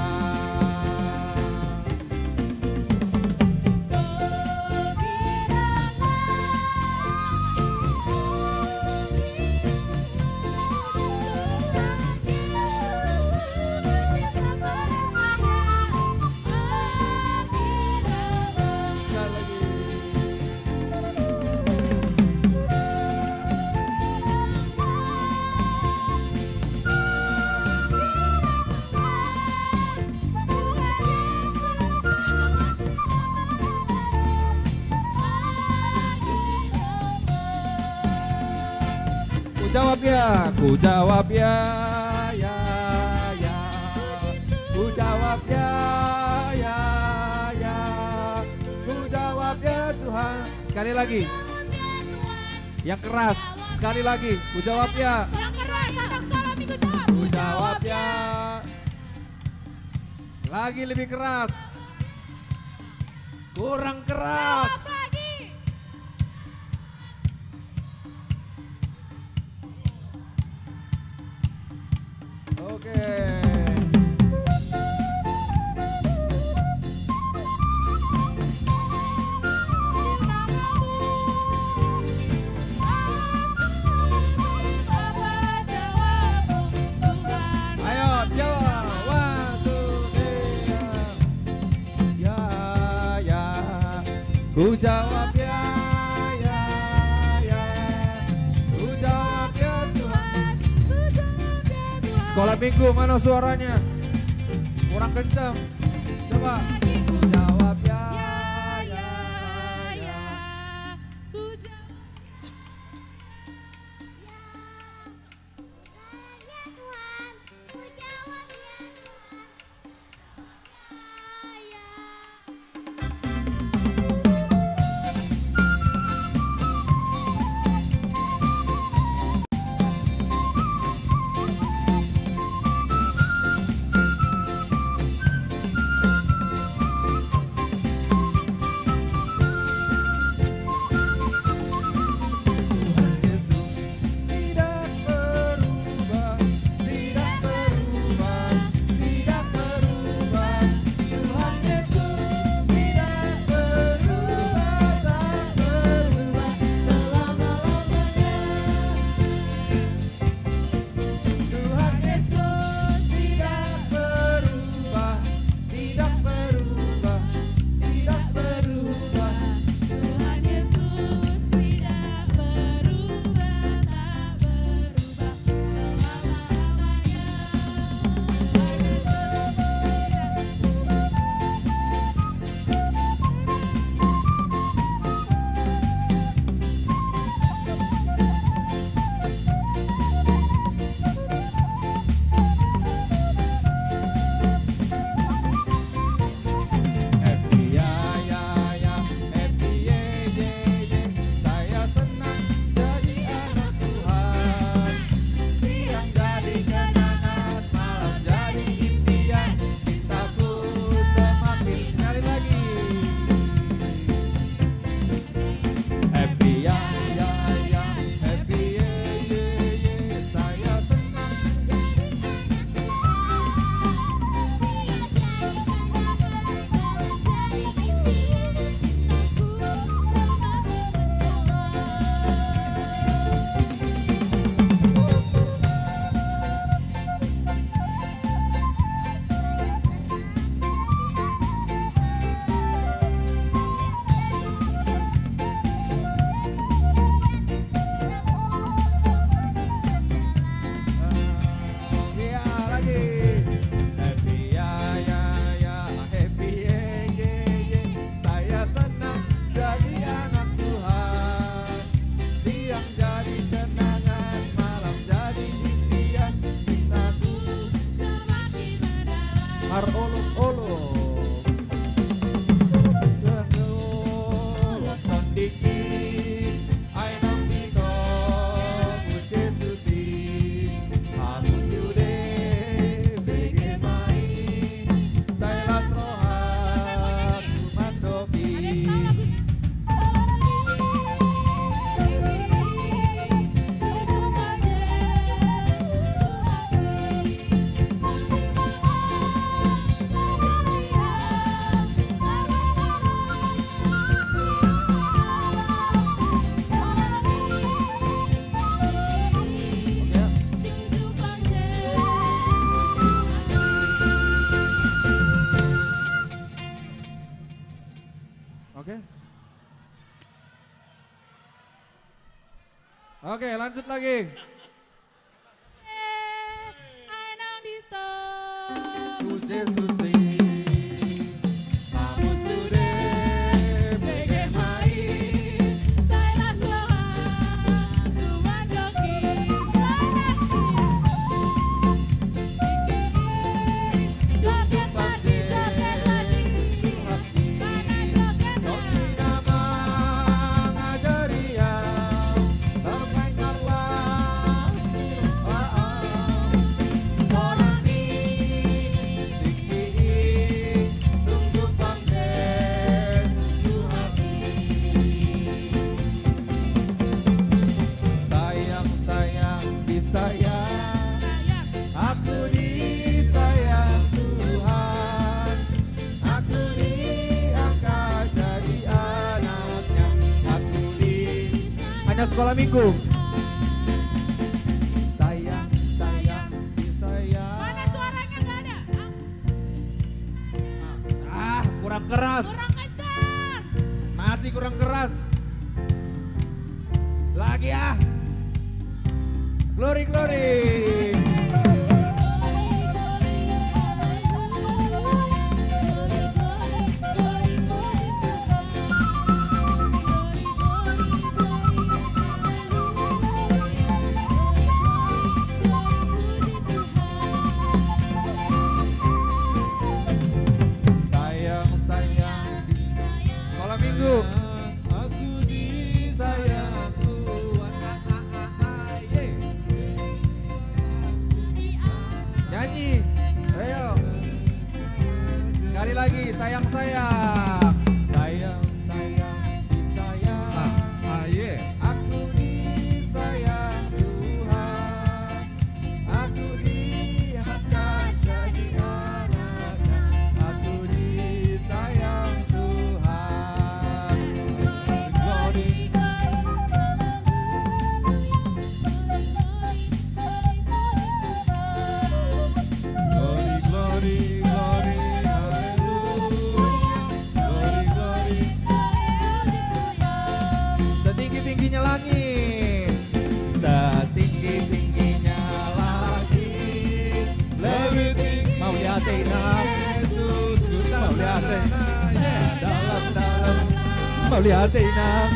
Ku jawab ya, ku jawab ya, ya, ya. Ku jawab ya, ya, ya. Ku jawab ya, Tuhan. Sekali lagi. Yang keras. Sekali lagi. Ku jawab ya. Yang keras, anak sekolah minggu jawab. Ku jawab ya. Lagi lebih keras. Kurang keras. Jawab lagi. Oke. Ayo, jawab. One, two, three, ya. Ya, ya. Ku jawab ya, ya, ya. Ku jawab ya, Tuhan. Ku jawab ya, Tuhan. Sekolah minggu, mana suaranya? Kurang kencang. Coba. Ku jawab ya, ya, ya, ya. Ku jawab ya, Tuhan. Ku jawab ya, Tuhan. Oke, lanjut lagi. Sayang, sayang, disayang. Aku disayang Tuhan. Aku diangkat jadi anaknya. Aku di- Hanya sekolah minggu. Sayang, sayang, disayang. Mana suaranya? Nggak ada. Ah, kurang keras. Kurang kencang. Masih kurang keras. Lagi, ah. Glory, glory. Sayang, sayang, sekolah minggu. Aku disayang Tuhan. A, a, a, a, ye. Nyanyi. Ayo. Sekali lagi, sayang, sayang. Sayang, sayang, disayang. A, a, ye. Aku disayang Tuhan. Aku diangkat jadi anaknya, aku disayang Tuhan. Glory, glory, haleluya. Glory, glory, glory, haleluya. Glory, glory. Setinggi-tingginya langit. Setinggi-tingginya langit. Lebih tinggi. Mauliate, Inang. Yesus, mauliate. Dalam, dalam. Mauliate, Inang.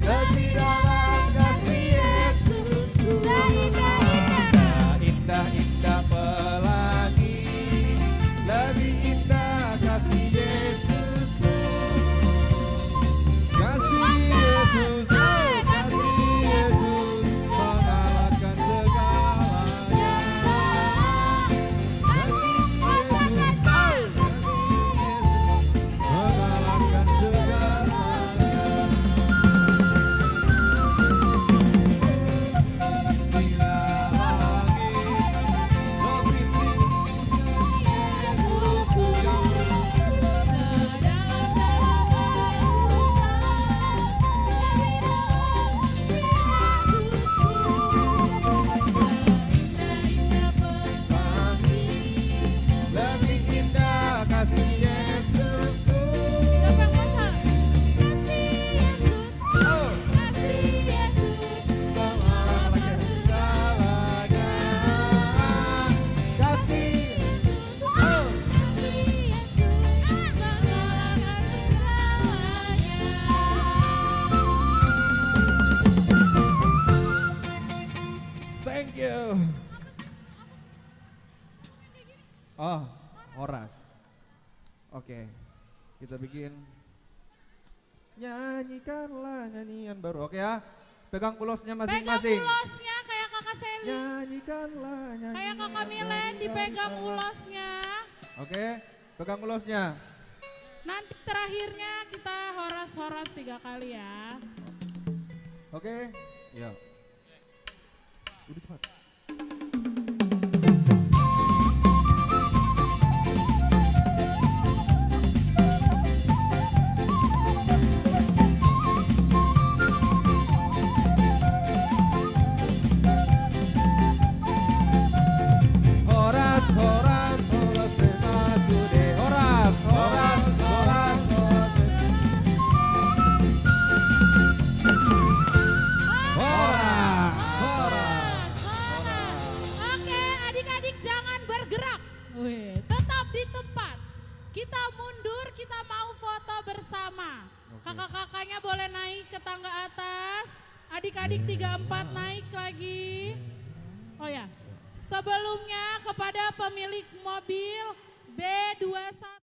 Lebih dalam kasih Yesus. Seindah-indah. Indah-indah pelangi. Lebih indah kasih Yesus. Kasih Yesus, oh, kasih Yesus mengalahkan segalanya. Kasih Yesus, oh, kasih Yesus mengalahkan segalanya. Bila langit lebih tinggi. Thank you. Oh, horas. Oke, kita bikin Nyanyikanlah nyanyian baru. Oke ya. Pegang ulosnya masing-masing. Pegang ulosnya kayak Kakak Sally. Nyanyikanlah nyanyian baru. Kayak Kakak Milen, dipegang ulosnya. Oke, pegang ulosnya. Nanti terakhirnya kita horas-horas tiga kali ya. Oke, ya. Udah cepat. Horas, horas, horas, horas, horas, horas. Horas. Kita mundur, kita mau foto bersama. Oke. Kakak-kakaknya boleh naik ke tangga atas. Adik-adik tiga empat naik lagi. Oh ya. Sebelumnya kepada pemilik mobil B dua satu